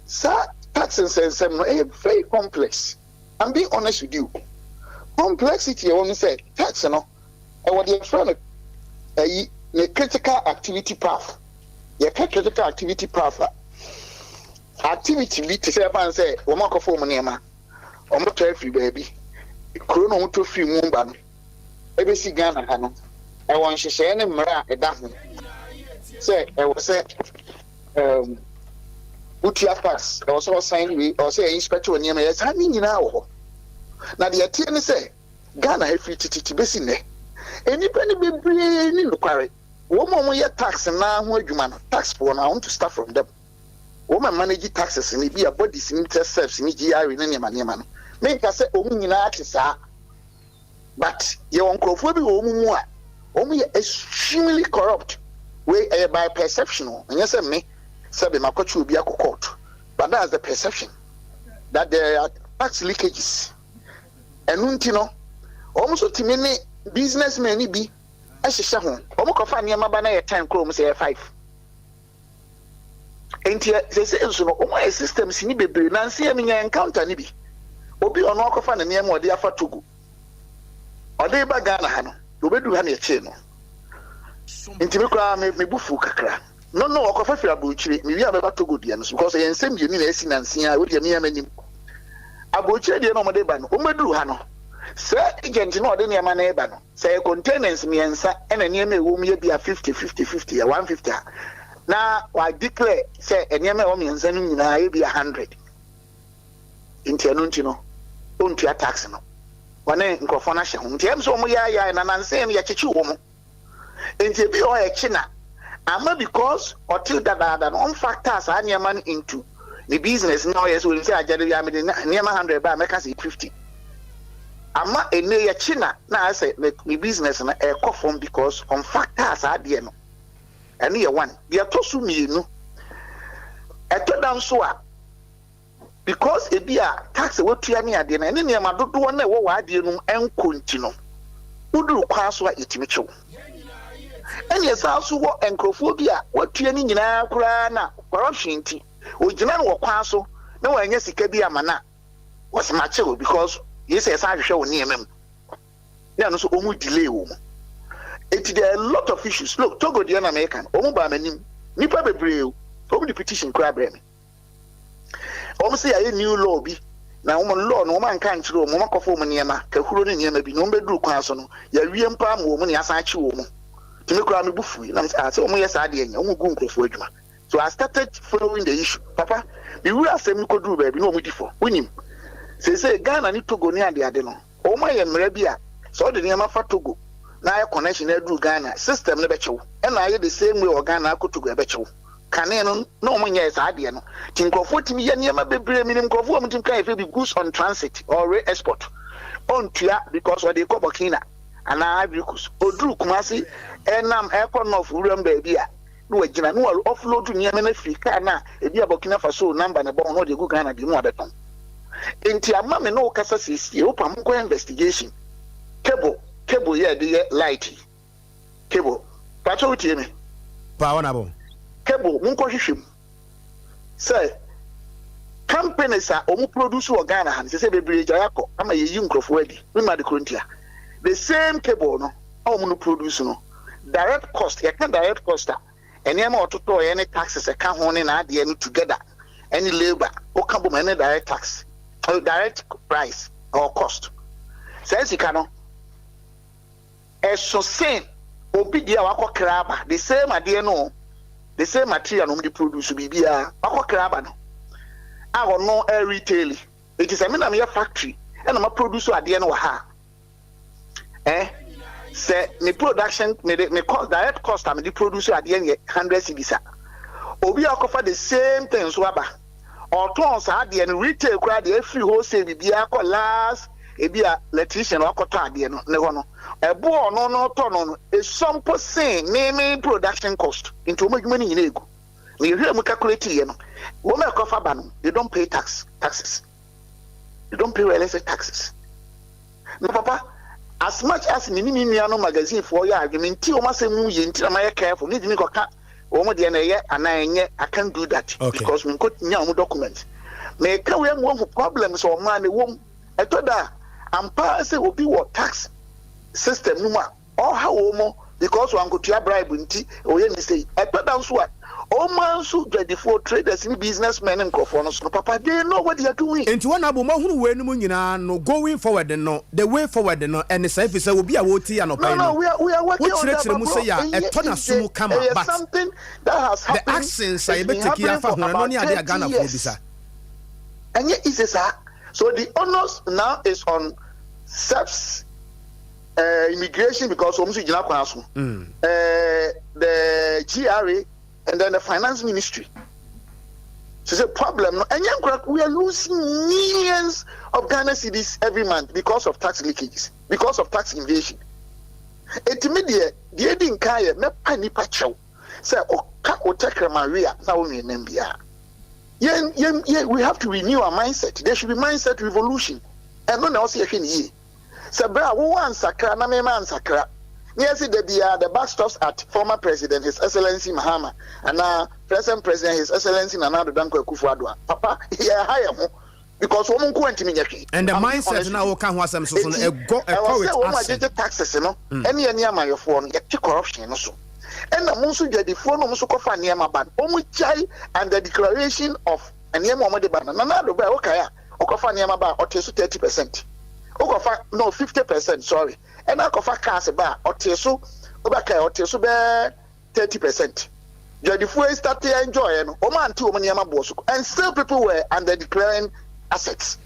saa tax nsɛnsɛm no ɛyɛ very complex. I'm being honest with you. Complexity ɛwɔ mu sɛ tax no ɛwɔ deɛ yɛfrɛ no ɛyi ne critical activity path. Yɛka critical activity path a activity bi te sɛ ɛfa sɛ wɔn akɔfo wɔn nneɛma wɔn tɔ afiri baabi kuro na wɔn tɔ firi mu ba no ɛbɛsi Ghana ha no ɛwɔ nhyehyɛeɛ ne mmara a ɛda ho sɛ ɛwɔ sɛ um, wotua tax, ɛwɔ sɛ ɔsan wei, ɛwɔ sɛ yɛ inspect wɔ nneɛma yɛ saa ne nyinaa wɔ hɔ. Na deɛ ɛteɛ ne sɛ Ghana ha firi tititi bɛsi nnɛ nnipa no bebree ni nokware. Wɔn a wɔyɛ tax naa ho adwuma no, tax foɔ no, I want to start from them. Wɔn a manage taxes no, ebi a bodies no te sɛ SERPs ne GRA ne nneɛma nneɛma no, menka sɛ wɔn nyinaa te saa. But yɛwɔ nkurɔfoɔ bi wɔ wɔn mu a wɔn yɛ extremely corrupt. Wei ɛyɛ by perception o, ɛnyɛ sɛ me sɛbe makɔkye obi akɔ court, but that's the perception that there are tax leakages. Ɛno nti no, wɔn nso tumi ne businessmen no bi hyehyɛ ho. Wɔn kɔfa nneɛma ba na yɛ ten koraa wɔn sɛ yɛ five. Nti sese nso no wɔn ayɛ systems ni bebree nansi yɛ menya encounter ni bi. Obi ɔno akɔfa ne nneɛma ɔde afa Togo. Ɔde ba Ghana ha no, na obedu ha na yɛkyee no. Nti me koraa me me bo fuw kakra. No no ɔkɔfa firi aburokyire. Me wie a mɛba Togo deɛ no so because ɛyɛ nsɛm mmienu na asi nansi a wodeɛ me a m'anim. Aburokyire deɛ na wɔde ba no, wɔn bɛduru ha no, sɛ agent no ɔde nneɛma no reba no, Sɛ ɛyɛ containers mmiɛnsa na nneɛma a ɛwɔ mu yɛ bi a 50, 50, 50 a, 150 a, na wa declare sɛ nneɛma a ɛwɔ mmiɛnsa no nyinaa yɛ bi a 100. Nti ɛno nti no, ɔntua tax no. Wɔne nkurɔfoɔ no ahyɛ ho. Nti ɛm sɛ wɔn yaayae na nansa yi no yɛkyekye wɔn. Nti ebi wɔ hɔ a ɛkye na ama because ɔte dadaada no ɔmfactor saa nneɛma no into ne business na ɔyɛ sɛ onim sɛ agyade bi a mede nneɛma 100 ba a mɛka sɛ 50. Ama ɛnɛ yɛkye na na ayɛ sɛ ne ne business no ɛkɔ fam because ɔmfactor saa adeɛ no. Ɛno yɛ one. Deɛ ɛtɔ so mmienu, ɛtɔ da nso a because ebi a tax a watua ne adeɛ no ɛne nneɛma dodoɔ no a ɛwɔ w'adeɛ no mu ɛnkɔ nti no, woduru kwan so a yɛtumi kye wo. Ɛne ɛsan nso wɔ nkurɔfoɔ bi a watua ne nyinaa koraa na corruption nti ogyina no wɔ kwan so na wanya sika bi ama no a wɔsɛ makye wo because yei sɛ yɛsan hwehwɛ wo nneɛma mu na ɛno nso wɔn delay wɔ mu. Eti there are a lot of issues. Look, Togo deɛ na meka no, wɔn baa m'anim nipa bebree o, wɔn de petition koraa brɛ me. Wɔn sɛ yɛayɛ new law bi na wɔn law no wɔn anka ankyerɛ wɔn, wɔn akɔfa wɔn nneɛma, kahuro ne nneɛma bi na wɔn bɛduru kwan so no yɛawie mpo ama wɔn na yɛasan akye wɔn. Nti me koraa me bo fui na me sɛ ah sɛ wɔn yɛ saa deɛ nyɛ wɔn gu nkurɔfoɔ adwuma. So I started following the issue. Papa, me wura asɛm no kɔduru baabi na wɔn di fɔ. Wonim, seesei Ghana ne Togo ne adeade no, wɔn ayɛ mmara bi a sɛ wɔde nneɛma fa Togo na ayɛ connection na aduru Ghana, system no bɛkye wo. Ɛna ayɛ the same way wɔ Ghana akɔ Togo ɛbɛkye wo. Kane no, na wɔn nyɛɛ saa adeɛ no. Nti nkurɔfoɔ tumi yɛ nneɛma bebree. Menim nkurɔfoɔ a wɔtumi ka yɛfrɛ bi goods on transit or re-export. Ɔntua because ɔde rekɔ Burkina anaa Ivory Coast. Ɔduru Kumasi ɛnam ɛrekɔ North wuram baabi a, na wagyina na wa offload nneɛma no afiri car no a ebi a Burkina Faso number na ɛbɔ ho na ɔde agu Ghana deɛ mu abɛtɔn. Nti ama me ne wo kasa siesie, wopa monkɔyɛ investigation. Cable, cable yɛ ɛde yɛ light yi. Cable, pakyɛ wo tie me? Paa wɔn abo. Cable, monkɔ hwehwɛ mu sɛ companies a wɔn produce wɔ Ghana ha no sɛ sɛ bebree gyae akɔ ama yɛyi nkurɔfoɔ adi. Mema de koro ntia. The same cable no a wɔn no produce no, direct cost, yɛka direct cost a, nneɛma a ɔtotɔɔeɛ ne taxes ɛka ho ne n'adeɛ no together ɛne labour woka bom ɛne direct tax, direct price or cost. Saa sika no ɛso sen obi deɛ a wakɔ kra aba, the same adeɛ no o, the same material na wɔn de produce biribiara, wakɔ kra aba no a ɔno ɛretail. Eti sɛ me na meyɛ factory ɛna ma produce adeɛ no wɔ ha a, eh, sɛ me production me de me cost, direct cost a me de produce adeɛ no yɛ 100 cedis a, obi a ɔkɔfa the same thing nso aba ɔtɔn saa adeɛ no retail koraa deɛ efiri wholesale biribiara kɔ last ebi a electrician wakɔtɔ adeɛ no ne hɔ no, ɛbo ɔno no tɔ no no esua mpo sen me production cost. Nti wɔn adwuma no nyinaa egu. Na yɛhwɛ mu calculate yɛ no, wɔn a ɛkɔfa ba no, they don't pay taxes, they don't pay real estate taxes. Na papa, as much as me ne me nua no magazine foɔ yɛ adwene nti wɔn asɛm mu yie nti na ma yɛ careful ne ntumi kɔka wɔn deɛ na ɛyɛ anaa ɛnyɛ. I can't do that because me nko nya wɔn document. Mɛka wei mu ahu problems a ɔmaa na ɛwɔ mu. Ɛtɔ da a ampa sɛ obi wɔ tax system no mu a ɔha wɔn mo because wankotua bribe nti ɔyɛ ne sei. Ɛtɔ da nso a ɔma nso dwadifoɔ, traders ne businessmen ne nkurɔfoɔ no so no, papa, they know what they are doing. Nti wɔn abo mahunu wei no mu nyinaa no, going forward no, the way forward no ɛne saa, ɛfiri sɛ obi a wɔretie anɔpa yi no, No, we are, we are working on that. Wokyerɛkyerɛ mu sɛ yɛ a ɛtɔ n'aso mu kama, but something that has the happened, actions a it's been yɛbɛtake happening afa for ho no about ne adeɛ a 30 Ghanafoɔ years. bisa. Ɛnyɛ easy saa. So the onus now is on SEPS, immigration, because wɔn nso gyina kwan so, the GRA and then the finance ministry. So the problem no, ɛnyɛ nkora, we are losing millions of Ghana cedis every month because of tax leakages, because of tax invasion. Etimi deɛ deɛ edi nkan yɛ mɛpa nipa kyɛw sɛ ɔka o tɛkrɛma wi a na onwie nam biara. Yɛn yɛn yɛn we have to renew our mindset. There should be mindset revolution. Ɛno na ɔsɛ yɛhwɛ ne yie sɛ bere a wowɔ ansakra na mema ansakra ne yɛsi da biara the buck stops at former president His Excellency Mahama anaa present president His Excellency Nana Addo Dankwa Akufo-Addo a, papa, yɛ ha yɛ ho because wɔn nko ntumi nyɛ hwee. And the mindset na woka ho asɛm so so no, ɛgɔ ɛwɔ ɛkɔ sɛ with wɔn action. Agyegye taxes no ɛne ɛne amayɔfoɔ no yɛte corruption no so, ɛna mo nso dwadifoɔ no, mo nso kɔfa nneɛma ba no, wɔn gyae and the declaration of nneɛma a wɔde ba no. Nana Addo ba a wɔkae a ɔkɔfa nneɛma ba a ɔte so 30%, wokɔfa no 50%, sorry, ɛna akɔfa cars ba a ɔte so, wobɛkae ɔte so bɛɛ 30%. Dwadifoɔ yi start enjoy no, wɔn ante wɔn nneɛma boɔ so and still people were under declaring assets.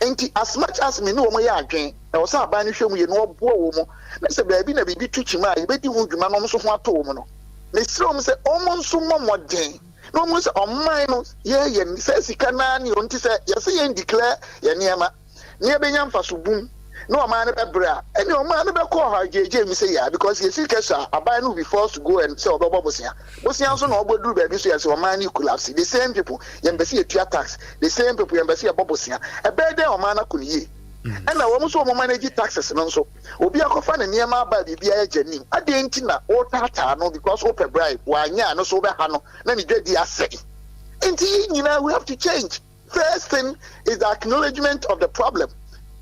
Nti as much as me ne wɔn yɛ adwen, ɛwɔ sɛ aban no hwɛ mu yie na ɔboa wɔn mu na sɛ baabi na biribi tu kyima a yɛbɛdi ho dwuma na wɔn nso ho atɔ wɔn no, mesrɛ wɔn sɛ wɔn nso mmɔ mmɔden na wɔn sɛ ɔman no yɛyɛ sɛ sika naa ne wɔn ti sɛ yɛsɛ yɛn declare yɛn nneɛma na yɛbɛnya mfaso bum na ɔman no bɛbrɛ a, ɛne ɔman no bɛkɔ ɔha gyegye mu sɛ yia because yɛsi kɛse a aban no will be forced to go and sɛ ɔbɛbɔ bosea bosea nso na ɔbɔ duru baabi so yɛ sɛ ɔman no collapse. The same people yɛn pɛ sɛ yɛtua tax, the same people yɛn pɛ sɛ yɛbɔ bosea, ɛbɛyɛ dɛ ɔman no akɔ ne yie. Ɛna wɔn nso wɔn manage taxes no nso, obi akɔfa ne nneɛma aba a biribi ayɛ gya nim adeɛ nti na wɔretaataa no because wopɛ bribe, wanyɛ a no so wobɛha no na ne dwadi asɛe. Nti yɛn nyinaa, we have to change. First thing is the acknowledgement of the problem,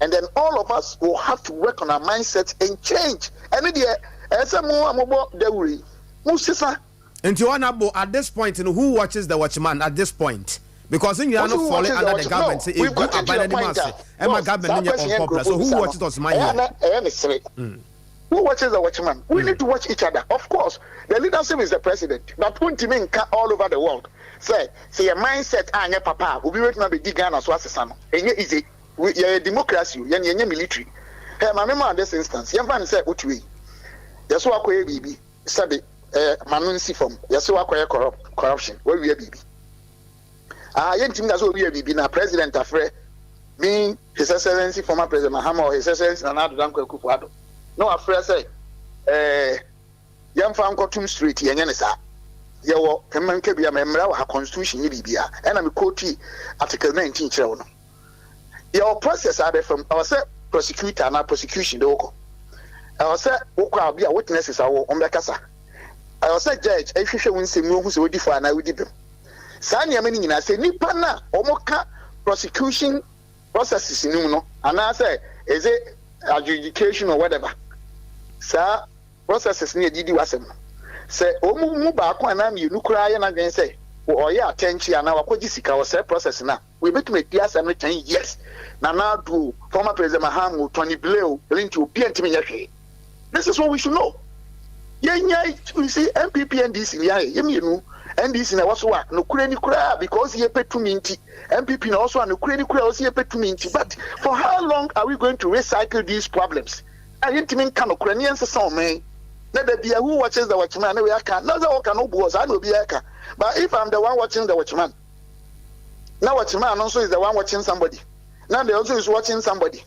and then all of us will have to work on our mindset and change. Ɛne deɛ ɛsɛ sɛ mo a mobɔ dawuro yi mo sisa. Nti ɔnabo, at this point no, who watches the watchman at this point? Because nyinaa no fall under the government sɛ egu aban anim ase ɛma government no nyɛ unpopular, so who watches the watchman here? Ɛyɛ ne sere. Who watches the watchman? We need to watch each other. Of course, the leadership is the president, but wontumi nka all over the world sɛ yɛ mindset anyɛ papa a obi bɛtumi abɛdi Ghana so asesa no. Ɛnyɛ easy. We yɛyɛ democracy o, yɛn yɛnyɛ military. Hey, maame, ma this instance, yɛmfa ne sɛ wotu yi yɛso akɔyɛ biribi sɛbe. Ɛɛ ma no nsi fam. Yɛse wakɔyɛ corrupt corruption, wawia biribi. Ah, yɛntumi ka sɛ owia biribi na president afrɛ me His Excellency former President Mahama or His Excellency Nana Addo Dankwa Akufo-Addo na wafrɛ sɛ ɛɛ yɛmfa nkɔtom straight, yɛnyɛ ne saa. Yɛwɔ mma nkabua ma mmara wɔ ha, constitution ne biribia. Ɛna me quote article 19 kyerɛ wo no. Yɛwɔ process a bɛfa mu. Ɛwɔ sɛ prosecutor anaa prosecution de wokɔ. Ɛwɔ sɛ wokɔ a obi a witnesses a wɔn bɛkasa. Ɛwɔ sɛ judge ɛhwehwɛ wo nsɛm mu ohu sɛ wodi fɔ anaa wodi bem. Saa nneɛma no nyinaa sɛ nipa no a wɔka prosecution processes no mu no anaasɛ is it adjudication or whatever saa processes no yɛde di w'asɛm no sɛ wɔn mu baako anaa mmienu koraa yɛ n'adwene sɛ ɔyɛ atɛnkye anaa wakɔgye sika ɔsɛe process no a wɔbɛtumi adi asɛm no 10 years. Nana Addo o, former President Mahama o, Tony Blair o, ɛno nti obiara ntumi nyɛ hwee. This is what we should know. Yɛnya, you see, NPP, NDC ni ayɛ yɛ mmienu. NDC na ɛwɔ so a nokorɛ ni koraa because yɛpɛ tumi nti, NPP na ɛwɔ so a nokorɛ ni koraa ɔsi yɛpɛ tumi nti. But for how long are we going to recycle these problems a yɛntumi nka nokorɛ ne yɛnsesa ɔman na da bia who watches the watchman na wei aka na sɛ wɔka no bu hɔ saa na obi ɛka? But if I'm the one watching the watchman na watchman no nso is the one watching somebody na the also is watching somebody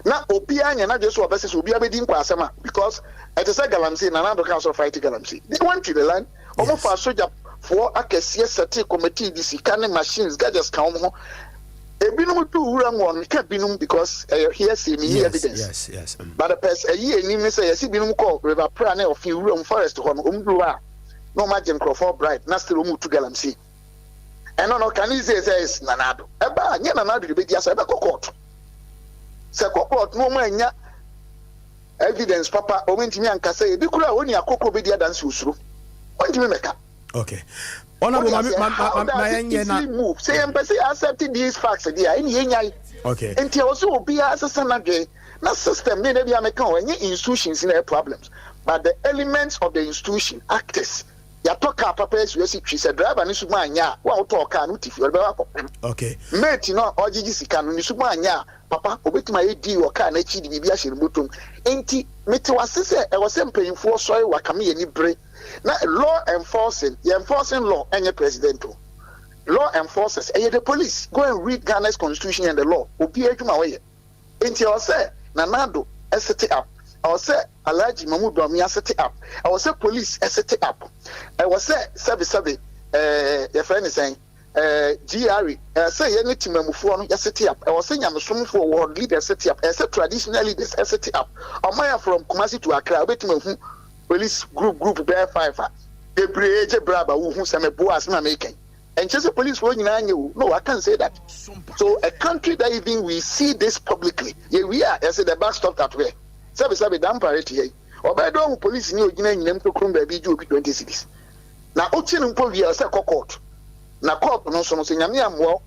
na obiara nyɛ n'adwe so ɔbɛsɛ sɛ obiara bɛdi nkɔ asɛm a because ɛte sɛ galamsey. Nana Addo kan so fight galamsey, they went to the land, wɔn fa sogyafoɔ akɛseɛ sɛte committee de sika ne machines, gadgets ka wɔn ho. Ebinom tu wura mu wɔn ka binom because ɛyɛ hearsay, mi ni evidence. But the person ɛyi enim ne sɛ yɛsi binom kɔ River Pra ne ɔfin wura mu forest hɔ no, wɔn duru hɔ a na wɔn agye nkurɔfoɔ bribe na still wɔn tu galamsey. Ɛno no, can you say sɛ it's Nana Addo? Ɛba nyɛ Nana Addo de bɛdi asa. Ɛbɛkɔ court sɛ kɔ court na wɔn anya evidence papa, wɔn ntumi ankasa. Ebi kura a wɔn ni akoko bɛdi adansi osuro, wɔn ntumi mɛka. Okay, honorable, ma ma ma ma yɛn yɛ na move sɛ yɛn pɛ sɛ accept these facts di a ɛni yɛn nyae. Nti ɛwɔ sɛ obiara sesa n'adwene na system ne ebi ameka hɔ. Ɛnyɛ institutions na ɛyɛ problems but the elements of the institution, actors. Yàtɔ kaa papa esi esi twi sɛ driver ne sumu anya a wɔn a wotɔ kaa no ti fi ɔde bɛba akɔpem. Mate no a ɔgyegye sika no ne sumu anya a papa obetumi ayɛ dii wɔ kaa n'akyi de biribi ahyɛ ne bɔtɔm. Nti mete wase sɛ ɛwɔ sɛ mpanyinfoɔ sɔre wakame yɛ ni bere na law enforcing, yɛ enforcing law. Ɛnyɛ president o, law enforcers ɛyɛ the police. Go and read Ghana's constitution and the law. Obi adwuma wɔyɛ. Nti ɛwɔ sɛ Nana Addo ɛsit up, ɛwɔ sɛ Alhaji Mahmood Bawumia sit up, ɛwɔ sɛ police ɛsit up, ɛwɔ sɛ sɛbisɛbi yɛfrɛ ne sɛn GRA, ɛwɔ sɛ yɛne temamufoɔ no yɛsit up, ɛwɔ sɛ nyamesomfoɔ wɔ leaders sit up, ɛwɔ sɛ traditional leaders ɛsit up. Ɔman yɛ from Kumasi to Accra, wobɛtumi ahu police group group bɛyɛ five a bebree gye braba. Wohu sɛ meboa asɛm a mekɛn ɛnkyɛ sɛ policefoɔ nyinaa nyɛ o. No, I can't say that. So a country that even we see this publicly, yɛwie a yɛsɛ the buck stopped at where? Sɛbisɛbi, Dampare te yɛ ɔbɛyɛ dɛ ɔhu police ni ogyina nyinam tokurom baabi gye obi 20 cedis na okyi no mpo wie a ɔsɛ kɔ court na court no nso no sɛ Nyame ammoa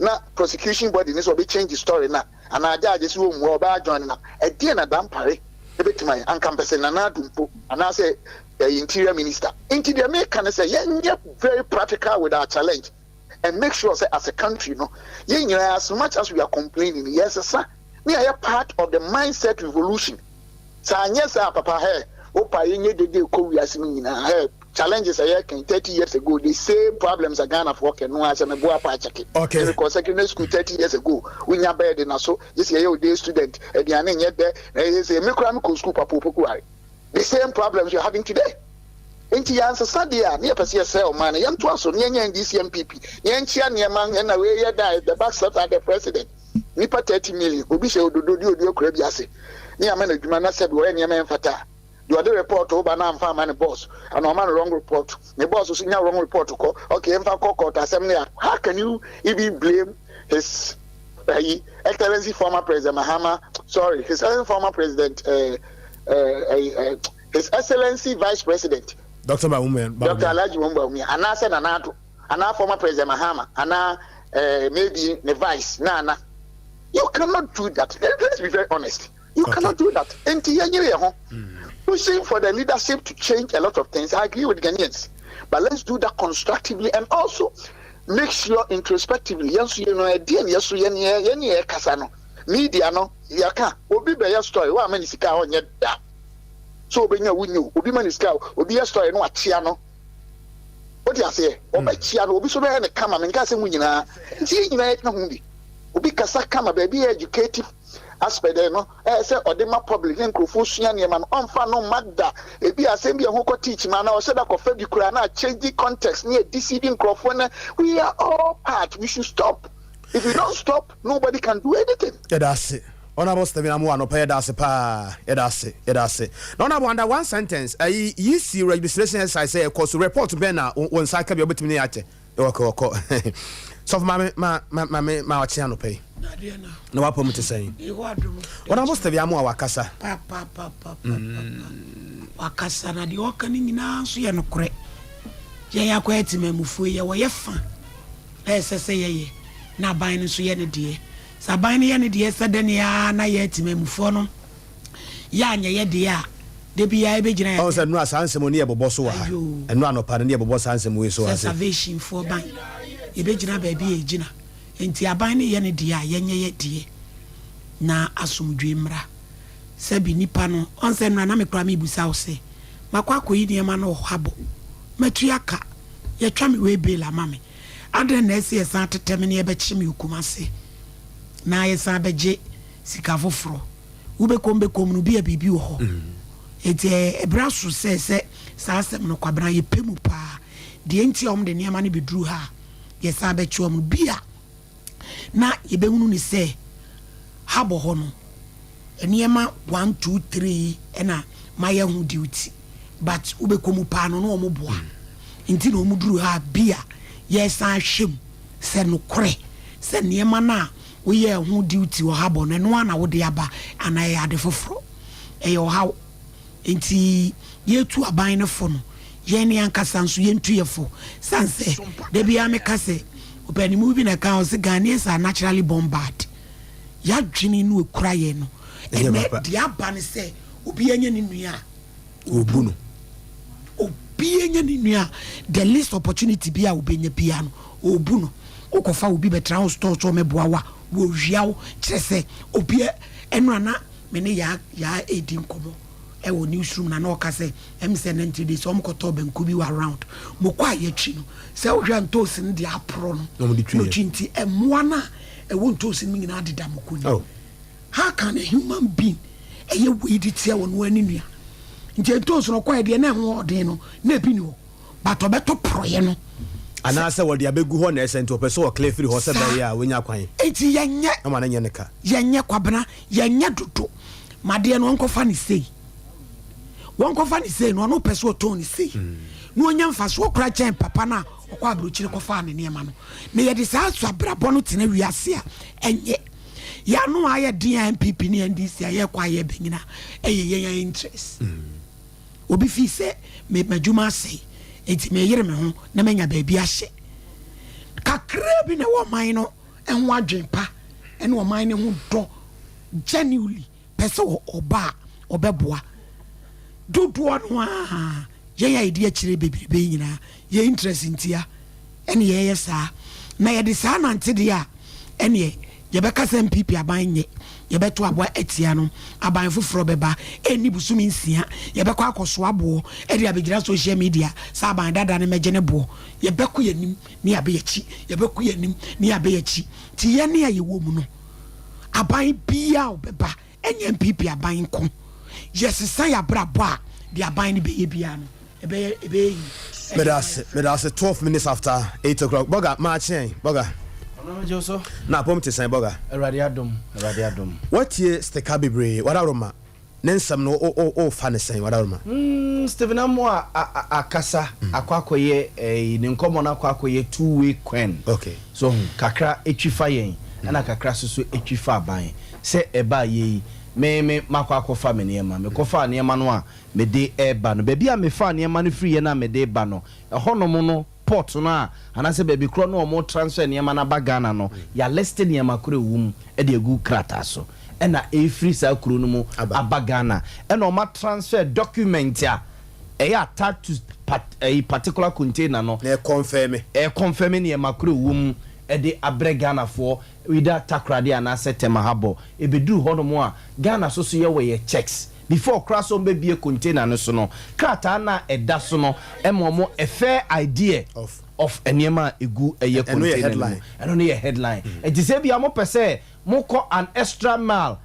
na prosecution body ne sɛ ɔbɛ change the story na anaa judge sɛ ɔmmua ɔbɛ adjourn na ɛdeɛ na Dampare ebɛtumi ayɛ anka mpɛ sɛ Nana Addo mpo anaasɛ ɛyɛ interior minister. Nti deɛ meka ne sɛ yɛnyɛ very practical with our challenge and make sure sɛ as a country no yɛn nyinaa, as much as we are complaining, yɛsesa ne yɛyɛ part of the mindset revolution. Sɛ anyɛ saa papa hɛ wopa yɛnyɛ dede kɔ wiase mu nyinaa hɛ challenges a yɛka 30 years ago, the same problems a Ghanafoɔ kɛ no a sɛ meboa pa akyɛke. Mekɔ secondary school 30 years ago, wonya bɛɛ de na so gye sɛ yɛyɛ wo day student, aduane nyɛ dɛ na ɛyɛ sɛ me koraa mekɔ school papa opoku ware, the same problems you're having today. Nti yɛansesa deɛ a ne yɛpɛ sɛ yɛsɛ ɔman no yɛntoa so ne yɛnyɛ NDC, NPP ne yɛnkyea nneɛma ɛna wei yɛ da the buck stops at the president. Nipa 30 million obi hyɛ ododo de odi okura bi ase ne yɛama no adwuma na sɛbi wɔyɛ nneɛma yɛmfata a deɛ ɔde report woba na amfa ama ne boss ana ɔma no wrong report, ne boss nso nya wrong report kɔ. Okay, yɛmfa kɔ court asɛm ne a how can you even blame his Excellency former President Mahama, sorry, his Excellency former President, His Excellency Vice President Dr. Bawumia. Dr. Alhaji Bawumia anaasɛ Nana Addo anaa former President Mahama anaa maybe ne vice nana? You cannot do that. Let's be very honest, you cannot do that. Nti yɛnyere yɛn ho pushing for the leadership to change a lot of things. I agree with Ghanaians, but let's do that constructively and also make sure introspectively yɛn nso yɛn no ɛdeɛ ne yɛn so yɛn yɛn yɛ kasa no media no yɛka obi bɛyɛ story wa ama ne sika a ɔnyɛ da. Sɛ ɔbɛnya a wonni o, obi ma no sika o, obi yɛ story na wakyea no. Wote aseɛ? Ɔbɛkyea no, obi nso bɛyɛ no kama, menka sɛ mo nyinaa. Nti yɛn nyinaa yɛka ho bi. Obi kasa kama, baabi yɛ educative aspect dɛ no, ɛyɛ sɛ ɔde ma public ne nkurɔfoɔ sua nneɛma no, ɔmfa no mma da. Ebi asɛm bi a ɛho kɔ teach ma anaa ɔhyɛ da kɔfa bi koraa na akyɛngye context ne adeceive nkurɔfoɔ na we are all part, we should stop. If we don't stop, nobody can do anything. Yɛda ase Honourable Stephen Amoah anɔpa yɛda ase paa yɛda ase yɛda ase na Honourable under one sentence ayi EC registration exercise sɛ ɛkɔ so report bɛn na wo nsa aka bi a wobɛtumi ne yɛ akyɛ wɔkɔ wɔkɔ sɔfo maame ma ma maame ma ɔkye anɔpa yi na wapɔ mu te sɛn Honourable Stephen Amoah wakasa wakasa na deɛ ɔka no nyinaa nso yɛ nokorɛ yɛn akɔyɛ temamufoɔ yi yɛwɔ yɛ fa na ɛsɛ sɛ yɛyɛ na aban no nso yɛ ne deɛ. Sɛ aban no yɛ ne deɛ sɛ dɛn ara na yɛn temanmufoɔ no yɛ anyɛ yɛ deɛ a, da biara yɛbɛgyina yɛn Ɔhu sɛ nnora saa nsɛm no yɛbobɔ so wɔ ha. Ayoo. Nnora anɔpa no ne yɛbobɔ saa nsɛm wei so wɔ Sɛ ha sei. Salvation foɔ ban, yɛbɛgyina baabi a yɛgyina. Enti aban no yɛ ne deɛ a, yɛnyɛ yɛ deɛ na asomdwoeɛ mmra. Sɛbi nipa no, ɔn sɛ nnora na me koraa merebisa wo sɛ, makɔ akɔyi nneɛma no wɔ hɔ abɔ, matua ka, yɛatwa me wei bail ama me. Adɛn na ɛsɛ yɛsan tetɛ me na yɛbɛkye me wɔ Kumasi na yɛsan bɛgye sika foforɔ? Wobɛkɔm bɛkɔm no, bi a biribi wɔ hɔ. Enti ɛberɛ aso sɛ sɛ saa asɛm no, Kwabena, yɛpɛ mu paa. Deɛ nti a wɔde nneɛma no bɛduru ha a yɛsan bɛkye wɔn no, bi a na yɛbɛhunu no sɛ habɔ hɔ no, nneɛma one, two, three yi na mayɛ ho duty but wobɛkɔ mu paa no na wɔn boa nti na wɔn duru ha bi a yɛsan ahwɛ mu sɛ nokorɛ sɛ nneɛma no a woyɛɛ ho duty wɔ habɔ no ɛno ara na wode aba anaa ɛyɛ ade foforɔ. Ɛyɛ ɔhaw. Nti yɛtu aban no fo no yɛn ankasa nso yɛntu yɛ fo sane sɛ da biara meka sɛ ɔpanimu bi na ɛka ɔse Ghanaians are naturally born bad. Y'adwene no ekura yɛn no, ɛnɛ deɛ aba ne sɛ obiara nya ne nua a, obu no. Obiara nya ne nua a, the least opportunity bi a obenya biara no, obu no. Wokɔfa obi bɛtena wo store so ɔmɛboa wo a, wɔwia wo. Kyerɛ sɛ obiara, ɛno a na me ne Yaa Yaa redi nkɔmmɔ ɛwɔ newsroom na na ɔka sɛ ɛm sɛ 90 days wɔn kɔtɔɔ banku bi wɔ around moko a yɛtwi no sɛ wohwɛ a ntoosi no deɛ aporɔ no Na wɔde twi na yɛ. ɔtwi nti mmoa no a ɛwɔ ntoosi no mu nyinaa deda moko no mu. Oh. How can a human being ɛyɛ wei de tia ɔno ara ne nua? Nti ntoosi no ɔkɔɛ deɛ na ɛho ɔden no na ebi ni hɔ but ɔbɛtɔ porɔeɛ no. Anaasɛ wɔde abɛgu hɔ na ɛsɛ nti ɔpɛ sɛ ɔclear firi hɔ sɛ Saa. ɛbɛyɛ a wanya kwan Nti yɛnyɛ ama no nyɛ ne ka. yɛnyɛ Kwabena yɛnyɛ dodo ma deɛ no ɔnkɔfa no sei wɔnkɔfa no sei no ɔno pɛ sɛ ɔtɔn no sei na ɔnya mfasoɔ kora kyɛn papa no a ɔkɔ aburokyire kɔfaa ne nneɛma no na yɛde saa so abrabɔ no tena wiase a ɛnyɛ yɛano a ayɛ den a NPP ne NDC a yɛkɔ a yɛbɛnyina ɛyɛ yɛn yɛn interest obi fi sɛ me m'adwuma asɛe nti meyere me ho na manya baabi ahyɛ kakra bi na ɛwɔ ɔman no ho adwen pa ne ɔman no ho dɔ genuinely pɛ sɛ ɔba a ɔbɛboa dodoɔ no a yɛn a yɛdi akyire bebrebe yi nyinaa yɛ interest ntia ɛne yɛyɛ saa na yɛde saa nante deɛ a ɛneɛ yɛbɛka sɛ NPP aban nyɛ yɛbɛto aboa atia no aban foforɔ bɛba ɛnni bosome nsia yɛbɛkɔ akɔsoa boɔ ɛde abɛgyina social media sɛ aban dada no mɛgye ne boɔ yɛbɛkɔ yɛnim ne yɛabɛ yɛakyi, yɛbɛkɔ yɛn anim ne yɛabɛ yɛakyi. Nti yɛn a yɛwɔ mu no, aban biara a ɔbɛba, ɛnyɛ NPP aban nko, yɛsesa yɛn abrabɔ a, deɛ aban no bɛyɛ biara no, ɛbɛyɛ ɛbɛyɛ yie. Meda ase, meda ase. 12 minutes after 8 o'clock. Bɔga, maakye ɛn, bɔga. Ɔno megye wo so. Na apom te sɛn, bɔga? Awurade adom, Awurade adom. Woatie stika bebree, wadaworoma. Ne nsɛm no wo wo fa no sɛn wadaworoma? Mm Stephen Amoah akasa akɔ akɔyɛ ɛyi ne nkɔmɔ no akɔ akɔyɛ two way kwan. Okay. So ho kakra etwi fa yɛn ɛna kakra soso etwi fa aban sɛ ɛbaa yɛ yi me me makɔ akɔfa me nneɛma me kɔ faa nneɛma no a me de ɛɛba no baabi a me faa nneɛma no firi yɛ no a me de ba no ɛhɔ nom no port no a anaasɛ baabi korɔ no a wɔn transfer nneɛma no aba Ghana no, yɛaliste nneɛma korɔ a ɛwɔ mu de agu krataa so ɛna ɛrefiri saa kuro no mu aba Ghana ɛna wɔn atransfer document a ɛyɛ attached to part ɛyi particular container no Na ɛconfirme. ɛconfirme nneɛma korɔ a ɛwɔ mu de abrɛ Ghanafoɔ either Takoradi anaasɛ Tema Harbour. Ɛbɛduru hɔnom a, Ghana nso so yɛwɔ yɛ checks. Before koraa sɛ wɔbɛbue container no so no, krataa no a ɛda so no ma wɔn a fair idea of nneɛma a ɛgu ɛyɛ container no mu. Ɛno no yɛ headline. Nti sɛ ebia mopɛ sɛ mokɔ an extra mile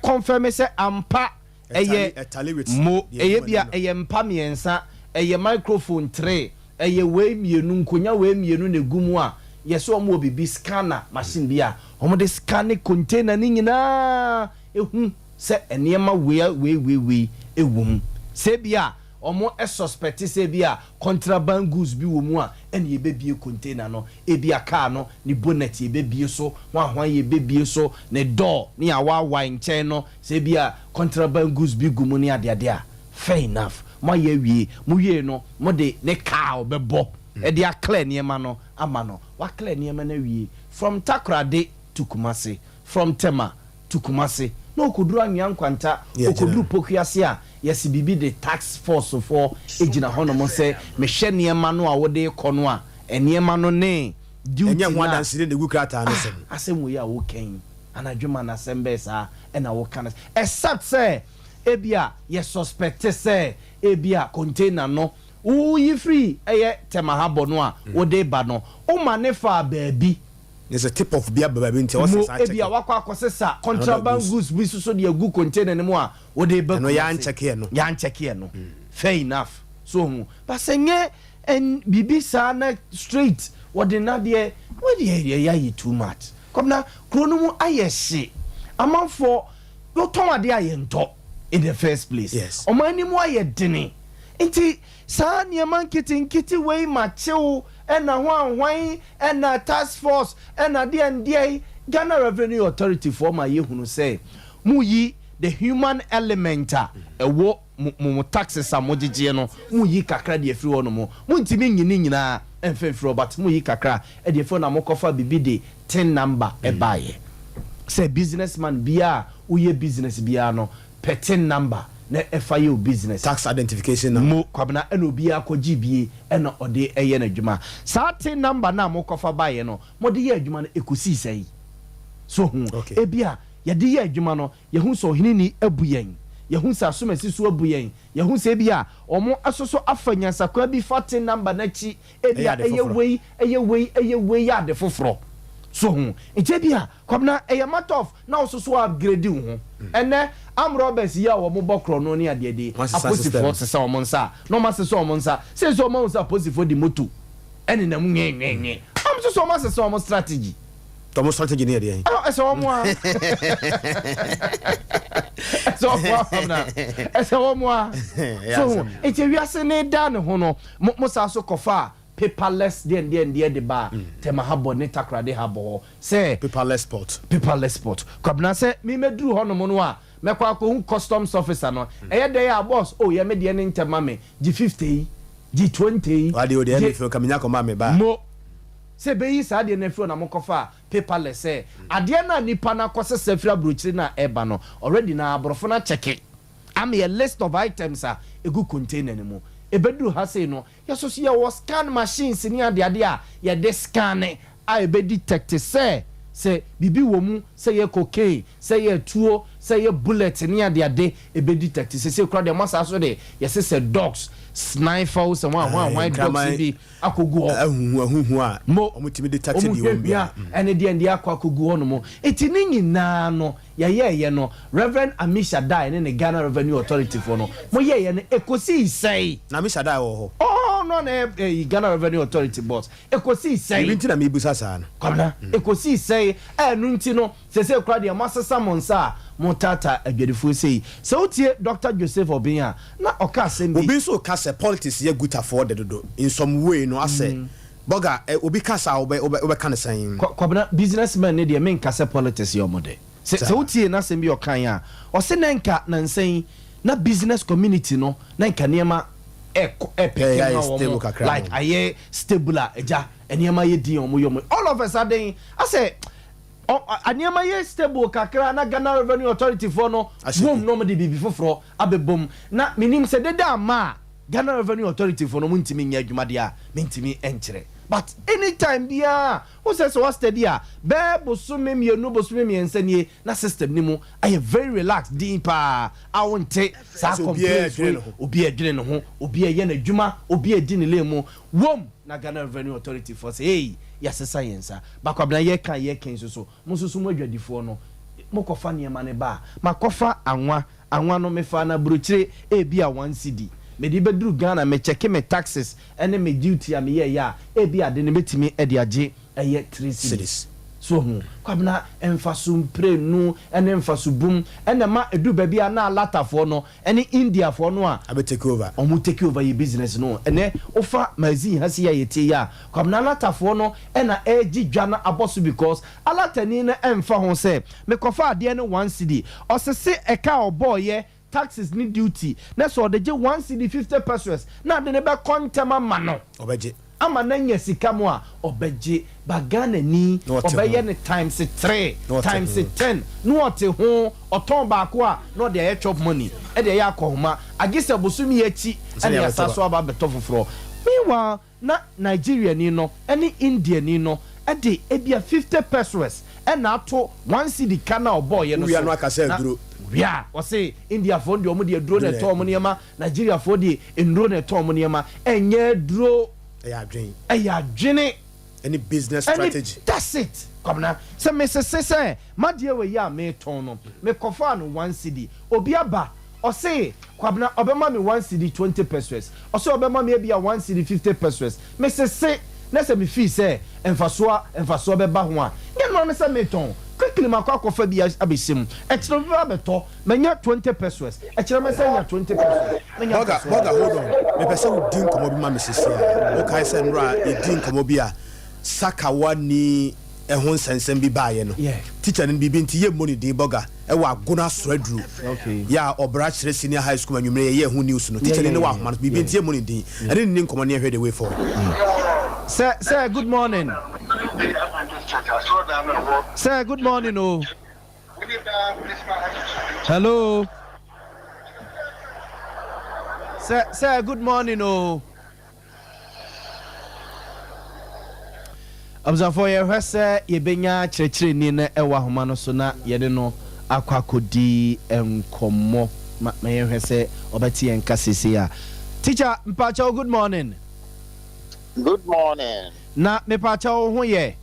confirm sɛ ampa ɛyɛ mo, ɛyɛ ebia ɛyɛ mpa mmiɛnsa, ɛyɛ microphone tre, ɛyɛ wei mmienu, nkonya wei mmienu na ɛgu mu a, yɛsɛ wɔn wɔ biribi scanner machine bi a wɔde scanne container no nyinaa hu sɛ nneɛma wei wei wei wei wɔ mu. Sɛ ebia wɔn suspect sɛ ebia contraband goods bi wɔ mu a, ɛna yɛbɛbue container no. Ebia car no ne bonnet yɛbɛbue so, hwan hwan yɛbɛbue so, ne door ne yɛawaawae nkyɛn no, sɛ ebia contraband goods bi gu mu ne adeade a, fair enough. Moayɛ awie. Mowiei no, mode ne car a ɔbɛbɔ de a clear nneɛma no ama no. Wa clear nneɛma no awie. From Takoradi to Kumasi, from Tema to Kumasi, na ɔkɔduru Anwea Nkwanta, ɔkɔduru Pokuase a, yɛse biribi de tax force foɔ gyina hɔnom sɛ mehwɛ nneɛma no a wode rekɔ no a, nneɛma no ne duty Ɛnyɛ ho no a, adansedi na ɛgu krataa no so no. Ah, asɛm wei a woka yi, anadwo ma no asɛm bɛyɛ saa na woka no, except sɛ ebia yɛ suspect sɛ ebia container no woyi firi ɛyɛ Tema harbour no a wode reba no, woma no faa baabi. Ne sɛ tip off bi aba baabi nti ɛwɔ sɛ Mo, san check ebia wakɔ akɔsesa contraband goods bi nso so de agu container no mu a wode reba Ɛno Kumasi. yɛankyɛke ɛno. Yɛankyɛke ɛno. Fair enough. So wohu? But sɛ nyɛ ɛn biribi saa na straight wɔde n'adeɛ, wei deɛ yɛyɛ ayɛ too much. Kwabena, kuro no mu ayɛ hye. Amanfoɔ, wotɔn adeɛ a yɛntɔ in the first place. Yes. Ɔman no mu ayɛ dene. Nti saa nneɛma nketenkete wei ma kyew ɛna hwan hwan Ɛna task force ɛna deɛn deɛn, Ghana Revenue Authority foɔ ma yɛhunu sɛ mo yi the human element a ɛwɔ mo mo taxes a mo gyegyeɛ no mo yi kakra de afiri hɔ nom, mo ntumi nyi ne nyinaa mfa mfiri hɔ but mo yi kakra de afiri hɔ na mo kɔfa biribi de tin number baeɛ sɛ business man biara a woyɛ business biara no Pɛ tin number na fa yɛ wo business. Tax identification number. Mo, Kwabena, ɛna obiara kɔgye bie ɛna ɔde yɛ n'adwuma. Saa tin number no a mokɔfa baeɛ no, mode yɛɛ adwuma no, ɛkɔsii sɛn? So ho? Okay. Ebia yɛde yɛɛ adwuma no, yɛhu sɛ ɔheneni abu yɛn, yɛhu sɛ asomasi so abu yɛn, yɛhu sɛ ebia wɔn nso so afa nyansakwan bi fa tin number no akyi, ebia Ɛyɛ ade ɛyɛ foforɔ. wei, ɛyɛ wei, ɛyɛ wei, yɛ ade foforɔ. So ho? Nti ebia Kwabena, ɛyɛ matter of na wo soso upgrade wo ho. Ɛnɛ, armed robbers yi a wɔn bɔ korɔno ne adeade yi, Wɔasesa system. aposifoɔ sesa wɔn nsa a, na wɔn asesa wɔn nsa. Seesei wɔn ahu sɛ aposifoɔ de moto ɛnenam nwee nwee nwee. Wɔn nso so wɔn asesa wɔn strategy. Wɔn strategy no yɛ deɛn? Oh, ɛsɛ wɔn a. Ɛsɛ wɔn a, Kwabena. Ɛsɛ wɔn a. Ɛyɛ So, asɛm. nti wiase ne da ne ho no, mo mo saa so kɔfa paperless deɛn deɛn deɛ de ba Tema habɔ ne Takoradi habɔ hɔ sɛ. Paperless port. Paperless port. Kwabena sɛ me mɛduru hɔ nom no a mɛkɔ akɔhu customs officer no ɛyɛ dɛn a boss oh yɛ me deɛ no ntɛm ma me gye 50 yi gye 20 yi W'adeɛ o deɛ gye ɛmɛ fɛ o ka menya kɔma me ba. Mo sɛ bɛyi saa adeɛ no afiri hɔ na mokɔfa paperless sɛ adeɛ no a nipa no akɔsesa firi aburokyire no a ɛreba no already no aborɔfo no akyɛke ama yɛ list of items a ɛgu container no mu ɛbɛduru ha sei no Yɛso so yɛwɔ scan machines ne adeade a yɛde scanne a ɛbɛ detect sɛ sɛ biribi wɔ mu, sɛ ɛyɛ cocaine, sɛ ɛyɛ atuo, sɛ ɛyɛ bullet ne adeade, ɛbɛ detect. Sesei koraa deɛ moasaa so de yɛse sɛ dogs, snifer o sɛ hwan hwan hwan dogs bi akɔgu hɔ. Ahuhu ahuhu a Mo, wɔtumi detect wɔn deɛ ɛwɔ mu hwehwɛ biara. ɛne deɛ deɛ akɔ akɔgu hɔ nom. Nti ne nyinaa no yɛyɛɛyɛ no, Rev. Ammishaddai ne ne Ghana Revenue Authority foɔ no, mo yɛeɛ no, ɛkɔsii sɛn? Na Ammishaddai wɔ hɔ? Oh, ɔno na ɛyɛ ɛyi, Ghana Revenue Authority boss. Ɛkɔsii sɛn? Biribi nti na merebisa saa no. Kwabena, ɛkɔsii sɛn? A ɛno nti no, seesei koraa deɛ moasesa mo nsa a motaataa adwadifoɔ sei. Sɛ wotie Dɔkta Joseph Obeng a, na ɔka asɛm bi. Obi nso reka sɛ politics yɛ Gutafoɔ dɛ dodo in some way no asɛ Bɔga, eh, obi ka saa a wobɛ, wobɛ, wobɛka no sɛn? Kwa, Kwabena, business men no deɛ menka sɛ politics yɛ wɔn dɛ. Sɛ, sɛ wotie n'asɛm bi a ɔkaeɛ a, ɔse na nka nansa yi na business community no na nka nneɛma ɛɛkɔ, ɛɛpeke Ɛyɛ ma ayɛ wɔn, stable kakra like ma wɔn. ayɛ stable a agya, nneɛma yɛ din a wɔyɛ wɔn. All of a sudden, asɛ ɔ, ɔ, nneɛma yɛ stable kakra na Ghana Revenue Authority foɔ no Ahyɛ boom bi. na wɔde biribi foforɔ abɛbom. Na menim sɛ deda amma a. Ghana Revenue Authority foɔ no ɔmo ntumi nyɛ adwuma deɛ a mentumi nkyerɛ but anytime biara wo sɛ sɛ wa steady a bɛɛ bosome mienu bosome miɛnsa nie na system no mu ayɛ very relaxed dinn paa a wo nte saa Sɛ obiara complaints wei dwene ne ho. obiara dwene ne ho obiara yɛ n'adwuma obiara di ne lane mu wom na Ghana Revenue Authority foɔ sɛ ei yɛasesa yɛn nsa ba Kwabena yɛka a yɛka yi nso so mo nso so mo adwadifoɔ no mokɔfa nneɛma no ba a makɔfa anwa Anwa no mefaa no abrokyire ebia one cedi mede bɛduru Ghana me kyɛke me taxes ne me duty a meyɛɛyɛ a ebia ade no mɛtumi de agye ɛyɛ three cedis. So wahu? Kwabena mfaso mprenu ne mfaso bum na ɛma ɛduru baabi a na Alatafoɔ no ne Indiafoɔ no a Abɛ take over. Wɔn take over yɛ business no. Ɛnɛ wofa magazine ha sei a yɛtie yi a, Kwabena Alatafoɔ no na ɛregye dwa no abɔ so because Alatani no ɛmfa ho sɛ mekɔfa adeɛ no one cedi, ɔsese ɛka a ɔbɔɔyɛ, taxes ne duty, na sɛ ɔde gye one cedi 50 pesewas na ade no bɛkɔ ntɛm ama no, Ɔbɛgye. ama no anya sika mo a, ɔbɛgye. But Ghanani, Na ɔte ɔbɛyɛ ho. no times three, Na ɔte times ho. ten, na ɔte ho, ɔtɔn baako a, na ɔde ayɛ chop money, ɛde ayɛ akɔhoma, agye sɛ bosome yi akyi Ansa na ɛna yɛabɛtɔ yɛasan ba. so aba abɛtɔ foforɔ. Meanwhile, Na Nigeriani no ne Indiani no de ebia 50 pesewas na ato one cedi ka no a ɔbɔeɛ no Wowia so. no aka sɛ Na aduro. wia, ɔse Indiafoɔ no deɛ wɔn de aduro na Duro ɛtɔ wɔn nneɛma, Nigeriafoɔ deɛ nnuro na ɛtɔ wɔn nneɛma. Ɛnyɛ aduro. Ɛyɛ adwene. Ɛyɛ adwene. Ɛne business Ɛne strategy. that's it Kwabena. Sɛ mesese sɛ m'adeɛ wei a meretɔn no, mekɔfaa no one cedi, obi aba Ɔse Kwabena ɔbɛma me one cedi 20 pesewas, ɔse ɔbɛma me ebia one cedi 50 pesewas, me sese na sɛ me feel sɛ mfasoɔ a mfasoɔ bɛba ho a, nyɛ noa ne sɛ metɔn, quickly makɔ akɔfa bi abɛhyɛ mu, ɛkyena obi bɛba abɛtɔ, manya 20 pesewas, ɛkyena mɛsan anya 20 pesewas, manya Burger, mfasoɔ Burger bebree. hold on, mepɛ sɛ wodi nkɔmmɔ bi ma me seesei ara. Wokae sɛ nnora yɛdii nkɔmmɔ bi a Sakawa ni ɛho nsɛnsɛm bi baeɛ no, tikya no biribi nti yɛmmɔ ne din, Burger, ɛwɔ Agona Asoaduru yɛ a ɔbra kyerɛ senior high school ma anwummerɛ yɛyɛɛ ho news no, tikya no ne wɔ ahoma no so, biribi nti yɛmmɔ ne din, ɛne no nni nkɔmmɔ na yɛnhwɛ the way forward. Sir, sir, good morning. Sir, good morning o. Hello. Sir, sir, good morning o. Abusuafoɔ yɛhwɛ sɛ yɛbɛnya kyerɛkyerɛni no wɔ ahoma no so na yɛne no akɔ akɔdi nkɔmmɔ. Ma ma yɛnhwɛ sɛ ɔbɛte yɛn nka seesei a. Teacher, mpakyɛw good morning. Good morning. Na mepakyɛw wo ho yɛ?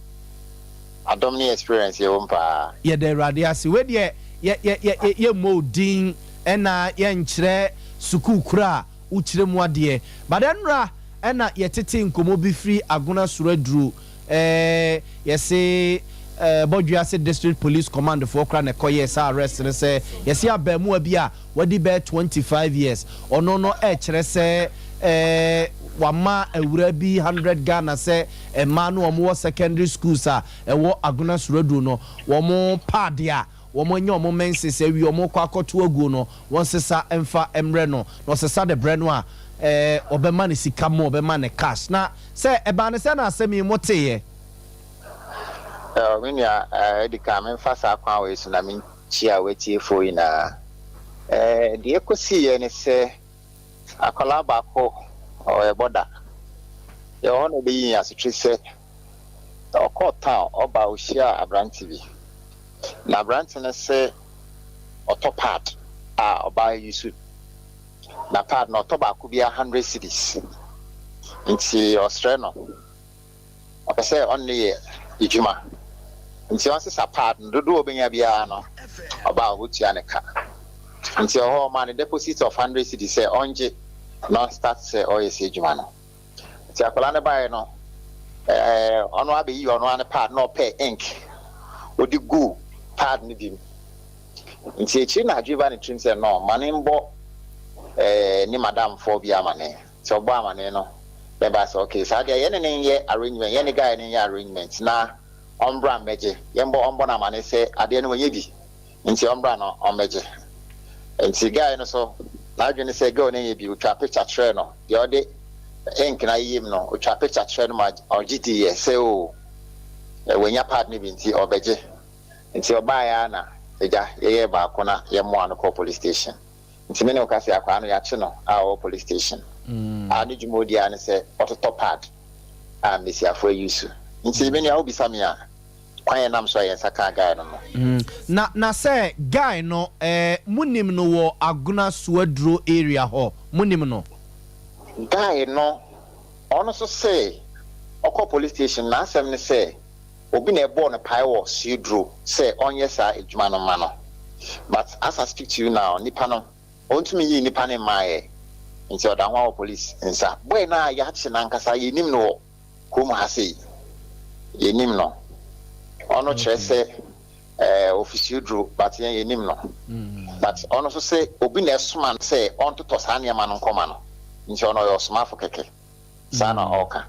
Adom ne experience yɛ wom paa. Yɛda Awurade ase. Wei deɛ yɛ yɛ yɛ yɛmmɔ wo din ɛna yɛnkyerɛ sukuu koro a wokyerɛ mu adeɛ but ɛnora ɛna yɛtetee nkɔmɔ bi firi Agona soro aduru eh, yɛse eh, Bɔdwease District Police Command foɔ koraa na ɛkɔyɛɛ saa arrest no sɛ yɛse abaamuwa bi a wadi bɛyɛ 25 years ɔno no ɛkyerɛ sɛ eh, wama awuraa bi 100 Ghana sɛ mmaa no wɔn wɔ secondary schools a ɛwɔ Agona soro aduru no wɔn paade a Wɔanya wɔn menses awie, wɔrekɔ akɔto aguo no, wɔnsesa mfa mmrɛ no, na ɔsesa de brɛ no a, eh, ɔbɛma no sika mo, ɔbɛma no cash. Na sɛ ɛbaa no sɛ na asɛm yi moteeɛ? Eh, me nua, eh, edi kan memfa saa kwan wei so na menkyia w'atiefoɔ nyinaa. Eh, deɛ ɛkɔsiiɛ ne sɛ, akwadaa baako, ɔyɛ bɔda. Yɛwɔ hɔ na ɔbɛyii yɛn asotwe sɛ Ɔkɔɔ town ɔba ohyiaa aberante bi. Na aberante no se ɔtɔ pad a ɔbaa use. Na pad no ɔtɔ baako biara hundred cedis. Nti ɔsrɛ no ɔpɛ sɛ ɔne no yɛ edwuma. Nti ɔnsesa pad no dodoɔ a ɔbɛnya biara no ɔbaa ɔbɛtua ne ka. Nti ɔhɔ ɔmaa no deposit of hundred cedis sɛ ɔngye na ɔnstart sɛ ɔyɛ saa edwuma no. Nti akwadaa no baeɛ no, ɛɛ ɔno abɛyi ɔno ara ne pad na ɔpɛɛ ink ɔde guu pad no bi mu. Nti akyiri na adwene ba ne tirim sɛ no ma ne mbɔ ɛɛ ne madamfoɔ bi amane. Nti ɔbɔ amane no na ɛbaa sɛ okay saa deɛ yɛne ne nyɛ arrangement, yɛne guy no nyɛ arrangement na ɔmbra mmɛgye, yɛmbɔ ɔmbɔ no amane sɛ adeɛ no wanya bi. Nti ɔmbra na ɔmbɛgye. Nti guy no so n'adwen ne sɛ girl no nyɛ bi, otwaa picture kyerɛɛ no, deɛ ɔde ink no ayeyɛ mu no, otwaa picture kyerɛɛ no ma ɔgye diiɛ sɛ oo wanya pad no bi nti ɔbɛgye. Nti ɔbaeɛ ara na agya yɛyɛɛ baako na yɛmoaa no kɔɔ police station. Nti me ne wo kasa yi akwaa no yɛakye no a ɔwɔ police station. A ne dwuma odi ara ne sɛ ɔtotɔ pad a mmesiafo ayi su. Nti me nua wobisa me a, kwan a ɛnam so a yɛn nsa kaa guy no no. Na na sɛ guy no eh, monim no wɔ Agona Suaduro area hɔ, monim no? Guy no, ɔno nso se ɔkɔɔ police station, n'asɛm ne sɛ obi na ɛbɔɔ no pae wɔ Suaduro sɛ ɔnyɛ saa adwuma no mma no. But as I speak to you now, nipa no, ɔntumi nyii nipa no mmaeɛ, nti ɔda ho ara wɔ police nsa. Boy no a yɛakye no ankasa, yɛnnim no wɔ kurom ha sei, yɛnim no. Ɔno kyerɛ sɛ ɛɛ ofi Suoduro but yɛn yɛnim no. But ɔno nso sɛ obi na ɛsoma no sɛ ɔntotɔ saa nneɛma no nkɔma no, nti ɔno ɔyɛ ɔsomafo kɛkɛ. Saa na ɔka.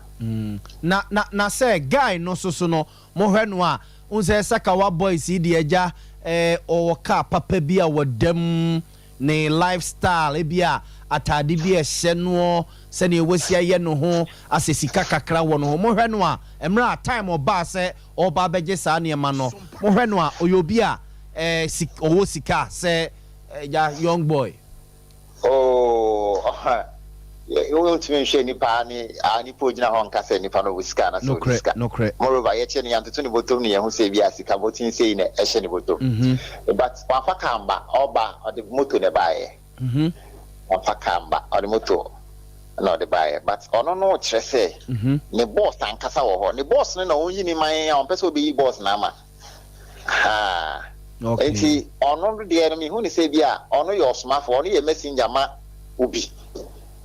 Na na na sɛ guy no soso no mohwɛ no a, wohu sɛ Sakawa boys yi deɛ agya eh, ɔwɔ car papa bi a wɔda mu, ne life style, ebia ataade bi a ɛhyɛ noɔ, sɛdeɛ wasi ayɛ ne ho, asɛ sika kakra wɔ ne ho. Mohwɛ no a, mmerɛ a time ɔbaa sɛ ɔreba abɛgye saa nneɛma no, mohwɛ no a, ɔyɛ obi a eh, sik, ɔwɔ sika sɛ agya young boy. Oh, wontumi nhwɛ nipa ne a nipa ogyina hɔ nka sɛ nipa no wɔ sika anaasɛ ɔnni Nokorɛ, sika. nokorɛ. Moreover, yɛkyɛ no yɛantoto ne bɔtɔm ne yɛahu sɛ ebia sika bɔten sei na ɛhyɛ ne bɔtɔm. But wamfa car mba, ɔba ɔde moto na ɛbaeɛ. Wamfa car mba, ɔde moto na ɔde baeɛ. But ɔno no kyerɛ sɛ ne boss ankasa wɔ hɔ. Ne boss no na ɔnyi ne man a ɔmpɛ sɛ ɔbɛyi boss no ama. Ahaa. Okay. Nti ɔno deɛ no mehu ne sɛ bi a ɔno yɛ ɔsomafo, ɔno yɛ messenger ma obi.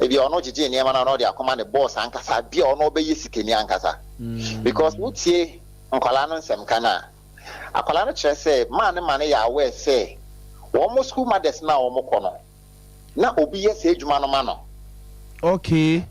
Ebi a ɔno gyegye nneɛma no a na ɔde akɔma ne boss ankasa, bi a ɔno ɔbɛyɛ sikani ankasa. Because wotie nkwadaa no nsɛmka no a, akwadaa no kyerɛ sɛ maa ne ma no yɛ aware sɛ wɔn school mothers no a wɔkɔ no, na obi yɛ saa adwuma no ma no. Okay.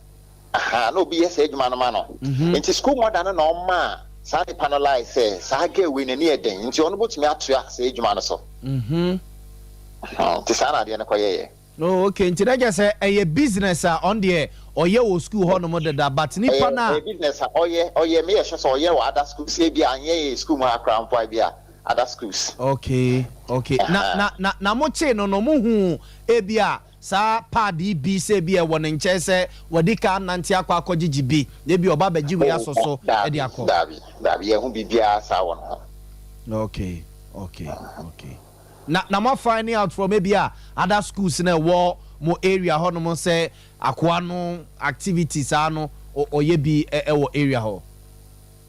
Ahaa, na obi yɛ saa adwuma no ma no. Nti school mother no na ɔmaa saa nipa no lie sɛ saa girl wei n'ani yɛ den nti ɔno bɛtumi atoa saa adwuma no so. Nti saa na adeɛ no kɔyɛeɛ. Oh okay, nti na kyerɛ sɛ ɛyɛ business a ɔno deɛ ɔyɛ wɔ school hɔ nom deda but nipa no a. Ɛyɛ business a ɔyɛ, ɔyɛ, meyɛ sure sɛ ɔyɛ wɔ other schools, ebia anyɛ yɛ school mu ha koraa mpo a ebia other schools. Okay, okay, na na na na mo kyee no no mo huu ebia Saa pad yi bi sɛ ebia ɛwɔ ne nkyɛn sɛ wadi kan anante akɔ akɔgyegye bi, na ebia ɔba abɛgye wei asɔ so de akɔ. Daabi, daabi, yɛnhu biribiara saa wɔ ne ho. Okay, okay, okay. Na, na mo finding out from ebia other schools na ɛwɔ mo area hɔ nom sɛ akoa no activity saa no ɔyɛ bi wɔ area hɔ?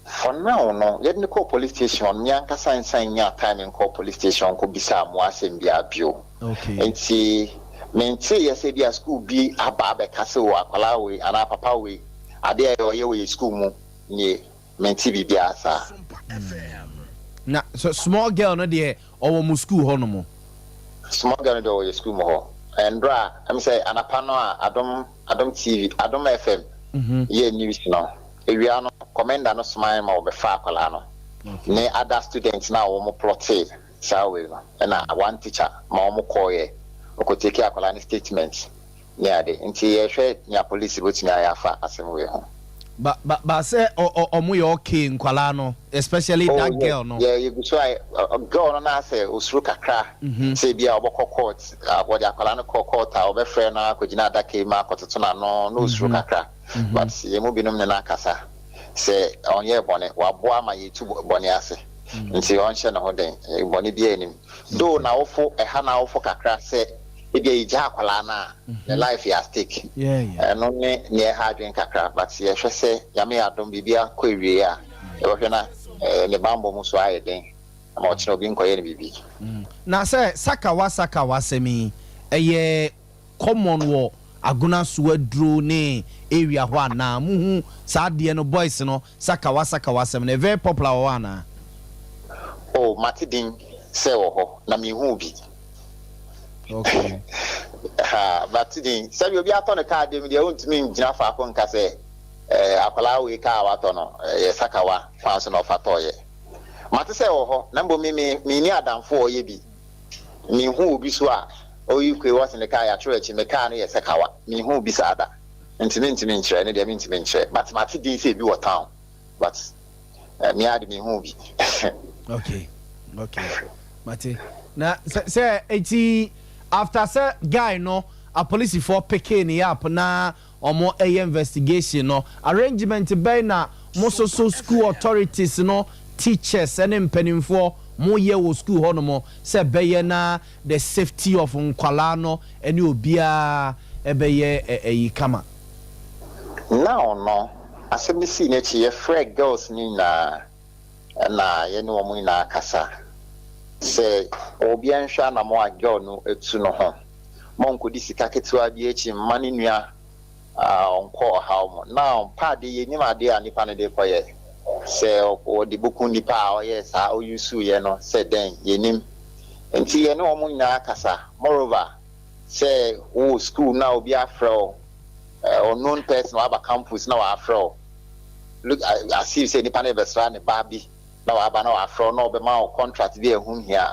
For now no, yɛde no kɔɔ police station hɔ no, me ankasa nsan nyaa time nkɔɔ police station hɔ nkɔbisaa mmoa asɛm biara bio. Nti menteeɛ sɛ ebia school bi aba abɛka sɛ oh akwadaa wei anaa papa wei adeɛ a ɔyɛ wɔ yɛn school mu nie, mente biribiara saa. Na small girl no deɛ ɔwɔ mo school hɔ nom? Small girl no deɛ ɔwɔ yɛn school mu hɔ. Ɛndora, ɛm sɛ anapa no a Adom, Adom TV, Adom FM yɛɛ news no, Awia no, kɔmɛnda no somae ma wɔbɛfaa akwadaa no ne other students no a wɔn plɔtee saa wei no, ɛna one teacher ma wɔn kɔɔeɛ, ɔkɔ takee akwadaa no statement ne ade. Nti yɛrehwɛ nea police bɛtumi ayɛ afa asɛm wei ho. Ba ba ba sɛ ɔ ɔ ɔmo yɛ okay nkwadaa no especially Oh that yes, girl no. yeah, yɛgu so a, ɔ girl no na asɛ osuro kakra sɛ ebia ɔbɛkɔ court, a wɔde akwadaa no kɔ court a wɔbɛfrɛ no akɔgyina adaka mu akɔtoto n'ano, na osuro kakra. But yɛn mu binom ne no akasa sɛ ɔnyɛɛ bɔne, waboa ma yɛtu bɔne ase nti ɔnhyɛ ne ho den, bɔne biara nnim. Though n'awofo, ɛha n'awofo kakra sɛ ebia yɛgyaa akwadaa no a, ne life yɛ at stake. Ɛno ne nea ɛha adwene kakra but yɛhwɛ sɛ Nyame yɛ adom biribi akɔ awieɛ a, yɛbɛhwɛ na ne bammɔ mu nso ayɛ den ama ɔkyena obi nkɔyɛ no biribi. Na sɛ sakawa sakawa asɛm yi, ɛyɛ common wɔ Agona so aduro ne area hɔ anaa? Mo hu saa adeɛ no boys no sakawa sakawa asɛm no ɛyɛ very popular wɔ hɔ anaa? Oh mate din sɛ wɔ hɔ na menhuu bi. Okay. Ha mate din sɛbi obi atɔ ne kaa deɛ deɛ wontumi ngyina faako nka sɛ eh, akwadaa wei kaa watɔ no ɛyɛ sakawa kwan so na ɔfa tɔɔyɛ. Mate sɛ wɔ hɔ na mbom me me menni adamfo a ɔyɛ bi. Minhuu obi so a oyi koe wɔse ne car yɛatwerɛ akyi me car no yɛ sɛ kawa minhuu bi saa da nti mentumi nkyerɛ ɛno deɛ mentumi nkyerɛ but mate din sɛ ebi wɔ town but me ara de minhuu bi. Okay okay mate na sɛ sɛ eti after sɛ guy no apolisifoɔ pekee ne up na. ɔmo ɛyɛ investigation no. Arrangement bɛn na mo soso school authorities no, teachers ɛne mpanimfoɔ mo yɛ wɔ school hɔ nom sɛ ɛbɛyɛ na the safety of nkwalaa no ɛne obiara ɛbɛyɛ ɛyi kama? Now no, asɛm no sii n'akyi, yɛfrɛɛ girls no nyinaa na yɛne wɔn nyinaa kasa sɛ obiara nhwɛ anamɔ a girl no atu no ho, ma ɔnkɔdi sika ketewa bi akyi mma ne nua ɔnkɔ ɔhaw mu. Now paade yɛnim adeɛ a nipa no de kɔyɛ, sɛ ɔde bɛku nipa a ɔyɛɛ saa ɔyusuiɛ no sɛ dɛn, yɛnim. Nti yɛne wɔn nyinaa kasa. Moreover, sɛ wowɔ school na obi afrɛ wo, unknown person waba campus na wafrɛ wo, look as if sɛ nipa no bɛsra ne ba bi na waba na wafrɛ wo na ɔbɛma wo contract bi a ɛho hia,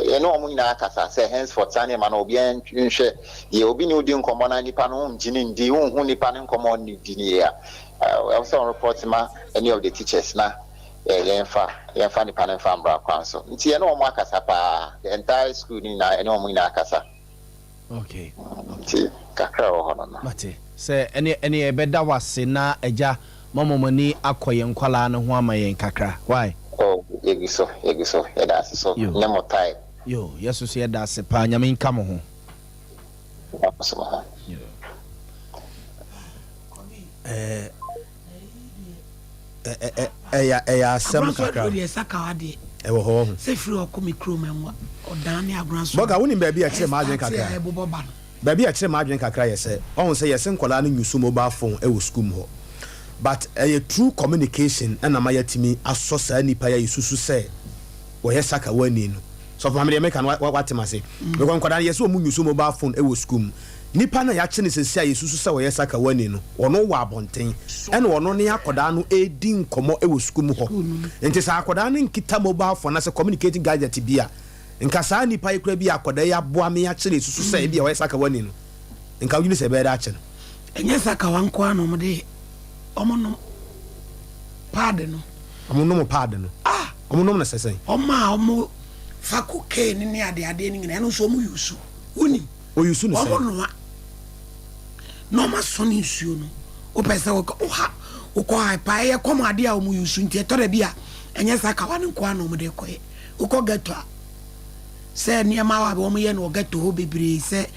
yɛne wɔn nyinaa kasa sɛ henceforth saa nneɛma no obiara nhwɛ yɛ. Obi ne wodi nkɔmmɔ na nipa no ngye ne ndi, wonhu nipa ne nkɔmmɔ ne di ne yie a, ɛwɔ sɛ wɔn report ma any of the teachers na yɛmfa nipa no mfa mbra kwan so. Nti yɛne wɔn akasa paa, the entire school no nyinaa, yɛne wɔn nyinaa akasa. Nti kakra wɔ hɔ no. Mate sɛ ɛne ɛbɛda wase na agya mama mo ani akɔ yɛn nkwalaa no ho ama yɛn kakra why. Oh, yɛgu so, yɛgu so, yɛda ase so ne mo time. Yo, yɛso so yɛda ase paa. Nyame nka mo ho. So mo ho. Ɛyɛ asɛm kakra. Deɛ sakawa deɛ ɛwɔ hɔ ho. Sɛ firi ɔkɔ me kurom ɛnwa ɔdan ne agorɔ so. Bɔga, wonim baabi a ɛkyerɛ m'adwene kakra? Ɛstart a ɛbobɔ ba no. Baabi a ɛkyerɛ m'adwene kakra yɛ sɛ ɔhu sɛ yɛsɛ nkɔlaa no nyusu mobile phone ɛwɔ school mu hɔ, but ɛyɛ true communication ɛna ma yɛatumi asɔ saa nipa yɛ yɛsusu sɛ wɔyɛ sakawani no. Sɔfo maame, deɛ meka no watem ase, because nkwadaa no yɛsɛ wɔn nyusu mobile phone ɛwɔ school mu. Nipa no a yɛakye no sɛsi a yɛsusu sɛ wɔyɛ sakawani no, ɔno wɔ abɔnten ɛna ɔno ne akwadaa no ɛredi nkɔmmɔ ɛwɔ school mu hɔ. Nti sɛ akwadaa no nkita mobile phone anaasɛ communicating gadget bi a, nka saa nipa yi kora bi a akwadaa yi aboa me akye no esusu sɛ ebi a ɔyɛ sakawani no, nka wogye sɛ ɛbɛyɛ dɛ akye no? Ɛnyɛ sakawa nko ara na ɔmo de, ɔmo nom paade no. Ɔmo nom paade no? Ah. Ɔmo nom no sɛ sɛn? Ɔmo a ɔmo fa cocaine ne adeadeɛ no nyinaa, ɛno nso ɔmo yusu, wonim? Oyusu no sɛn? Ɔmo noa na ɔmo asɔ ne nsuo no. Wopɛ sɛ wokɔ woha wokɔ ha paa, ɛyɛ kɔm adeɛ a ɔmo yusu. Nti ɛtɔ da bi a ɛnyɛ sakawa no nko ara na ɔmo de kɔyɛ. Wokɔ ghetto a, sɛ nneɛma a wɔn yɛ no wɔ ghetto hɔ bebree sɛ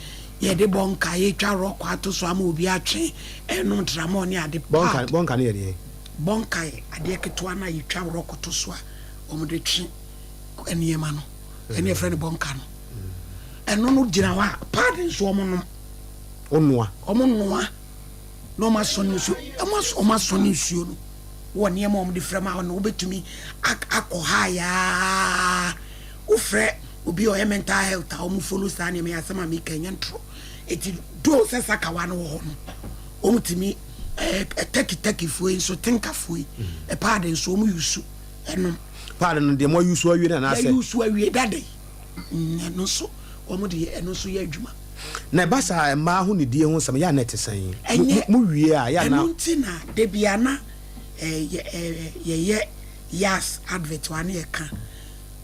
yɛde bɔnka, yɛtwa rock ato so ama obi atwe ɛno tramɔ ne ade. Bɔnka pad. Bɔnka no yɛ deɛ? Bɔnka yɛ adeɛ ketewa no a yɛtwa rock to so a wɔn de twe nneɛma no, ɛne yɛfrɛ no bɔnka no. Ɛno no gyina hɔ a, pad nso wɔn nom. Ɔnoa. Wɔn noa na wɔn asɔ ne nsuo, wɔn asɔ ne nsuo no wɔ nneɛma a wɔn de frɛ mu a ɔno wobɛtumi akɔ ha yaa. Wofrɛ obi a ɔyɛ mental health a wɔn follow saa nneɛma yi. Asɛm a meka nyɛ ntorɔ. Eti do sɛ sakawa no wɔ hɔ no, wɔn tumi ɛɛ tɛki tɛkifoɔ yi nso, tenkafoɔ yi, ɛpaade nso wɔn yusu ɛnom. Paade no deɛ mo ayusu awie no anaasɛ? Yɛyusu awie dada yi. Ɛno nso wɔn de ɛno nso yɛ adwuma. Na ɛba saa, mmaa ho nidie ho nsɛm yɛ a na ɛte sɛn? Ɛnyɛ mo wie a yɛ ana? Ɛno nti na debi ana ɛɛ ɛɛ yɛyɛ yas advert wa ne yɛka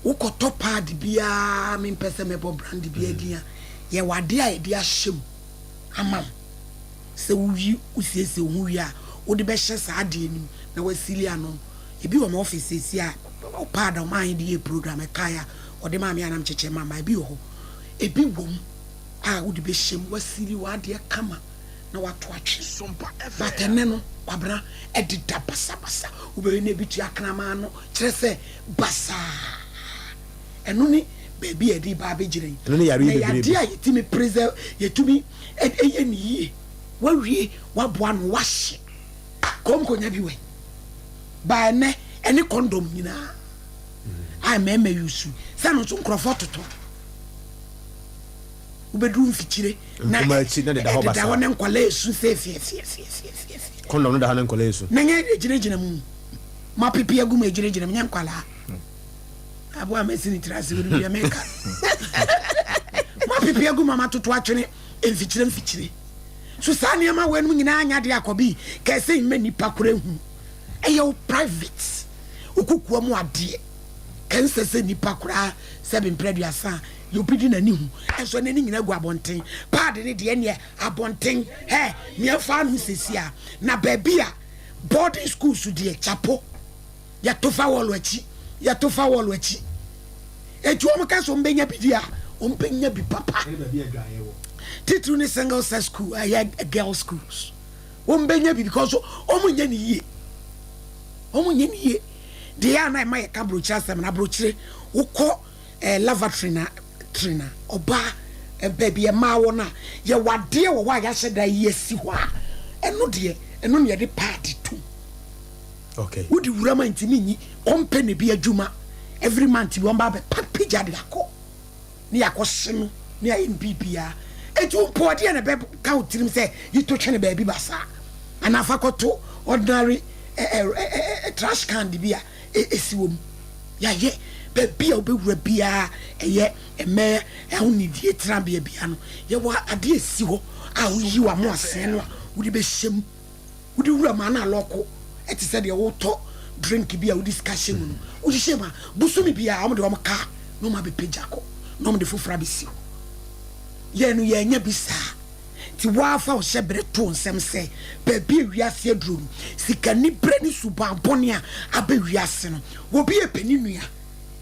wokɔtɔ pad biara, mempɛ sɛ mɛbɔ brand bi adin a, yɛwɔ adeɛ a yɛde ahyɛ mu ama wo sɛ woyi wosiesie wo ho wie a, wode bɛhyɛ saa adeɛ no mu na wasili ano. Ebi wɔ ma office siesie a pad a ɔmo ahe de yɛ program ɛkae a ɔde maa me anam kyekyɛ ma ma ebi wɔ hɔ, ebi wɔ mu a wode bɛhyɛ mu, wasili w'adeɛ kama na wato atwe. But ɛnɛ no, Kwabena, ɛdeda basabasa, wobɛhwɛ na ebi tua kraman no, kyerɛ sɛ basaa. Ɛno ne baabi a yɛde ba abɛgyina yi. Ɛno ne yareɛ na bebree yɛade a yɛtumi preserve, yɛtumi ɛyɛ ne yie. Wawie, waboa no, wahye kɔm konya bi wɛ ba ɛnɛ ɛne condom nyinaa a mmarima yusu sɛ no nso nkurɔfoɔ totɔ, wobɛduru mfikyire na mpoma akyi na deda hɔ ɛdeda basaa. Hɔ ne nkɔla esu sɛ fiɛfiɛfiɛfiɛfiɛ. Condom no da hɔ ne nkɔla esu. Na nyɛ egyinagyina mu ma pepe agu mu, egyinagyina mu nyɛ nkwalaa aboa mɛsi ne tiri ase wɔn deɛ mɛka ma pepe agu mu ama toto atwene mfikyire mfikyire so. Saa nneɛma wɔ ɛnum nyinaa nya de akɔ bi kɛse mma nipa kora ehu. Ɛyɛ wo private okukua mu adeɛ kɛnsɛ sɛ nipa koraa sɛ bempere 30. Yɛ obi de n'ani hu nso ɛnɛ ne nyinaa gu abɔnten. Paadi ne deɛ neɛ abɔnten hɛ neɛ fa ano sɛsi a na baabi a boarding schools deɛ kyapo yɛto fa wɔlo akyi yɛto fa wɔlo akyi eti wɔn ka so wɔn bɛnya bi di a wɔn bɛnya bi papa titiriw ne single sex school ɛyɛ girls schools wɔn bɛnya bi because wɔn nyɛ ne yie wɔn nyɛ ne yie deɛ a na ɛma yɛ ka aburokyire asɛm na aburokyire wokɔ. eh, lavatory na tree na ɔbaa eh, baabi ɛmaa wɔ no a yɛwɔ adeɛ wɔ hɔ a yɛahyɛ da yi asi hɔ a ɛno deɛ ɛno na yɛde paadi tom okay. Wode wura ma ntumi nyi company bi adwuma every month bi wɔn ba abɛpa pagya de akɔ ne yɛakɔ hye no ne ayɛ no biribiara eti wo mpo adeɛ na ɛbɛka wo tirim sɛ yi to twene baabi basaa anaa fa kɔto ordinary eh, eh, eh, eh, trash can de bi a esi wɔ mu. Yɛayɛ baabi a wobɛwura biara, ɛyɛ mmɛɛ ahonidie tenabea biara no, yɛwɔ adeɛ esi hɔ a woyi w'amoasɛn no a wode bɛhyɛ mu. Wode wura mu a na alɔko ɛte sɛ deɛ wotɔ drink bi a wode sika hyɛ mu no. Wohyehyɛ mu a, bosome biara wɔde wɔn kaa na wɔn abɛpagya kɔ na wɔde foforɔ abɛsi hɔ. Yɛn no yɛannya bi saa. Nti woafa wo hyɛberɛ to nsɛm sɛ baabi a wiase aduro no, sikaniberɛ ne suban bɔne a aba wiase no, obi repɛ ne nua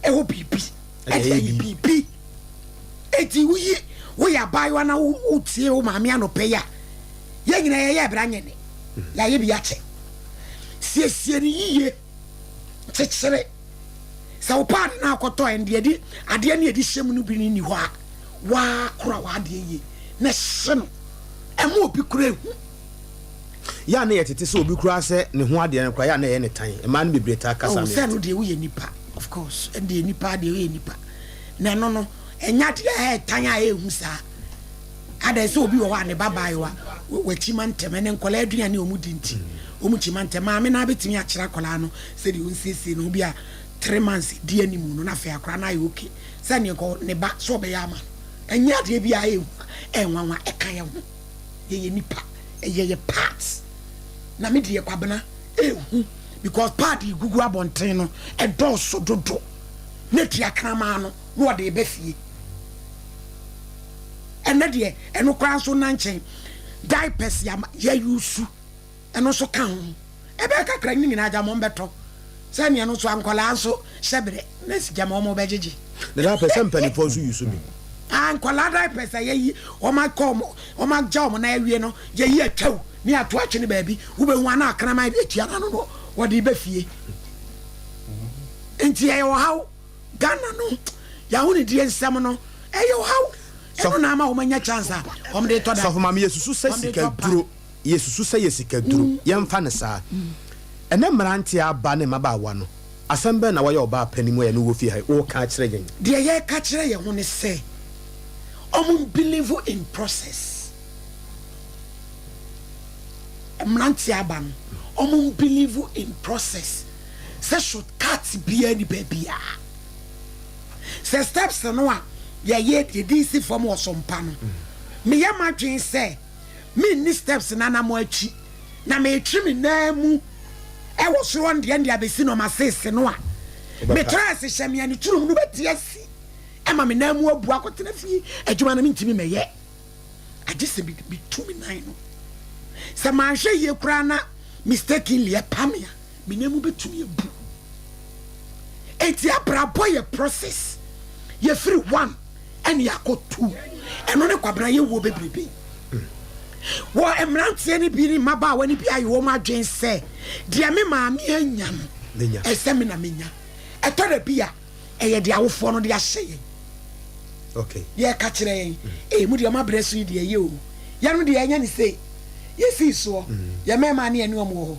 ɛhɔ biribi ɛde ayɛ biribi. Enti woyi woyɛ abaayewa na wotie wo maame anɔpa yi a, yɛn nyinaa yɛyɛ ɛbra nyɛ ne yɛayɛ bi akyɛ. Siesie no yiye, kyekyere. Sɛ wo paade no akɔtɔ ɛnde ɛde adeɛ ne ɛde hyɛ mu no bi no nni hɔ a, woakora w'adeɛ yie na hye no. Ɛma obi kora ehu. Yɛ a na yɛtete sɛ obi koraa sɛ ne ho adeɛ no koraa yɛ a na ɛyɛ ne tan. Mmaa no bebree taa ka saa Oh, na sɛ yɛte. ɛno deɛ woyɛ nipa, of course, ɛndeɛ nipa deɛ woyɛ nipa. Na ɛno no, ɛnyɛ adeɛ a ɛyɛ tan a ɛyɛ hu saa. Adɛn sɛ obi wɔ hɔ a ne ba baayewa wakyima ntɛm, ɛnɛ nkwadaa aduane a wɔdi nti, wɔkyima ntɛm. Maame no ara bɛtumi akyerɛ akwadaa no sɛdeɛ ɔnsiesie ne ho bi a 3 months di anim no na afei akwadaa no ayɛ okay sɛdeɛ nka ne ba sɛ ɔbɛyɛ ama no. Ɛnyɛ adeɛ bi a ɛyɛ hu, ɛyɛ nwanwa, ɛka yɛn ho. Yɛyɛ nipa, ɛyɛ yɛ part. Na me deɛ Kwabena, ɛhu because part yi gugu abɔnten no ɛdɔɔso dodo. Na tua kraman no na ɔde reba fie. Ɛnɛ deɛ ɛno koraa nso na nkyɛn diapers yɛ yɛ use ɛno nso ka ho. Ɛbɛyɛ kakra ne nyinaa gyama wɔn bɛtɔ. Sɛ nea no nso nkwadaa nso hyɛ berɛ na si gyama wɔn bɛgyegye. Na diapers sɛ mpanimfoɔ nso use bi. Ah, nkwadaa diapers a yɛyi wɔn akɔ wɔn wɔn agya wɔn nan awie no yɛyi atwaw ne ato atwene baabi wobɛhu ana akraman bi atua n'ano no wɔde ba fie. Nti ɛyɛ ɔhaw. Ghana no yɛahonidie nsɛm no ɛyɛ ɔhaw. Ɛno na ama wɔn anya chance a wɔn de tɔ da. Sɔfo maame yɛsusu sɛ Wɔn de sika tɔ pa. duro yɛsusu sɛ yɛ sika duro yɛmfa no saa. Ɛnɛ mmeranteɛ aba ne mmabaawa no asɛm bɛn na wɔyɛ ɔbaa panin mu a yɛne wo wɔ fie ha yi woka akyerɛ yɛn? Deɛ yɛreka kyerɛ yɛn ho ne sɛ wɔn believe in process. Mmeranteɛ aba no wɔn believe in process sɛ shortcut biara ni baabiara. Sɛ steps no a yɛyɛ yɛde si fam wɔ so mpa no, meyɛ m'adwene sɛ menni steps no anamɔ akyi na metwe me nan mu ɛwɔ soro hɔ ndeɛ ndeɛ abɛsi no masese no a metra ase hyɛ me ani turum no bɛte asi ɛma me nan mu abu akɔtena fie adwuma no mentumi mɛyɛ agye sɛ metu me nan no sɛ manhwɛ yie koraa na mistakenly ɛpa me a me nan mu bɛtumi abu. Enti abrabɔ yɛ process. Yɛfiri one ɛne yɛakɔ two. Ɛno ne Kwabena yɛwuo bebrebe. Wɔ mmeranteɛ no bi ne mmabaawa no bi ayɛ wɔn adwene sɛ deɛ me maame anya no ɛsɛ me na menya. Ɛtɔ da bi a ɛyɛ deɛ awofoɔ no de ahyɛ yɛn. Okay. Yɛka kyerɛ yɛn, ee mu deɛ ɔma brɛ so yi deɛ ɛyɛ o. Yɛn deɛ ɛnyɛ ne sei. Yɛsii soɔ, yɛn mmarima ne yɛne wɔn wɔ hɔ.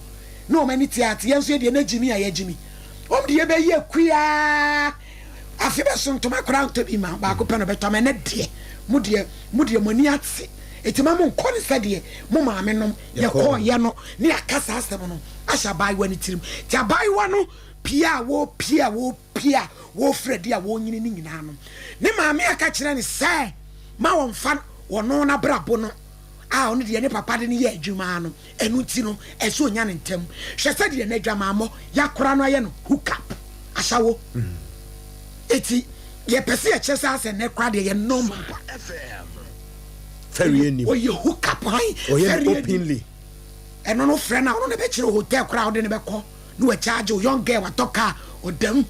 Na wɔn ani te ate, yɛn nso yɛ deɛ na gyimi a yɛgyimi. Wɔn deɛ yɛbɛyi akuyaa. Afe bɛso ntoma koraa ntɔ bi ma baako pɛ na ɔbɛtɔ ama ɛnɛ deɛ mo deɛ mo deɛ mo ani ate. Eti ma mo nkɔ ne sɛdeɛ mo maame nom yɛkɔɔ yɛ no ne yɛaka saa asɛm no ahyɛ abaayewa no tirim. Ti abaayewa no pie a wɔpie a wɔpie a wɔfiri adi a wɔnyini ne nyinaa no ne maame aka kyerɛ ne sɛ ma wɔmfa wɔno n'abrabɔ no a ɔno deɛ ne papa de no yɛ adwuma no ɛno nti no ɛsɛ onya ne ntɛm. Hwɛ sɛdeɛ n'adwamammɔ yakora no ayɛ no hook up asawo. Eti. Yɛpɛ sɛ yɛkyerɛ sɛ asɛ nnɛ koraa deɛ yɛ normal. Fɛreɛ nnim. Ɔyɛ hook up han. Ɔyɛ no openly. Ɛno no frɛ no a ɔno na ɛbɛkyerɛ hotel koraa a wode no bɛkɔ na wakyagye wo. Young girl watɔ car ɔda mu.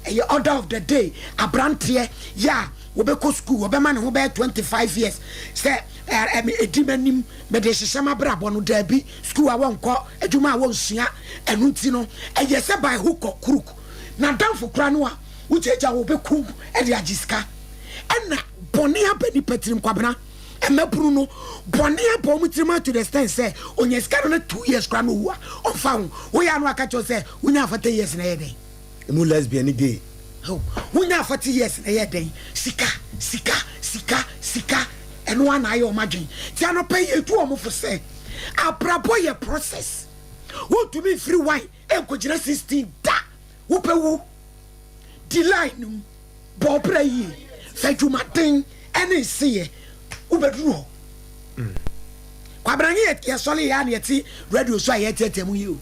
Ɛyɛ order of the day. Abranteɛ yɛ a wɔbɛkɔ school wɔbɛma ne ho bɛyɛ 25 years sɛ ɛdi m'anim mede hyehyɛ m'abrabɔ no daabi school a wɔnkɔ adwuma a wɔnsua ɛno nti no ɛyɛ sɛ by hook or crook. N'adamfo koraa no a wogyaagyaa wɔ bɛkum de agye sika. Ɛna bɔne aba nipa tirim Kwabena. Mmabunu no bɔne aba wɔn tirim to the extent sɛ onya sika no na 2 years koraa na owu a ɔmfa ho. Woyɛ a na waka kyerɛ wo sɛ wonyaa 40 years na ɛyɛ dɛn? Emu lesbian ne gay. Oh, wonyaa 40 years na ɛyɛ dɛn? Sika, sika, sika, sika, ɛno ara na ayɛ wɔn adwene. Nti anɔpa yi yɛtu wɔn fo sɛ abrabɔ yɛ process. Wontumi mfiri one Ɛnkɔgyina 16 da wopɛ wu di line no mu bɔ wo bra yie fa adwumaden ɛne nseyɛ wobɛduru hɔ Kwabena nye yɛsɔre yɛ a na yɛte radio so a yɛteatea mu yi o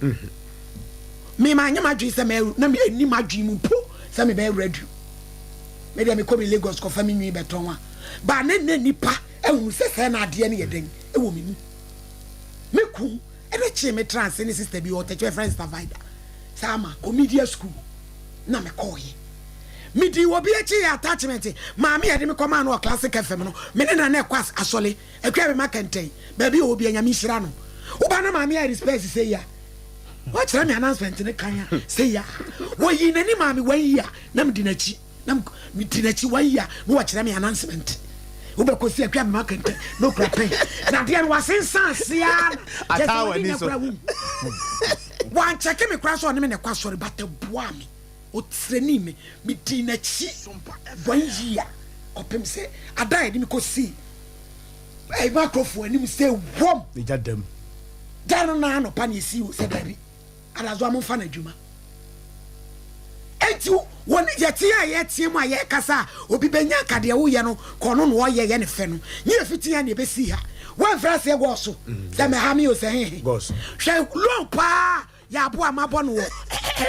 me ma nyɛ m'adwene sɛ mɛ na me ɛni m'adwene mu mpo sɛ mebɛyɛ radio me deɛ mekɔ me Lagos kɔfa me nwi bɛtɔn a ba ne nnɛ nipa ahunu sɛ sɛ na adeɛ no yɛ dɛn ɛwɔ me mu me kun Ɛna kyee me traa ase ne sister bi ɔtɛkyɛ yɛfrɛ no sister Vida saa ma kɔ media school na me kɔɔyɛ. Me dii obi akyi yɛ attachment maame yɛde me kɔ maa no wɔ Classic FM no me ne na na ɛkɔ asɔle akua me ma kɛntɛn baabi a ɔwɔ bia Nyame nhyira no. Woba na maame ayɛ respect sɛ yi a wakyerɛ me announcement ne kan a sɛ yi a wɔyi n'ani maa me one year na me di n'akyi. Na medi n'akyi one year na wakyerɛ me announcement. Wobɛkɔ si atwa mema kɛntɛ na okura pɛn. Na adeɛ no wasensan ase ara na kyerɛ sɛ w'ani na kura wom. Wankyɛke me koraa sɛ ɔne me na ɛkɔ asɔre but ɛboaa me. Ɔtrɛnii me. Medii n'akyi one year kɔpem sɛ ada a yɛde me kɔsii microphone anim sɛ wom. Gya dam. Da no na anɔpa na yɛsii o sɛ daabi. Adazoa momfa no adwuma. Enti wɔn yɛte a yɛteɛ mu a yɛkasa a obi bɛnya nka deɛ woyɛ no ka ɔno na ɔyɛ yɛ ne fɛ no nyɛ fiti a na ɛbɛsi ha wɔmfiri aseɛ gɔɔ so sɛ mɛha me o sɛ hehe hwɛ loan paa yɛ aboa mabɔ no wɔ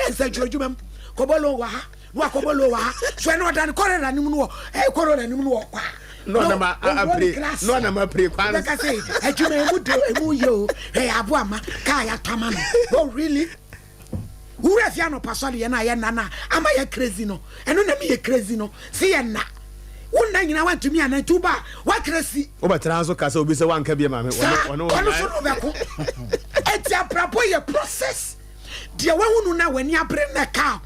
nsɛntwerɛ adwuma mu kɔbɔ loan wɔ ha na wakɔbɔ loan wɔ ha so ɛna ɔda ne kɔrɛra no mu no wɔ ɛyɛ kɔrɛra no mu no wɔ kwa na ɔnam apire na ɔnam apire kwan bɛka sɛ adwuma emu de emu yɛ o ɛyɛ aboa ma kaa yɛatɔ ama no oh really wura fi anɔpa sɔre yɛn a yɛ nna na ama yɛ crazy no ɛno na mi yɛ crazy no si yɛ nna wo nna nyinaa wantumi ana nti woba wakrasi wobɛtena nso ka sɛ obi sɛ wanka bi ma me saa ɔno so no wobɛko ɛnti abrabɔ yɛ process deɛ wahu no na w'ani abere na kaa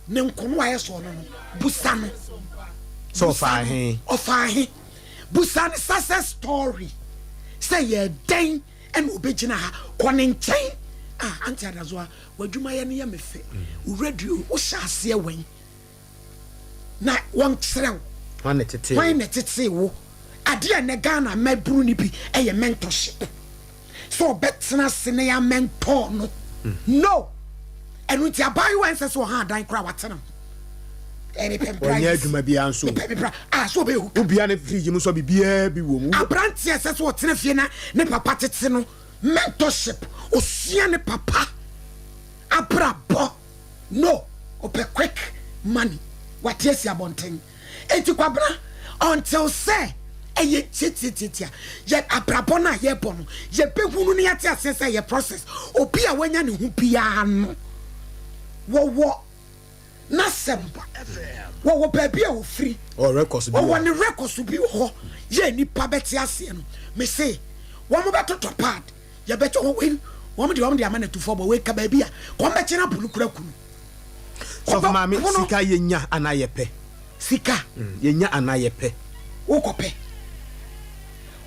ne nkono a ɛsɔ no no busa no sɛ ɔfaa he ɔfaa he busa no success story sɛ yɛ dɛn ɛna ɔbɛgyina ha kɔ ne nkyɛn ah Auntie Adazoa w'adwumayɛ no yɛ me fɛ wo radio wohyɛ aseɛ wɛn na wɔnkyerɛ wo hwan na ɛtetee hwan na ɛtetee wo adeɛ a ɛnɛ Ghana mmabunu no bi ɛyɛ mentorship sɛ ɔbɛtena ase na yɛamɛntɔɔ no no ɛno nti abaayewa ɛnsɛ sɛ ɔha adan koraa watena ho ɔnyɛ adwuma biara nso ah, so ɔbɛyɛ hook wobia ne fridge mu sɛ biribiara bi wɔ mu aberanteɛ ɛsɛ sɛ ɔtena fie na ne papa tete no mentorship osua ne papa abrabɔ no ɔpɛ quick money wate asi abɔnten Enti Kwabena, until sɛ ɛyɛ tiatiatiatia, yɛ abrabɔ no a yɛbɔ no, yɛbɛhunu na yɛate aseɛ sɛ ɛyɛ process. Obi a wanya ne ho biara no, wɔwɔ n'asɛm, wɔwɔ baabi a ɔfiri, wɔwɔ ne records bi wɔ hɔ, yɛ nnipa bɛte aseɛ no. Mese, wɔn bɛtotɔ pad, yɛbɛkyɛ wɔn wei, wɔn deɛ wɔn de ama no atufoɔ bɔ wei ka baabi a, wɔn bɛkyɛ no apo no kura kunu. Sɔfo maame sika yɛ nya anaa yɛ pɛ. Sika. Mm, yɛ nya anaa yɛ pɛ. Wokɔ pɛ.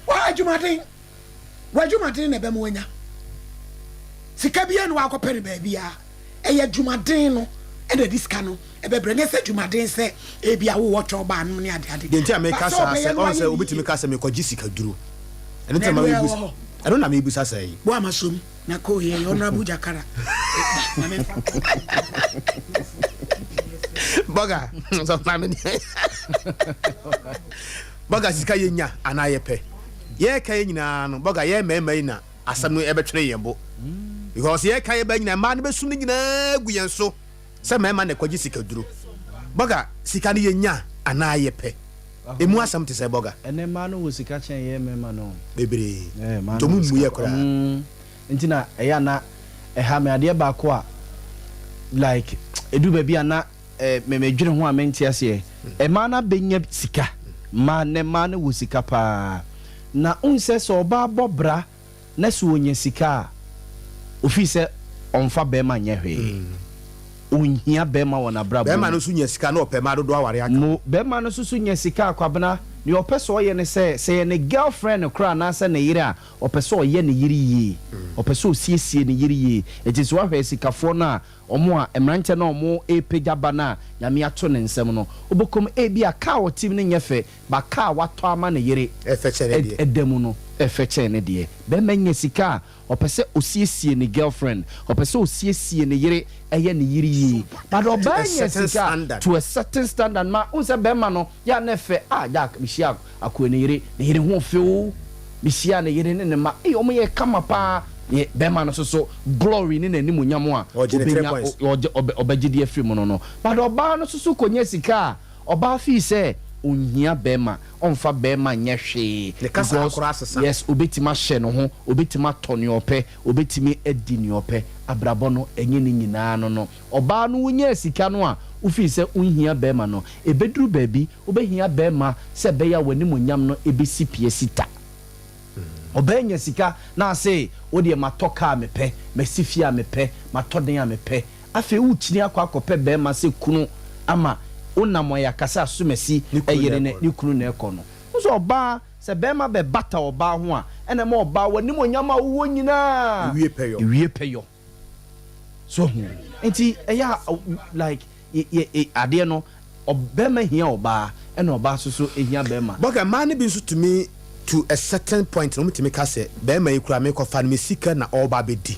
Wa adwumaden. Wa adwumaden na ɛbɛma wanya. Sika biara na wakɔ pɛ no baabi a. Ɛyɛ adwumaden no ɛna ɛde sika no ɛbɛbrɛ. Nyɛ sɛ adwumaden sɛ ebi a wowɔ twɛ ɔbaa nom ne ade ade. Deɛ nti a meka saa sɛ ɔn sɛ obi tumi ka sɛ mekɔgye sika duro. Ɛno nti na mebusa. Ɛno na mebusa sɛ yi. Boa ma som. Na ko yɛ yɛ honorable Jakara. Na me fa. Bɔga sɛ maame ni. Bɔga sika yɛ nya anaa yɛ pɛ. Yɛ ka yɛ nyinaa no bɔga yɛ mmarima yi na asɛm no ɛbɛtwere yɛn bo. Because yɛ ka yɛ ba nyinaa mmaa no bɛsum no nyinaa gu yɛn so sɛ mmarima na ɛkɔgye sika duro. Bɔga, sika no yɛnya anaa yɛpɛ? Emu asɛm te sɛ bɔga. Ɛnɛ mmaa no wɔ sika kyɛn yɛn mmarima no. Bebree. Ɛɛ, mmaa Nti no ɔmo wɔ mmu sika yɛ paa. koraa. Mm, nti na ɛyɛ a na ɛha me. Adeɛ baako a like ɛduru baabi a na eh, me medwene ho a mente aseɛ. Mmaa no abɛnya sika. Mmaa, nnɛ mmaa no wɔ sika paa. Na wohu sɛ sɛ ɔbaa bɔ bra na sɛ ɔnya sika a, ɔfii sɛ ɔmfa bɛrima nyɛ hwee. Ɔnhia bɛrima wɔ n'abrabɔ Bɛrima mu. no nso nya sika na ɔpɛ mmaa dodoɔ aware aka ho. Mo, bɛrima no nso so nya sika a, Kwabena, deɛ ɔpɛ sɛ ɔyɛ ne sɛ, sɛ ɛyɛ ne girlfriend koraa anaasɛ ne yere a, ɔpɛ sɛ ɔyɛ ne yere yie. Ɔpɛ sɛ ɔsiesie ne yere yie. Enti sɛ woahwɛ asikafoɔ no a, wɔn a, mmeranteɛ no a wɔrepagya ba no a Nyame ato ne nsam no, wobɛkɔ mu, ebia car a ɔte mu no nyɛ fɛ, But car a watɔ ama ne yere da mu no ɛfɛ kyɛn ne deɛ. Bɛrima nya sika a, ɔpɛ sɛ ɔsiesie ne girlfriend, ɔpɛ sɛ ɔsiesie ne yere, ɛyɛ ne yere yie. But ɔbaa nya sika a, to a certain standard ma, wohu sɛ bɛrima no, yɛ a na ɛfɛ, ah Jack, mehyia Akoe ne yere, ne yere ho fɛ o, mehyia ne yere ne ne mma, ei wɔn yɛ kama paa. Ne bɛrima no nso so glory ne n'animuonyam a ɔbɛnya, ɔbɛgye de afiri mu no no. But ɔbaa no nso so kɔnya sika a, Ɔbaa fii sɛ onhia bɛɛma, ɔnfa bɛɛma nyɛ hwee Ne kasa because akora asesa. yes obetumi ahyɛ ne ho, obetumi atɔ nea ɔpɛ, obetumi adi nea ɔpɛ, abrabɔ no ɛnyɛ ne nyinaa no no. Ɔbaa no wonyaa sika no a wofii sɛ wonhia bɛɛma no, ɛbɛduru baabi wobɛhia bɛɛma sɛ ɛbɛyɛ a w'animuonyam no ɛbɛsi pie sita. Ɔbaa nya sika na ase wodeɛ matɔ car a mepɛ, masi fie a mepɛ, matɔ dan a mepɛ, Afei wokyini akɔ akɔpɛ barima sɛ kunu ama wonam ayakasa asomasi yere ne ne kunu na ɛkɔ no. Wohu sɛ ɔbaa, sɛ barima bɛbata ɔbaa ho a, ɛna ɛma ɔbaa w'animuonyam a wowɔ nyinaa Ewie pɛyɔ. ewie pɛyɔ. So ahu? Nti ɛyɛ a like yɛ yɛ adeɛ no Ɔbɛma hia ɔbaa ɛna ɔbaa nso so hia bɛma. Bɔga, mmaa no bi nso tumi to a certain point no wɔn tumi ka sɛ bɛɛma yi koraa mekɔ fa no me sika na ɔreba abɛdi.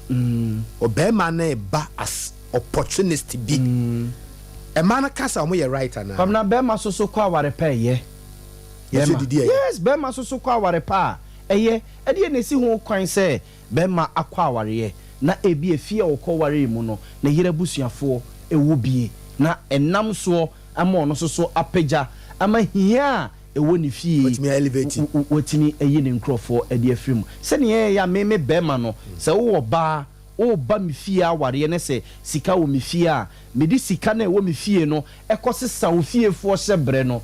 Ɔbɛɛma no reba as opportunist bi. Mmaa no ka sɛ wɔn yɛ right anaa? Kwabena, bɛɛma nso so kɔ aware pa ɛyɛ. Yɛn nso Bɛɛma, didi ɛyɛ. yes, bɛɛma nso so kɔ aware pa a ɛyɛ. Ɛdeɛn na ɛsi ho kwan sɛ bɛɛma akɔ awareɛ na ebia efie a ɔkɔ waree mu no ne yere abusuafoɔ wɔ bie na ɛnam soɔ ama ɔno nso so apagya ama hia a ɛwɔ ne fie Watumi a elevate. watumi ayi ne nkorɔfoɔ de afiri mu. Sɛdeɛ ɛyɛ a me me bɛɛma no sɛ wowɔ ɔbaa woreba me fie awareɛ ne sɛ sika wɔ me fie a mede sika no a ɛwɔ me fie no kɔ sesa wo fiefoɔ hyɛ berɛ no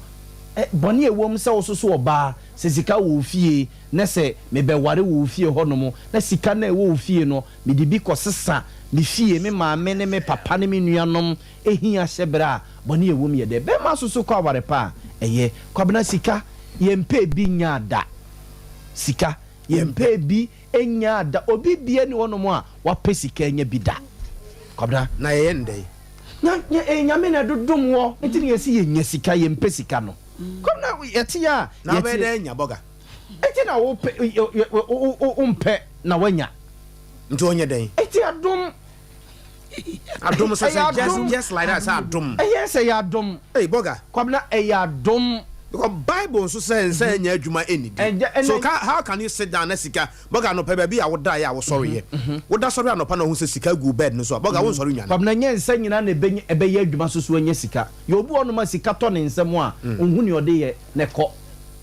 bɔne a ɛwɔ mu sɛ wo nso so ɔbaa sɛ sika wɔ wo fie na sɛ mebɛware wɔ wo fie hɔnom, na sika no a ɛwɔ wo fie no, mede bi kɔsesa me fie, me maame ne me papa ne me nuanom hia hyɛberɛ a, bɔne a ɛwɔ mu yɛ dɛ. Bɛrima nso so kɔ aware pa a, ɛyɛ. Kwabena, sika, yɛmpɛɛ bi nyaa da. Sika, yɛmpɛɛ bi nyaa da. Obi biara nni hɔnom a wapɛ sika anya bi da. Kwabena. Na yɛyɛ no dɛn? Nya, nya, ɛyɛ Nyame na ɛdodom woɔ, nti na yɛse yɛnya sika, yɛmpɛ sika no. Kwabena, yɛte a, Na wobɛyɛ yɛte. dɛn anya bɔga? Enti na wopɛ wompɛ na wanya. Nti ɔnyɛ dɛn? Enti adom. Adom sɛ sɛ just just like that sɛ adom. Ɛyɛ sɛ yɛ adom. Hey bɔga. Kwabena ɛyɛ adom. Because bible nso sɛ nsɛ ɛnyɛ adwuma ɛnidi. So how can you sit down na sika bɔga anɔpa baabi a woda yɛ a wosɔre yɛ. Woda sɔre anɔpa na wohu sɛ sika gu bed no so a bɔga wonsɔre nwane. Kwabena nyɛ nsa nyinaa na ɛbɛyɛ adwuma so so anya sika. Yɛ obi wɔ hɔnom a sika tɔ ne nsam a onhu nea ɔde yɛ na ɛkɔ.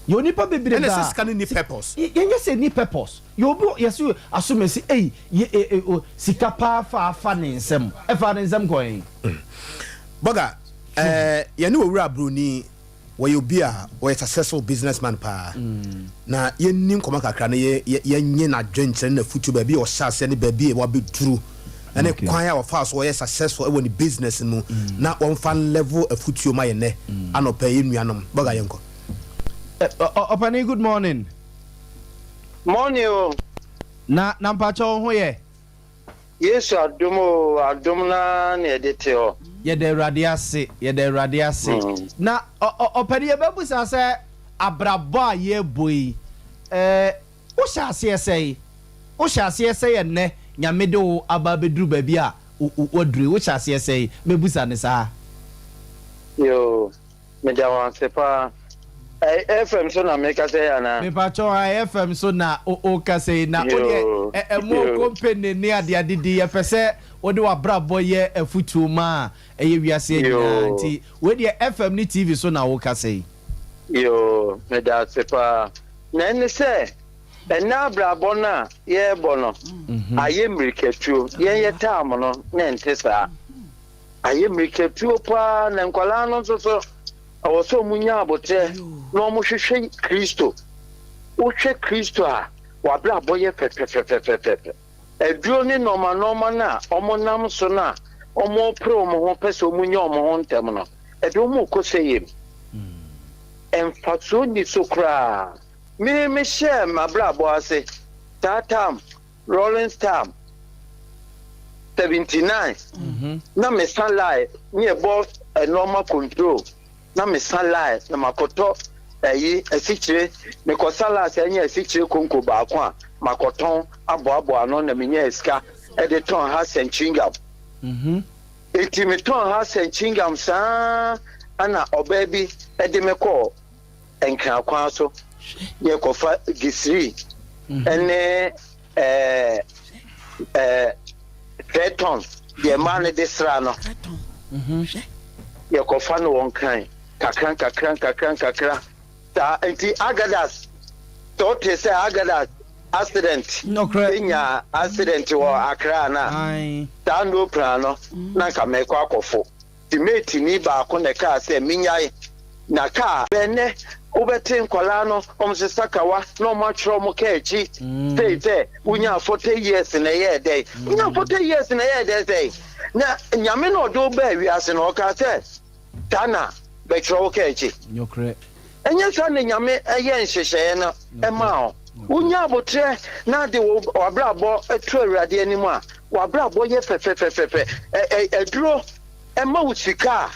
Yɛ onipa bebrebe Ɛna a. sɛ sika no nni purpose. Yɛnyɛ sɛ ɛnni purpose. Yɛ obi wɔ yɛse asomasi ei yɛ e e o sika paa fa afa ne nsam. Ɛfaa ne nsam kɔɔ he? Bɔga, eh, yɛne Owura Broni, wɔyɛ obi a ɔyɛ successful business man paa. Na yɛnni nkɔmmɔ kakra na yɛ yɛ yɛnye n'adwenkyerɛ ne n'afutuo baabi a ɔhyɛ aseɛ ne baabi a wabɛduru ɛne kwan a ɔfaa so ɔyɛ successful ɛwɔ ne business mu na wɔmfa level afutuo ma yɛn nɛ anɔpa yi yɛn nuanom. Bɔga yɛnkɔ. Ɔpanin good morning. Morning o. Na na mpakyɛ wo ho yɛ? Yesu adom o, adom no ara na yɛde te hɔ. Yɛda Awurade ase, yɛda Awurade ase. Na ɔpanin yɛbɛbusa sɛ abrabɔ a yɛrebɔ yi, eh, wohyɛ aseɛ sɛn? Wohyɛ aseɛ sɛn ɛnnɛ Nyame de wo aba abɛduru baabi a woaduru yi, wohyɛ aseɛ sɛn? Mɛbusa no saa. Yoo. Meda wo ase paa. Ɛyɛ FM so na mekasa yi anaa? Mepakyɛw ae FM so na wokasa yi na wodeɛ ɛmo company ne adeade di yɛpɛ sɛ wode w'abrabɔ yɛ afutuo ma a ɛyɛ wiase nyinaa nti wei deɛ FM ne TV so na wokasa yi. Yoo, meda ase paa. Na ɛne sɛ, ɛnnɛ abrabɔ no a yɛrebɔ no ayɛ mmirikatuo. Yɛn yɛ taam no na ɛnte saa. Ayɛ mmirikatuo paa na nkwadaa no nso so ɛwɔ sɛ wɔn nya aboterɛ na wɔn hwehwɛ Kristo. Wohwɛ Kristo a, w'abrabɔ yɛ fɛfɛfɛfɛfɛ. Aduro ne nnoɔma nnoɔma no a wɔn nam so no a wɔn repere wɔn ho pɛ sɛ wɔn nya wɔn ho ntɛm no, ɛde wɔn rekɔ sɛeɛ mu. Mfasoɔ nni so koraa. Me mehyɛɛ m'abrabɔ ase saa tam, Rawlings tam, 79, na mesa line ne ɛbɔ nnoɔma control. na me sa line na makɔtɔ ɛyi asikyire mekɔ sa line sɛ ɛnyɛ asikyire konko baako a makɔtɔn aboaboa ano na menya sika ɛde tɔn ha sɛn chewing-gum eti metɔn ha sɛn chewing-gum saa ana ɔbaa bi ɛde me kɔɔ Nkran kwan so yɛkɔfa gisiri ɛne ɛɛ ɛɛ trɛtɔn deɛ mmaa no de sra no yɛkɔfa no wɔ Nkran kakra nkakra nkakra nkakra saa nti Agadas sɛ wote sɛ Agadas accident enya accident wɔ Accra na saa no pra no na nka mɛkɔ akɔfo. Teammateni baako na ɛkaa sɛ minyae, na kaa. Bɛ nnɛ wobɛte nkwadaa no wɔn sesa kawa na wɔn atwerɛ wɔn kaa akyi sei sɛ wonyaa 40 years na ɛyɛɛ dɛn, wonyaa 40 years na ɛyɛɛ dɛn sɛn, na Nyame na ɔde wo baa wiase no ɔkaa sɛ saa na bɛtwerɛ wo kaa akyi. Ɛnyɛ saa na Nyame yɛ nhyehyɛeɛ no maa wo. Wonya aboterɛ na de wo w'abrabɔ to Awurade anim a, w'abrabɔ yɛ fɛfɛfɛfɛfɛ. Aduro ma wo sika a,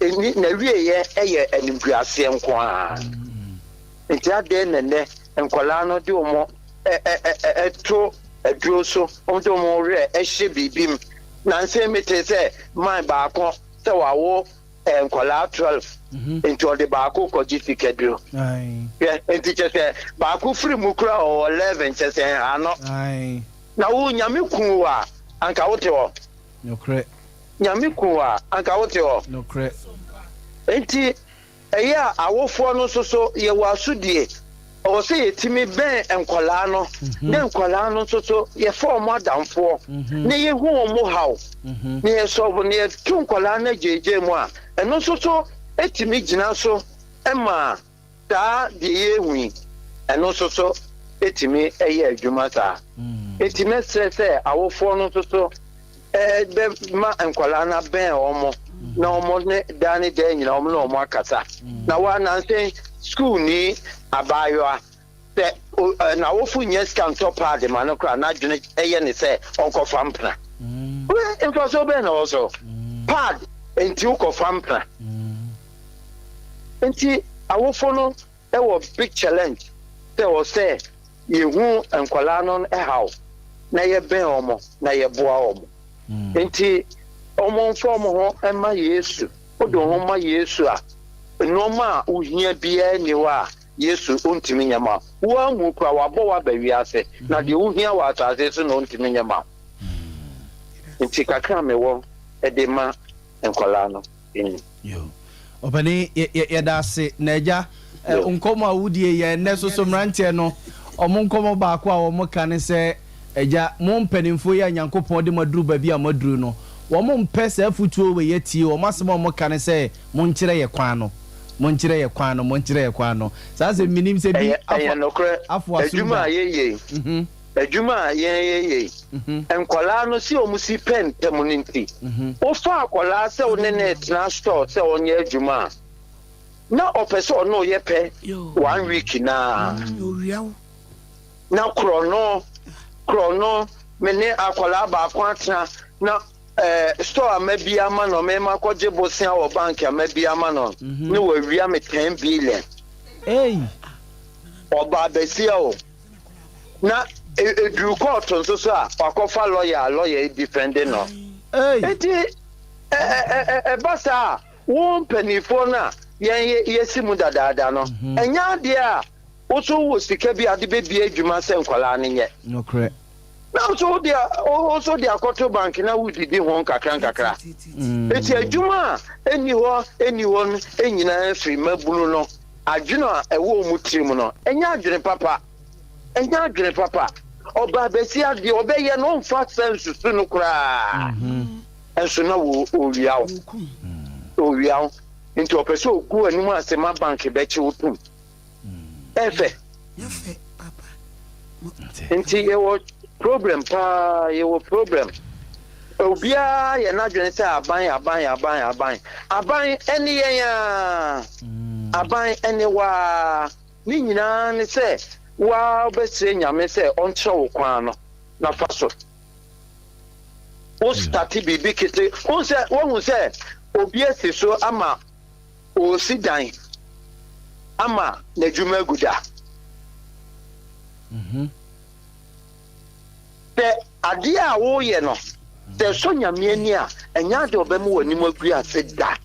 ɛni n'awieeɛ yɛ animguaseɛ nko ara. Nti adɛn na nnɛ nkwadaa no de wɔn to aduro so, wɔde wɔn werɛ hyɛ biribi mu. Nansa yi metee sɛ man baako sɛ wawo nkwadaa 12 nti ɔde baako kɔgye sikaduro. Hwɛ, nti kyɛ sɛ baako firi mu kura ɔwɔ 11 kyɛ sɛ nha no. Na wo Nyame ku wo a, anka wote hɔ? Nokorɛ. Nyame ku wo a, anka wote hɔ? Nokorɛ. Nti Ɛyɛ a awofoɔ no nso so yɛwɔ asodie, ɛwɔ sɛ yɛtumi bɛn nkwadaa no na nkwadaa no nso so yɛfa wɔn adamfoɔ na yɛhu wɔn haw na yɛsɔlvo na yɛto nkwadaa no agyaagyaa mu a, ɛno nso so tumi gyina so ma saa deɛ yɛrehu yi, ɛno nso so tumi yɛ adwuma saa. Enti mɛsrɛ sɛ awofoɔ no nso so bɛma nkwadaa no abɛn wɔn na wɔn ne daa ne daa nyinaa wɔn ne wɔn akasa. Na wɔananse sukuuni abaayewa sɛ n'awofo nnya sika ntɔ paade ma no koraa n'adwene yɛ ne sɛ ɔnkɔfa mpena. Mfasoɔ bɛn na ɛwɔ so? Paad nti wokɔfa mpena. Nti awofo no wɔ big challenge sɛ ɛwɔ sɛ yɛhu nkwadaa no haw na yɛbɛn wɔn na yɛboa wɔn. Nti wɔn mfa wɔn ho mma Yesu. Wode wo ho ma Yesu a, nnoɔma a wohia biara nni hɔ a Yesu ɔntumi nyɛ ma wo. Wo ara mu koraa wabɔ wo aba wiase na deɛ wohia wɔ asase so na ɔntumi nyɛ ma wo. Nti kakra a mewɔ de ma nkwadaa no ni. Yo. Ɔpanin, yɛ, yɛ, yɛda ase. Na agya, ɛ, nkɔmmɔ a wodie yɛ nnɛ so so mmeranteɛ no, wɔn nkɔmmɔ baako a wɔka ne sɛ, agya, mo mpanimfoɔ yi a Nyankopɔn de mo aduru baabi a moaduru no, wɔn mpɛ saa afutuo wei atie. Wɔn asɛm a wɔka ne sɛ, monkyerɛ yɛ kwan no. Monkyerɛ yɛ kwan no, monkyerɛ yɛ kwan no. Saa asɛm, menim sɛ bi Ɛyɛ, ɛyɛ afo, nokorɛ. afo asom Adwuma da. a yɛyɛ yi, Adwuma a yɛn yɛ yei, nkwadaa no sɛ wɔn si pɛ ntɛm no nti, wofa akwadaa sɛ wo ne no retena store sɛ ɔnyɛ adwuma a, na ɔpɛ sɛ ɔne wo yɛ pɛ one week naa. Na korɔno, korɔno, me ne akwadaa baako atena na eh, store a mabi ama no, me makɔgye bosea wɔ bank a mabi ama no, ne wawia me 10 billion. Ɔbaa basia o. Na eduru kɔɔto nso so a, wakɔfa lɔya a lɔya yi difɛnde no. Enti ɛba saa a, wo mpanimfoɔ no a yɛn yɛasi mu dadaada no, mhm. ɛnyɛ adeɛ a wo so wɔ sika bi a de bɛbie adwuma sɛ nkwadaa no nyɛ. Nokorɛ. Na nso wode wo nso de akɔto bank na wodidi ho nkakra nkakra. Eti adwuma a ɛnni hɔ ɛnni hɔ no nyinaa firi mmabunu no adwene a ɛwɔ wɔn tirim no. Ɛnyɛ adwene papa. Ɛnyɛ adwene papa. Ɔbaa bɛsi adeɛ ɔbɛyɛ no ɔmfa sɛ nsusu no koraa. Nso na ɔwia wo. Ɔwia wo. Nti ɔpɛ sɛ ɔgu anim ase ma bank bɛkye wo tom. Ɛfɛ. Nti yɛwɔ problem paa, yɛwɔ problem. Obiara yɛ n'adwene sɛ aban, aban, aban, aban. Aban ɛne yɛn aa. Aban ɛne waa. Ne nyinaa ne sɛ waa wobɛsrɛ Nyame sɛ ɔnkyerɛ wo kwan no na fa so. Wo starte biribi kete, wohu sɛ, woahu sɛ obi asi so ama ɔresi dan ama n'adwuma agu da. Sɛ adeɛ a woreyɛ no, sɛ ɛsɔ Nyame ani a, ɛnyɛ adeɛ a ɔbɛma w'anim agu ase da.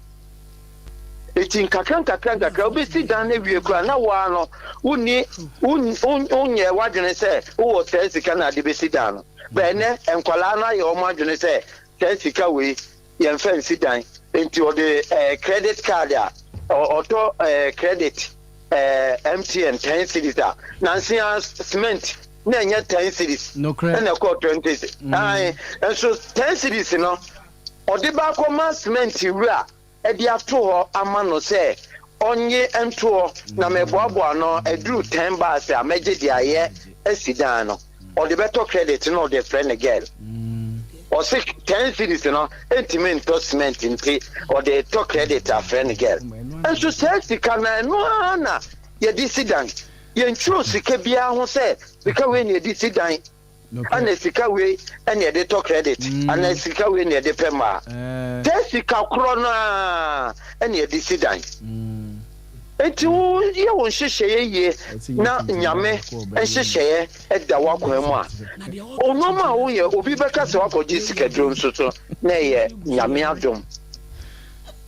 Eti nkakra nkakra nkakra wobɛsi dan no awie koraa na wo ara no wonni wonyɛɛ w'adwene sɛ wowɔ saa sika no a de bɛsi dan no. Bɛn nnɛ nkwadaa no ayɛ wɔn adwene sɛ saa sika wei yɛmfa nsi dan nti ɔde ɛɛ credit card a ɔtɔ ɛɛ credit ɛɛ MTN ten cedis a nansi a cement na ɛnyɛ ten cedis ɛna ɛkɔɔ 20 ae nso ten cedis no ɔde ba akɔma cement wura ɛde ato hɔ ama no sɛ ɔnye ntoɔ na mɛboaboa no aduru ten bars a mɛgye de ayɛ asi dan no. Ɔde bɛtɔ credit na ɔde frɛ ne girl. Ɔse ten cedis no ntumi ntɔ cement nti ɔde tɔ credit afrɛ ne girl. Nso saa sika no ɛno ara na yɛde si dan. Yɛntwerɛ sika biara ho sɛ sika wei na yɛde si dan ɛna sika wei na yɛde tɔ credit anaa sika wei na yɛde pɛ mmaa. Saa sika korɔ no ara na yɛde si dan. Enti wo yɛ wo nhyehyɛeɛ yie na Nyame nhyehyɛeɛ da w'akwan mu a, nnoɔma a woyɛ obi bɛka sɛ woakɔgye sikaduro nso so na ɛyɛ Nyame adom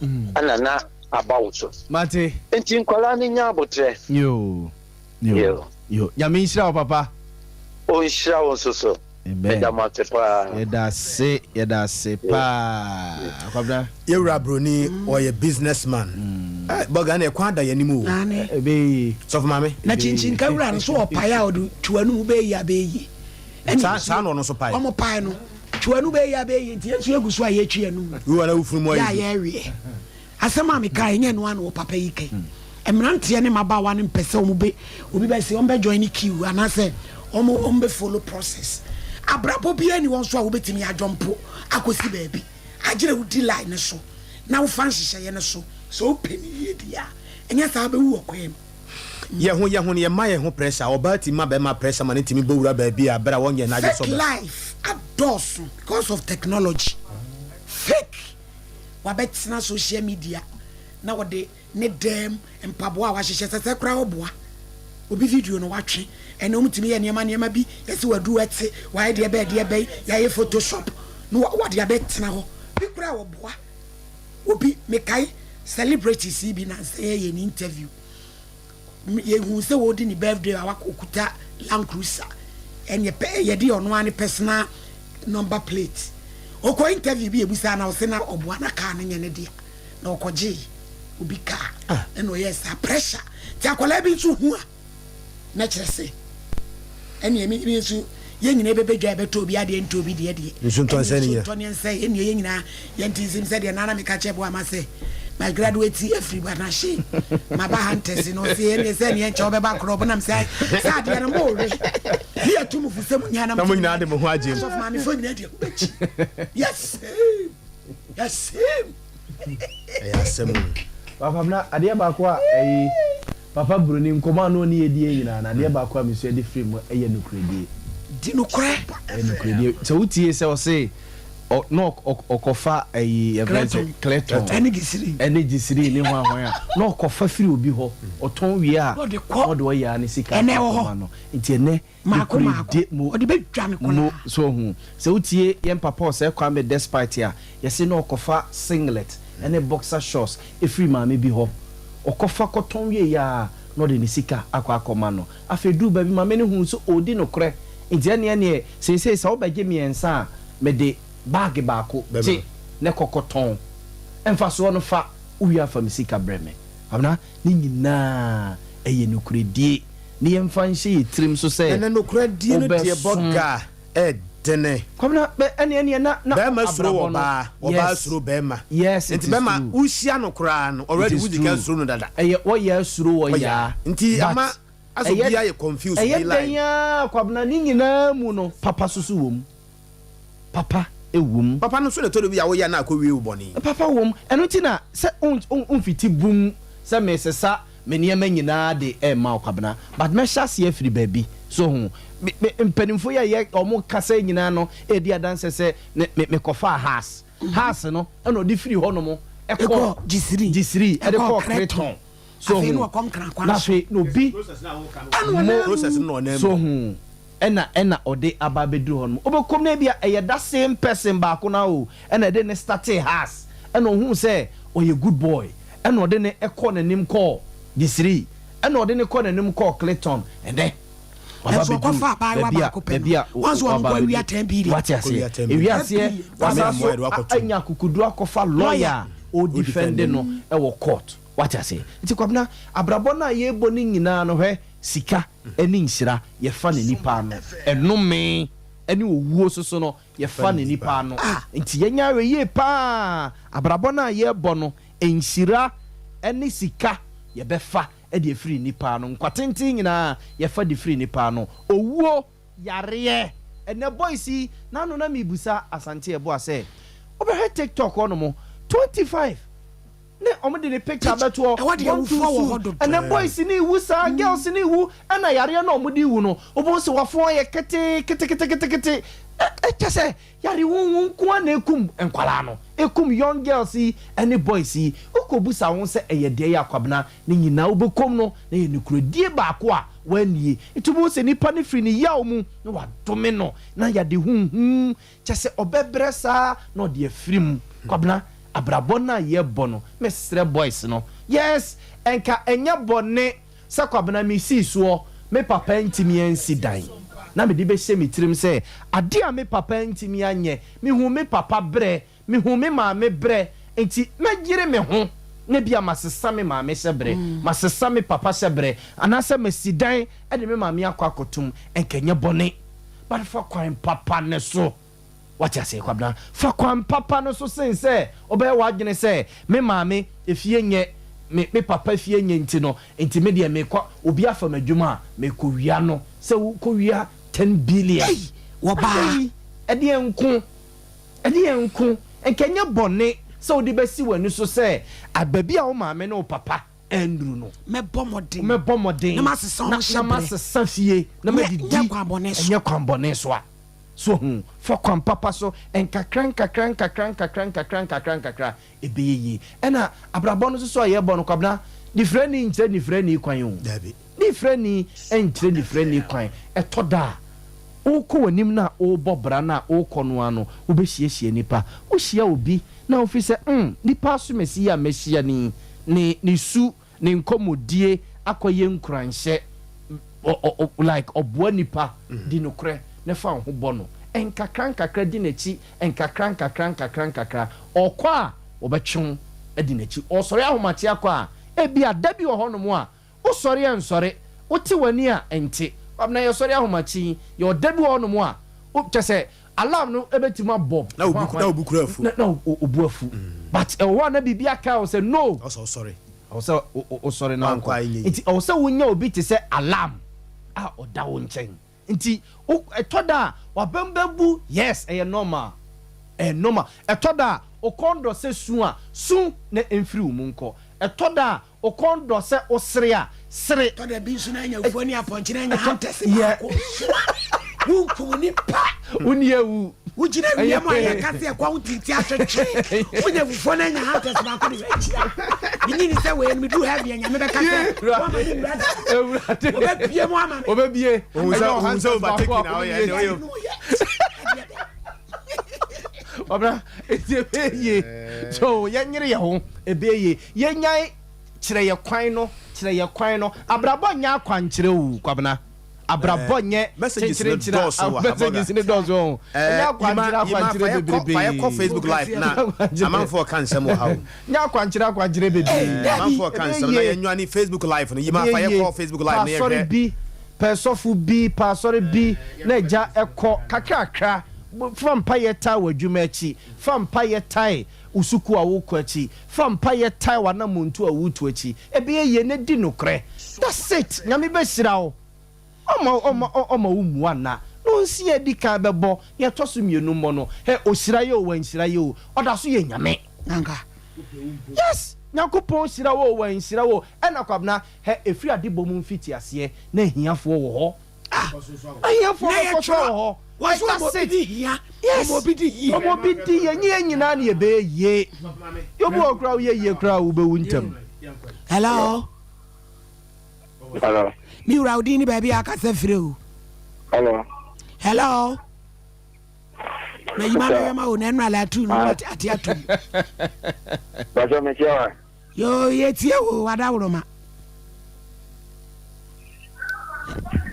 ɛna na aba wo so. Mate. Enti nkwadaa no nya aboterɛ. Yoo. Yoo. Yoo. Nyame nhyira wo papa. Ɔnhyira wo nso so. Amen. Meda mo ase paa. Yɛda ase, yɛda ase paa. Kwabena. Yɛwura broni ɔyɛ business man. Eh, bɔga na ɛkwan da yɛn anim o. Aane. Ɛbɛyɛ yie. Sɔfo maame. Na kyinkyin ka wura no so ɔpae a ɔde twa no mu bɛyɛ yie abɛyɛ yie. Ɛne Saa nsuo saa na ɔno nso pae. Wɔn pae no twa no bɛyɛ yie abɛyɛ yie nti yɛn nso yɛgu so a yɛtwi yɛn anum. Wura na wofunu mu Yɛ ayɛ a bi. yɛreweɛ. Asɛm a mekae, ɛnyɛ ɛno ara na wɔ papa yi ka yi. Mmeranteɛ ne mmabaawa no mpɛ sɛ wɔn bɛ, obi bɛ se wɔn bɛ join queue anaasɛ wɔn wɔn bɛ follow process. Abrabɔ biara nni hɔ nso a wobɛtumi adwɔmpo akɔsi baabi. Agyerɛ wodi line no so na wofa nhyehyɛeɛ no so sɛ wopɛ no yie deɛ a, ɛnyɛ saa wobɛwu wɔ kwan mu. Yɛ ho yɛ ho no yɛ ma yɛn ho pressure, ɔbaa tumi ma bɛrima pressure ma no tumi bɔ wura baabi a berɛ a wɔnyɛ n'adwene sɛ Fake ɔbɛ. life adɔɔso because of technology. Fake. Wabɛtena social media na ɔde ne dɛm mpaboa a wahyehyɛ sɛsɛ koraa ɔboa obi video no watwe ɛne wɔn tumi yɛ nneɛma nneɛma bi yɛsɛ wadu ɛte wayɛ deɛ bɛyɛ deɛ bɛyɛ yɛayɛ photoshop na wɔde abɛtena hɔ bi koraa ɔboa obi mekae celebrities yi bi na nsɛ yɛyɛ ne interview Yɛhuu sɛ ɔredi ne birthday a wakɔkuta Land Cruiser. Ɛneɛ pɛ yɛde ɔno ara ne personal number plate. Ɔkɔ interview bi yɛbusaa na ɔse na ɔboa na car no nyɛ ne dea. Na ɔkɔgyee obi car ɛna ɔyɛɛ saa pressure. Nti akwadaa bi nso hu a na kyerɛ sɛ ɛneɛ me me nso yɛn nyinaa bɛbɛ dwa yɛbɛtɔ obi adeɛ ntɔ obi deɛ deɛ. Nsu ntɔ nsɛ ne Ɛneɛ nyɛ. nsu ntɔ ne nsɛ ɛneɛ yɛn nyinaa yɛnte nsɛm sɛ deɛ nana meka kyerɛ boama sɛ my graduate afiri Banahye maba hunters no ɔse ɛneɛ sɛ neɛ nkyɛ wobɛba korɔ ɔbɛnam sɛ sɛ adeɛ no mo we ne yɛto mo fo sɛ mo nyinaa Na mo nyinaa de mo ho agye mu. asɔfo maamefo nyinaa de mobɛkyi yes yes Ɛyɛ asɛm o. Papa na adeɛ baako a ɛyi papa broni nkɔmɔ a na ɔne yɛ die nyinaa no adeɛ baako a mesua de firi mu ɛyɛ nokorɛdie. Di nokorɛ. Ɛyɛ nokorɛdie sɛ wotie sɛ ɔse ɔ na ɔkɔfa ɛyi yɛfrɛ no sɛ Clayton ɛne gyesiri ɛne gyesiri ne hwan hwan a na ɔkɔfa firi obi hɔ ɔtɔn wie a na ɔde kɔ na ɔde ɔyɛ a ne sika ɛnɛ wɔ akɔma hɔ no nti ɛnɛ maako maako nokorɛdie mo ɔde bɛdwa ne mo koraa. so ɔhu sɛ wotie yɛn papa ɔsɛe Kwame Despite a yɛse na ɔkɔfa singlet ɛne boxer shorts ɛfiri maame bi hɔ ɔkɔfa kɔtɔn wieɛ a na ɔde ne sika akɔ akɔma no afei duu baabi maame no huu sɛ ɔredi nokorɛ. Nti ɛneɛ neɛ seesei sɛ wobɛgye mmiɛnsa a, mede bag baako gye na kɔ kɔtɔn. Mfasoɔ no fa, wowie a fa me sika brɛ me. Kwabena, ne nyinaa ɛyɛ nokorɛdie. Ne yɛmfa nhyɛ yɛ tirim so sɛ Ɛnɛ nokorɛdie no deɛ bɔ wobɛsom. ga ɛdene. Kwabena, bɛ ɛneɛ neɛ na na Bɛɛma suro abrabɔ no, ɔbaa, ɔbaa yes, suro bɛɛma. yes it Nti is bɛɛma true. wohyia no koraa no It already is wodi kan true. suro no dada. Ɛyɛ wɔyaa suro Wɔyaa. wɔyaa Nti but ama asɛ ɛyɛ obiara yɛ confused ɛyɛ bi dɛn line. ara Kwabena ne nyinaa mu no papa soso wɔ mu. Papa wɔ mu. Papa no nso na ɛtɔ da bi a woyɛ a na akɔ wie wo bɔne. Papa wɔ mu. Ɛno nti na sɛ womfiti bum sɛ mesesa me nneɛma nyinaa de rema wo Kwabena but mɛhyɛ aseɛ afiri baabi. So ho? Me, me, mpanimfoɔ yi a yɛ wɔn kasa yi nyinaa no redi adanseɛ sɛ me, me, mekɔfaa Haas. Haas no ɛna ɔde firi hɔnom ɛkɔɔ Gyesiri. Gyesiri ɛde Ɛkɔɔ kɔɔ Kreton. Kreton. So Afei na ho? ɔkɔ Nkran kwan Na so. afei na obi Ɛna ɔnam mu. Process no na ɔnam mu. So ho? Ɛna ɛna ɔde aba abɛduru hɔ nom. Wobɛkɔm no ebia ɛyɛ that same person baako no ara o ɛna ɛde no startee Haas ɛna ɔhuu sɛ ɔyɛ good boy ɛna ɔde no kɔɔ n'anim kɔɔ Gisiri ɛna ɔde no kɔɔ n'anim kɔɔ Clayton ɛnɛ waba Nanso abɛduru ɔkɔfaa abaayewa baabi a baako pɛ baabi no, a wɔn nso wɔn waba nko awia abɛduru. 10 billion. Wate aseɛ? Kɔwia 10 billion. Ewiaseɛ wasan so Amea mmoa yɛde wakɔto mu. anya akokoduru akɔfa lawyer a ɔredefend no wɔ court. Wate aseɛ? Nti Kwabena, abrabɔ no a yɛrebɔ no nyinaa no hwɛ sika ne nhyira yɛfa no nipa ano, ɛnome ne owuo nso so no yɛfa no nipa ano. Nti yɛnyɛ ahwɛyie paa, abrabɔ no a yɛrebɔ no nhyira ne sika yɛbɛfa de afiri nipa ano, nkwa tenten nyinaa yɛfa de firi nipa ano, owuo, yareɛ, ɛnɛ boys yi, n'ano na mebusa Asante Yeboah sɛ wobɛhwɛ tiktok hɔ nom 25 Ne ɔmo de ne picture bɛto hɔ Ɛhɔ deɛ born too awufoɔ wɔ soon hɔ dodo. ɛnɛ boys no rewu saa girls no rewu ɛna yareɛ no a ɔmo de wu no wobɛhu sɛ wafon ayɛ ketee keteketekete ɛ ɛ kyɛsɛ yare huhu nko ara na ɛkum nkwadaa no ɛkum young girls yi ɛne boys yi wokɔ busa wo ho sɛ ɛyɛ deɛn a Kwabena ne nyinaa wobɛkɔm no na ɛyɛ nokorɛdie baako a wannie nti wobɛhu sɛ nipa no firi ne yaw mu na wadome no na yade huhu Kyɛ sɛ ɔbɛbrɛ saa na ɔde afiri mu. Kwabena, abrabɔ no a yɛbɔ no, mesrɛ boys no, yes, nka ɛnyɛ bɔne sɛ Kwabena mesii soɔ, me papa antumi ansi dan. Na mede bɛhyɛ me tirim sɛ adeɛ a me papa antumi anyɛ, mehuu me papa brɛ, mehuu me maame brɛ, nti mɛyere me ho na ebia masesa me maame hyɛbrɛ, masesa me papa hyɛbrɛ, anaasɛ masi dan de me maame akɔ akɔtom, nka ɛnyɛ bɔne. But fa kwan papa no so. Wate aseɛ Kwabena? Fa kwan papa no so sen sɛ wobɛyɛ w'adwene sɛ me maame efie nyɛ, me me papa fie nyɛ nti no, nti me deɛ mekɔ, obi afa m'adwuma a, mekɔwia no. Sɛ wokɔwia ten billion. Ei! Wɔbaa. Adɛn? Ɛdeɛn nko? Ɛdeɛn nko? Nka ɛnyɛ bɔne sɛ wode bɛsi w'ani so sɛ baabi a wo maame ne wo papa annuru no. Mɛbɔ mmɔden. Mɛbɔ mmɔden. Na masesa wɔn hyɛbrɛ. Na masesa fie. Na madidi. Nyɛ kwan bɔne so. Ɛnyɛ kwan bɔne so a. So hu? Fa kwan papa so. Nkakra nkakra nkakra nkakra nkakra nkakra nkakra, ɛbɛyɛ yie. Ɛna abrabɔ no nso so a yɛbɔ no, Kwabena, nifirani nkyerɛ nifirani kwan o. Dabi. Nifirani nkyerɛ nifirani kwan. Ɛtɔ da a, wokɔ w'anim no a worebɔ bra no a worekɔ no ara no, wobɛhyiahyia nnipa. Wohyia obi na wofi sɛ, mm, nipa asomasi yi a mahyia no yi, ne ne su, ne nkɔmmɔdie akɔyɛ nkuranhyɛ, ɔ ɔ ɔ like ɔboa nipa, di nokorɛ na fa wo ho bɔ no. Nkakra nkakra di n'akyi, nkakra nkakra nkakra nkakra. Ɔkɔ a, wɔbɛtwe wo adi n'akyi. Ɔresɔre ahomakye akɔ a, ebia da bi wɔ hɔnom a, Wosɔre a nsɔre, wote w'ani a nte. Kwabena yɛsɔre ahomakye yi, yɛwɔ da bi wɔ hɔnom a, wo kyɛ sɛ alarm no bɛtumi abɔ. Na obu na obu kura afu. Na na obu afu. But ɛwɔ hɔ a na biribi aka wo sɛ no. Ɛwɔ sɛ wosɔre. Ɛwɔ sɛ wosɔre na Wankɔ wokɔ. a ɛnyɛ yie. Nti ɛwɔ sɛ wonya obi te sɛ alarm a ɔda wo nkyɛn. Nti wo ɛtɔ da a w'abam bɛbu, yes ɛyɛ normal, ɛyɛ normal. Ɛtɔ da a wo kɔn dɔ sɛ su a, su na ɛmfiri wo mu nkɔ. Ɛtɔ da a Wo kɔn dɔ sɛ wo sere a, sere. Tɔ da bi nso na anya fufuo ne apɔnkye na anya Ɛtɔ hunters yɛ. baako so a, wonkum nipa. Wo ni awu. Wogyina wia mu a yɛka sɛ ɛkɔ ho tinti atwetwe. Wonya fufuo na anya hunters baako de akyira. Menyi ni sɛ wei no meduru heaven a Nyame bɛka sɛ wama me wura da. Awurade. Wɔbɛbie mu ama me. Wɔbɛbie. Ohun sɛ Ɛnyɛ ohun sɛ hunters baako overtaking a na ɔyɛ ɛnna ɔyɛ. Ɔbra eti ebe yie. So yɛnyere yɛ ho ebe yie. Yɛnyae kyerɛ yɛ kwan no, kyerɛ yɛ kwan no. Abrabɔ nyɛ akwankyerɛ o, Kwabena. Abrabɔ nyɛ Messages no kyenkyerenkyere dɔɔso a wɔ ha, messages Bɔga. no dɔɔso ɔho. Ɛnyɛ Eh, akwankyerɛ Yima, Yima, akwankyerɛ fa yɛ kɔ, bebrebe. fa yɛ kɔ Facebook live na amanfoɔ ka nsɛm wɔ ha o. Nyɛ akwankyerɛ akwankyerɛ bebree. Amanfoɔ ka Ɛbɛyɛ nsɛm na yie. yɛnwane Facebook live no. Yima, Ɛbɛyɛ fa yɛ yie. kɔ Facebook Pɛ live na asɔre yɛnhwɛ. bi, pɛ sɔfo bi, pɛ asɔre bi na agya kɔ kakrakra. Fa mpaeɛ tae w'adwuma akyi. Fa mpaeɛ tae wo sukuu a wokɔ akyi. Fa mpaeɛ tae w'anamontuo a woretu akyi. Ɛbɛyɛ yie na di nokorɛ. That's it. Nyame bɛhyira wo. Ɔmma ɔmma ɔmma wo mmua nna. Na ɔnsi adi kan bɛbɔ nea ɛtɔ so mmienu mmɔ no. Hɛ, ɔhyira yɛ o, wanhyira yɛ o, ɔda so yɛ Nyame. Nanka. Yes! Nyankopɔn hyira wo o, wanhyira wo o. Ɛna Kwabena, hɛ, ɛfiri adebɔ mu mfitiaseɛ, na ahiafoɔ wɔ hɔ. Ah! Ahiafoɔ Na bɛkɔ so yɛtwerɛ, wɔ hɔ. wɔse wɔma That's obi it. di hia, Yes! wɔma obi di yie. Wɔma obi di yie. Ɛnyɛ yɛn nyinaa na yɛbɛyɛ yie. Obi wɔ hɔ koraa a woyɛ yie koraa a wobɛwu ntɛm. Hello. Hello. Mi wura wo din ni baabi a akasa firi o. Hello. Hello. Na yima na yɛma o na ɛnu ala atu no ate ate atum. Bàtɛ mi tiɛ wa. Yoo yɛ tie wo wadaworo ma.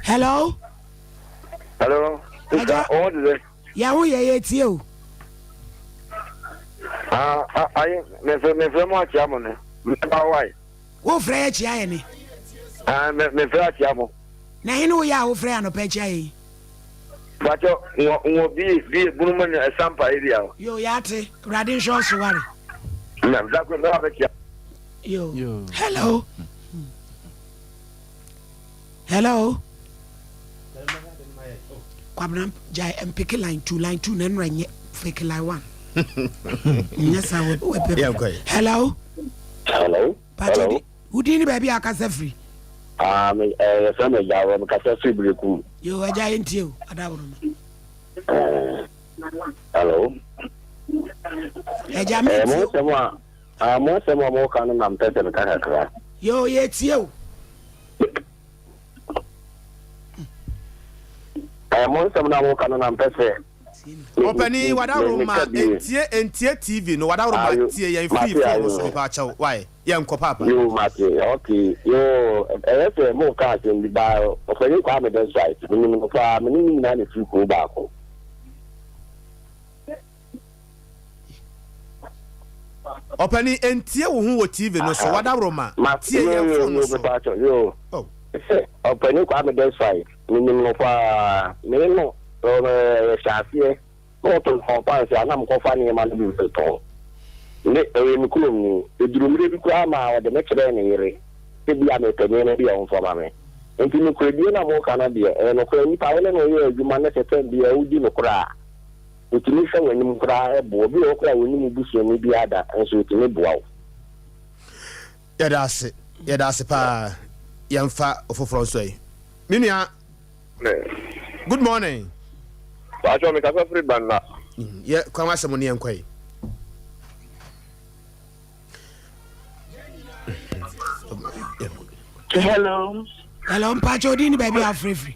Hello. Hello. Sista, ɔwɔ ti sɛ. Yɛ ho yɛ yɛ tie o. Ah, ah, ayi, mefrɛ mefrɛ mu akyia mo ne. Mɛba wae. Wo frɛ yɛ kyia yɛ ne. Ah, me me frɛ akyia mo. Na hene wo yɛ a wo frɛ anɔpa akyia yɛ yi. Pakyɛ wɔ wɔ bie bie bunu mu ne ɛsampa area o. Yo yate awurade nhwɛ ɔso ware. Na dakoro mɛba bɛkyia. Yo hello hello. Kwabena gyae mpeke line 2 line 2 na nnora nyɛ fake line 1 nyɛ saa wɔ hello. Hello. Pacho di wo din ne baabi a akasa firi. Ah, me eh, yɛfrɛ me Agya Awɔ, mekasa firi Berekum. Yo, Agya yɛntie o, adaworo no. Eh, hello. Agya me eh, tie mo nsɛm a, ah, mo nsɛm a moka no na mpɛ sɛ meka kakra. Yo, yɛtie o. Eh, mo nsɛm na moka no na mpɛ sɛ Ɔpani wadaworo ma ntie ntie TV no wadaworo ma tie yɛn free phone no so nipa akyɛw why yɛn kɔ paapa. Yoo mate ok yoo ɛyɛ sɛ mo ka asɛm bi ba ɔpani Kwame Despite me nim no paa me ne ne nyinaa na firi kuro baako. Ɔpani ntie wo ho wɔ TV no so wadaworo ma tie yɛn phone no so. Yoo ɔpani Kwame Despite me nim no paa me ne no Yɛhyɛ aseɛ na wɔtontɔn fans a na mekɔfa nneɛma no bi bɛtɔn. Me, ɔyɛ me kuromni. Ɛduruu mmerɛ bi koraa maa ɔde me kyerɛɛ ne yere sɛ bi a mepɛ nneɛma bi a ɔmfa ma me. Enti nokorɛdie no a moreka no deɛ, ɛyɛ nokorɛ. Nnipa wo ne no yɛ adwuma na sɛ tɛm biara wodi nokorɛ a, ɔtumi hwɛ w'anim koraa boa. Obi wɔ hɔ koraa a ɔnnim wo busuani biara da nso ɔtumi boa wo. Yɛda ase, yɛda ase paa. Yɛmfa ɔfoforɔ nso ɛ. Me nua. Good morning. Paatwa mi kasa firi Banda. Mm, yɛ kwan asɛm ne yɛn kɔ yi. Hello. Hello, mpatsɔ odi ni baabi afirifiri.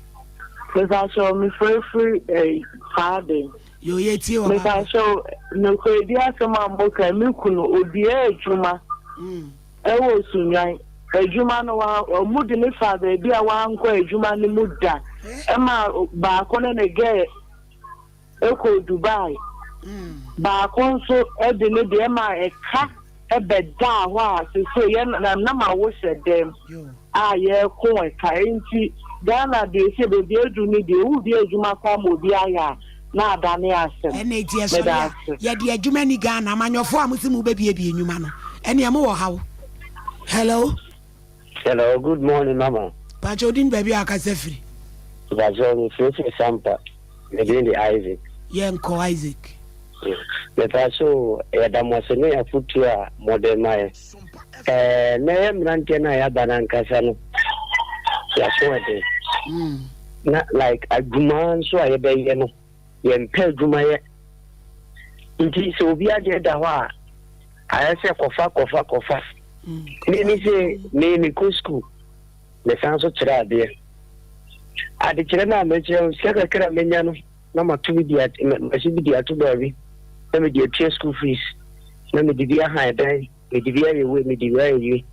Mpatsɔ mi firifiri ɛyi eh, faade. Yoo yɛ tie wɔ baako. Mpatsɔ nokorɛdi asɛm a mo ka mi kunu odua adwuma. Mm. Ɛwɔ Sunnwan. Adwuma no, wa, wɔde me faa baabi a wankɔ adwuma no mu da. Ɛma baako ne ne gɛɛ kɔɔ Dubai. Baako nso de ne deɛ ɛma ɛka bɛdaa hɔ a seesei yɛn na na mawo hyɛ dɛm a yɛreko ɛka. Enti Ghana deɛ sɛ baabi aduru no deɛ woredi adwuma koraa ma obi ayɛ a na adane asɛm. Ɛna eti ɛsɔre Meda a ase. yɛde adwuma ni Ghana amanyɔfoɔ a mo se mo bɛbiebie nnwuma no ɛneɛ mo wɔ haw. Hello. Hello, good morning mama. Pakyɛ odin baabi a akasa firi. Pakyɛ me firi firi Sampa. Me din de Isaac. Yɛn kɔ Isaac. Mepakyɛ o, yɛda mo ase ne afotuo a mode ma yɛ. Ɛɛ, na yɛ mmeranteɛ no a yɛaba no ankasa no, yɛaso ɛden. Mm. Na like adwuma nso a yɛbɛyɛ no, yɛmpɛ adwuma yɛ. Nti sɛ obi adeɛ da hɔ a, ayɛ sɛ kɔfa kɔfa kɔfa. Mm. Me me sɛ me mekɔ sukuu, mesan so kyerɛ adeɛ. Adekyerɛ no a mekyerɛ no, sika kakra a menya no, na mato bi de masi bi de ato baabi na mede atua school fees na mede bi ahan dan mede bi ayɛ wei mede bi ayɛ wei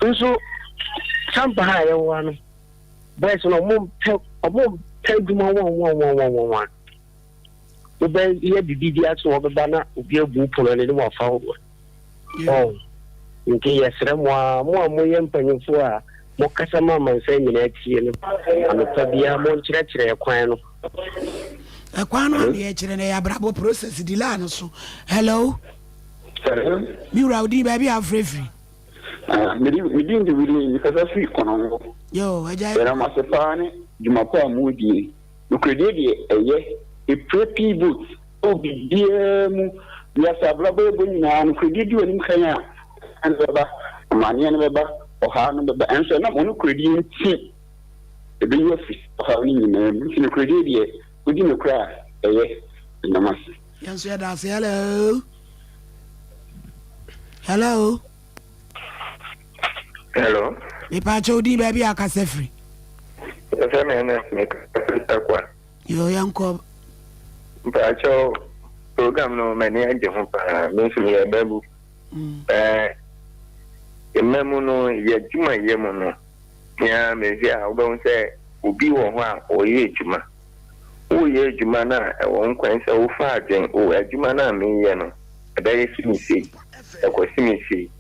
nso sampa ha a yɛwɔ ha no. Boys no ɔmo mpɛ ɔmo mpɛ adwuma wanwanwanwanwan. Wobɛyɛ biribi bi ase wɔbɛba na obi abu wo pono ani na wafa wo. Ɔn nti yɛsrɛ mo ara mo a moyɛ mpanyinfoɔ a mokasa ma amansan nyinaa tie no anɔpa biara monkyerɛkyerɛ ɛkwan no. Ɛkwan no a deɛ ɛkyerɛ no ɛyɛ abrabɔ process di laa no so. Hello. Hello. Mi wura odin baabi a afrɛ firi. Ah, me din de Willie, mekasa firi Kɔnɔngo. Yo, agya. Yɛda mo ase paa ne dwuma pa a modie. Nokorɛdie deɛ ɛyɛ, ɛpire pii boat wɔ biribiara mu. Wiase abrabɔ yɛbɔ nyinaa, nokorɛdie di w'anim kan a, ɛhaw no bɛba, amaneɛ no bɛba, ɔhaw no bɛba, ɛnso ɛnam wo nokorɛdie nti, ɛbɛyi wo afiri ɔhaw no nyinaa mu. Nti nokorɛdie deɛ, wodi nokorɛ a, ɛyɛ. Yɛda mo ase. Yɛn nso yɛda ase. Hello. Hello. Hello. Mepa kyɛw din baabi a akasa firi. Yɛfrɛ me Ernest mekasa firi Tarkwa. Yo yɛnkɔ. Mepa kyɛw program no m'ani agye ho paa me nso meyɛ babu. Mm. Ɛɛ mma mu no yɛ adwuma yɛ mu no nea mehwɛ a wobɛhu sɛ obi wɔ hɔ a ɔyɛ adwuma. Woyɛ adwuma no a ɛwɔ ho kwan sɛ wofa adwen o adwuma no a meyɛ no ɛbɛyɛ si me sei, ɛkɔsi me sei,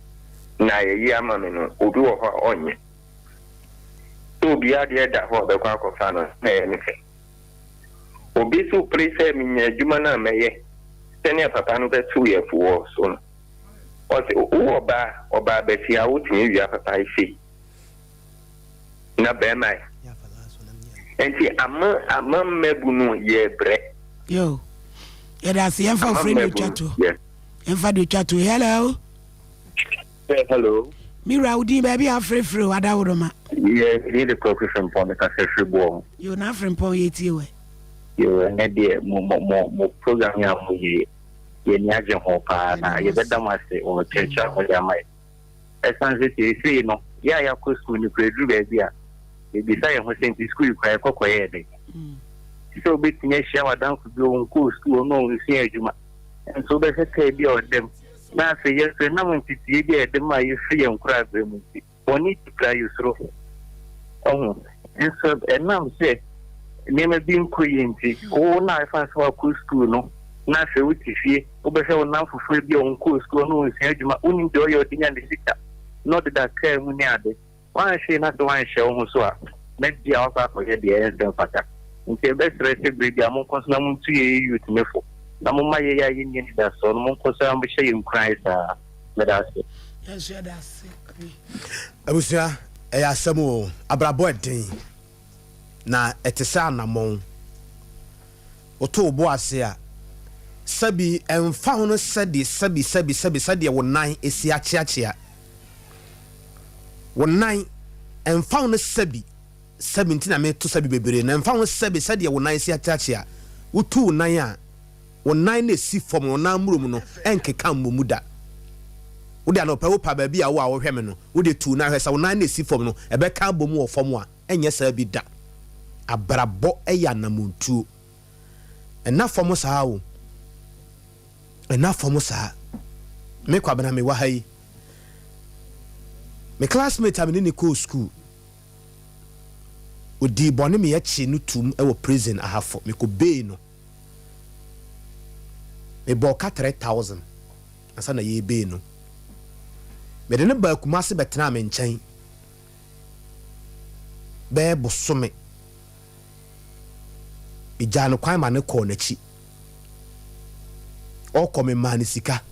na yɛyi ama me no, obi wɔ hɔ a ɔnyɛ. Sɛ obi adeɛ da hɔ a ɔbɛkɔ akɔfa no na ɛyɛ ne fɛ. Obi nso pere sɛ menya adwuma no a mɛyɛ sɛnea papa no bɛto yɛ fo wɔ so no. Ɔse wowɔ ba a, ɔbaa basia wotumi wia papa yi sei. Na bɛrima yi. Nti ama ama mmabu no yɛ brɛ. Yo, yɛda ase yɛmfa ofiri ne otwa to. Yɛmfa de otwa to. Hello. Hey, hello. Mi wura wo din baabi a afirefire o adawodoma. Yɛ mi de Kwaku Frimpong mi kasa firi boɔ. Yo na Frimpong yɛ tie wɛ. Yo ɛnɛ deɛ mo mo mo mo program yi a mo yɛ yɛ ni agye ho paa na yɛbɛda mo ase wɔ kyerɛkyerɛ a mo de ama yɛ. Ɛsan sɛ seesei no yɛ a yɛakɔ sukuu no kura aduru baabi a yɛbisa yɛn ho sɛ nti sukuu yi koraa yɛkɔ kɔyɛɛ dɛn. Sɛ wobɛtumi ahyia w'adamfo bi ɔnkɔɔ sukuu ɔno ɔnsua adwuma nso wobɛhwɛ kaa bi a ɔda mu na afei yɛn nso ɛnam nteteeɛ bi a yɛde ma yɛfiri yɛn nkoraaberɛ mu nti bɔne di koraa yɛsuro ɔho nso ɛnam sɛ nneɛma bi nkɔ yie nti wo na ɛfa sɛ wakɔ sukuu no na afei wote fie wobɛhwɛ wo nnamfofoɔ bi a ɔnkɔɔ sukuu ɔno ɔnsua adwuma wonim deɛ ɔyɛ ɔde nya ne sika na ɔdeda kaa mu ne ade Woanhwee na sɛ woanhyɛ wo ho so a, na bi a woakɔ akɔyɛ deɛ ɛnsɛ mfata. Nti yɛbɛsrɛ sɛ berɛ biara monkɔ so na montu yɛn youth no fo, na momma yɛn a yɛnni anidasoɔ no monkɔ so ara mohyɛ yɛn nkuran saa. Meda ase. Yɛn nso yɛda ase. Abusua, ɛyɛ asɛm o. Abrabɔ ɛden, na ɛte sɛ anammɔn. Woto wo bo ase a, sɛbi ɛmfa ho no sɛdeɛ sɛbi sɛbi sɛbi sɛdeɛ wo nan si akyeakyea. Wo nan, ɛmfa ho no sɛbi, sɛbi nti na meto sɛbi bebree no, ɛmfa ho sɛbi sɛdeɛ wo nan si akyeakyea, wotu wo nan a, wo nan no ɛsi fam no, wo nan mmrom no ɛnkeka mmɔ mu da. Wode anɔpa yi wopa baabi a wo a wohwɛ me no, wode tu wo nan hwɛ sɛ wo nan no ɛsi fam no, ɛbɛka abɔ mu wɔ fam a, ɛnyɛ saa bi da. Abrabɔ yɛ anamontuo. Ɛnna fam saa o. Ɛnna fam saa. Me Kwabena mewɔ ha yi. Me classmate a me ne no kɔɔ sukuu, ɔdii bɔne me yɛkyee no tuum wɔ prison Ahafo. Mekɔbee no. Mebɔɔ ka 3000 ansa na yɛrebee no. Mede no baa Kumasi bɛtenaa me nkyɛn bɛyɛ bosome. Megyaa no kwan ma no kɔɔ n'akyi. Ɔrekɔ memaa no sika.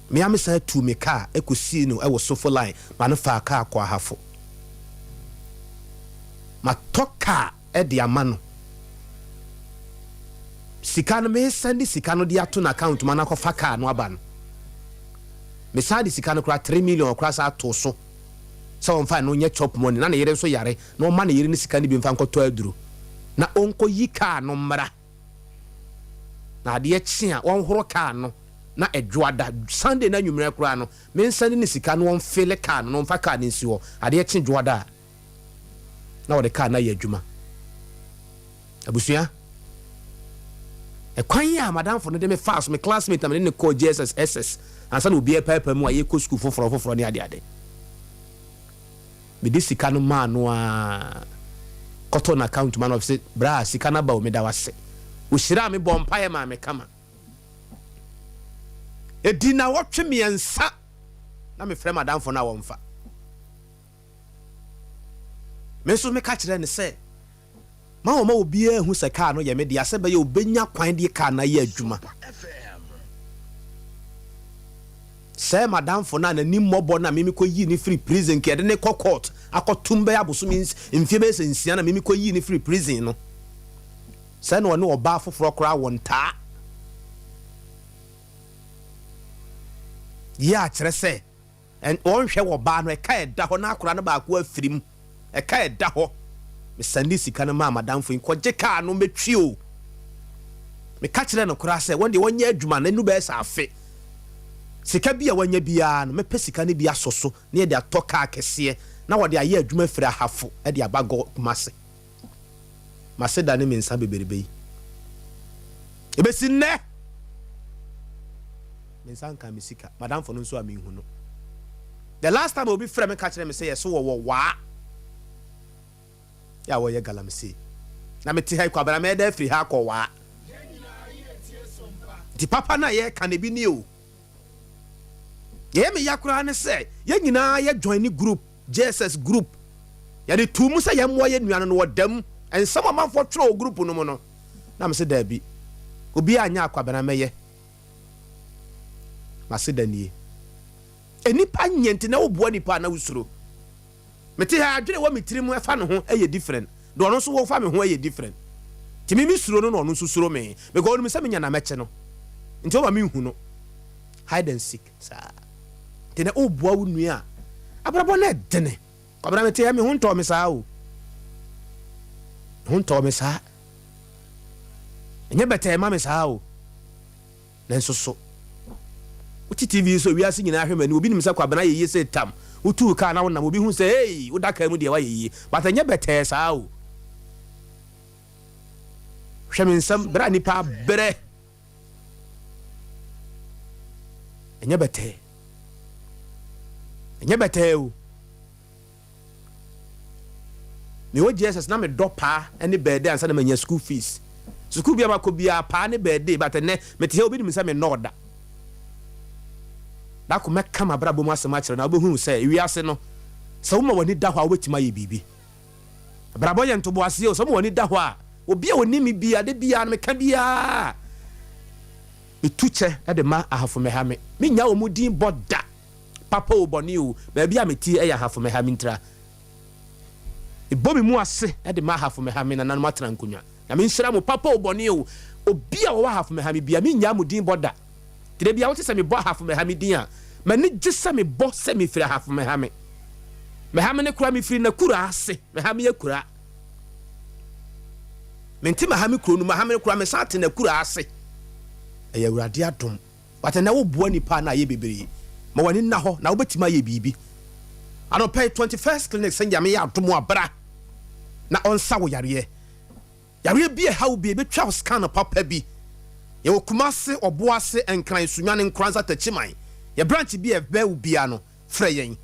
Me ara mesan tuu me kaa kɔsii no wɔ Sofo line ma no faa kaa kɔɔ Ahafo. Matɔ kaa de ama no. Sika no meresan de sika no de ato n'account ma no akɔfa kaa no aba no, mesan de sika no koraa 3 million koraa san too so sɛ ɔmfa ɛno nyɛ chop money na ne yere nso yare na ɔmma ne yere no sika no bi mfa nkɔtɔ aduro na ɔnkɔyi kaa no mmra. Na adeɛ kye a wɔnhoro kaa no na ɛdwoada, Sunday no anwummerɛ koraa no mensɛnde no sika na ɔmfele kaa no na ɔmfa kaa no nsi hɔ. Adeɛ kye dwoada a na wɔde kaa no ayɛ adwuma. Abusua, ɛkwan a madamfo no de me faa so, me classmate na me ne no kɔɔ JSS, SS, ansa na obiara paapaa mu a yɛkɔ sukuu foforɔ foforɔ ne adeade. Mede sika no maa no ara. Kɔtɔ na account ma no ɔse bra sika no aba o meda wase. Ɔhyiraa me bɔɔ mpaeɛ maa me kama. Ɛdi nawɔtwe mmiɛnsa na mefrɛ madamfo no a wɔmfa. Me nso meka kyerɛɛ no sɛ ma wɔmma obiara nhu sɛ kaa no yɛ me dea sɛ ɛbɛyɛ obenya kwan de kaa no ayɛ adwuma. Sɛ madamfo no a n'ani mmɔbɔ no a me mekɔyii no firi prison nka yɛde no kɔ court akɔtom bɛyɛ abosome mfeɛ bɛyɛ sɛ nsia na me mekɔyii no firi prison no, sɛ na ɔne ɔbaa foforɔ koraa wɔ ntaa yɛ a kyerɛ sɛ Wɔnhwɛ wɔ baa no, ɛka ɛda hɔ na akwadaa no baako afiri mu. Ɛka ɛda hɔ. Mesɛndee sika no maa m'adamfo yi, kɔgye kaa no mɛtwi o. Meka kyerɛɛ no koraa sɛ wɔn deɛ wɔnyɛ adwuma no ɛnu bɛyɛ sɛ afe. Sika bi a wanya biara no, mɛpɛ sika no bi asɔ so na yɛde atɔ kaa kɛseɛ na wɔde ayɛ adwuma afiri Ahafo de aba Kumasi. M'aseda ne me nsa bebrebe yi. Ebesi nnɛ, me nsa nka me sika. Madamfo no nso a menhu no. The last time obi frɛ me ka kyerɛ me sɛ yɛso wɔwɔ waa yɛ a wɔyɛ galamsey. Na mete ha yi kwabena mɛda afiri ha akɔ waa. Nti papa no a yɛreka no ebi ni o. Deɛ ɛyɛ me ya koraa ne sɛ yɛn nyinaa yɛ join ne group, JSS group. Yɛde too mu sɛ yɛmmoa yɛn nua no na ɔda mu. Nsɛm a amanfoɔ twerɛ wɔ group no mu no, na mese daabi, obiara nyɛ akwabena mɛyɛ. M'aseda nie. Nnipa nyɛ nti na woboa nnipa a na wosuro. Mete ha adwene ɛwɔ me tirim ɛfa ne ho ɛyɛ different, deɛ ɔno nso wɔ fa me ho ɛyɛ different. Nti me me suro no na ɔno nso suro me because ɔnim sɛ menya na mɛkye no. Nti ɔma me nhu no. Hide and seek saa. Nti na woboa wo nua a, abrabɔ no ɛdene. Kwabena mete ha me ho ntɔɔ me saa o. Me ho ntɔɔ me saa. Ɛnyɛ bɛtɛɛ ma me saa o. Nanso so wote TV so wiase nyinaa hwɛ m'ani obi nim sɛ Kwabena yɛ yie sɛ tam wotuu kaa na wonam obi hu sɛ hey woda kaa mu deɛ woayɛ yie but ɛnyɛ bɛtɛɛ saa o. Hwɛ me nsam berɛ a nipa abrɛ ɛnyɛ bɛtɛɛ ɛnyɛ bɛtɛɛ o. Mewɔ JSS na medɔ paa ne bɛɛde ansa na manya school fees. Sukuu bi a makɔ biara paa ne bɛɛde but ɛnnɛ mete ha obi nim sɛ mennɔ ɔda. Dako mɛka m'abrabɔ mu asɛm akyerɛ na wobɛhunu sɛ wiase no sɛ woma w'ani da hɔ a wobɛtumi ayɛ biribi. Abrabɔ yɛ ntoboaseɛ o, sɛ woma w'ani da hɔ a obi a ɔnim me biara da biara no meka biara metu kyɛ de ma ahafo mɛha me. Mennya wɔn din bɔ da. Papa o, bɔne o, baabi a mete yɛ ahafo mɛha me ntira. Mebɔ me mu ase de ma ahafo mɛha me nananom atena nkonnwa. Nyame nhyira mo, papa o, bɔne o, obi a ɔwɔ ahafo mɛha me bia, mennyaa mo din bɔ da. Nti da bia wote sɛ mebɔ ahafo mɛha me din a, m'ani gye sɛ mebɔ sɛ mefiri ahafo mɛha me. Mɛha me no koraa mefiri Nakura ase, mɛha me akura. Mente mɛha me kuro no, mɛha me no koraa mesan te Nakura ase. Ɛyɛ Awurade adom. But ɛnɛ wo boa nipa na ayɛ bebree. Ma w'ani nna hɔ na wobɛtumi ayɛ biribi. Anɔpa yi 21st clinic sɛ Nyame yɛ adom a bra na ɔnsa wo yareɛ. Yareɛ bi a ɛha wo bi yɛbɛtwa wo scan papa bi. Yɛwɔ Kumase, Ɔboase, Nkran, Sunyani, Nkoranza, Takyiman. Yɛ branch bi a ɛbɛn wo biara no frɛ yɛn.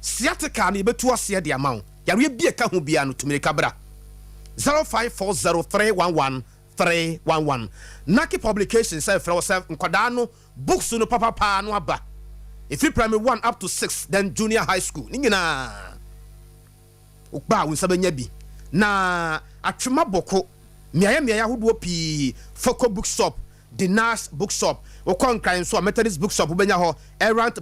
Sciatica no yɛbɛtu aseɛ de ama wo. Yareɛ bi a ɛka ho biara no tu mirika bra. 0540 311 311. Naki Publications sɛ frɛ wo sɛ nkwadaa no books no papa paa no aba. Ɛfiri primary one up to six then junior high school ne nyinaa wokpa a wo nsa bɛnya bi. Na Atwema Bɔko mmeaeɛ mmeaeɛ ahodoɔ pii Foko Bookshop, Dinas Bookshop, wokɔ Nkran nso a Methodist Bookshop wobɛnya hɔ, Errant.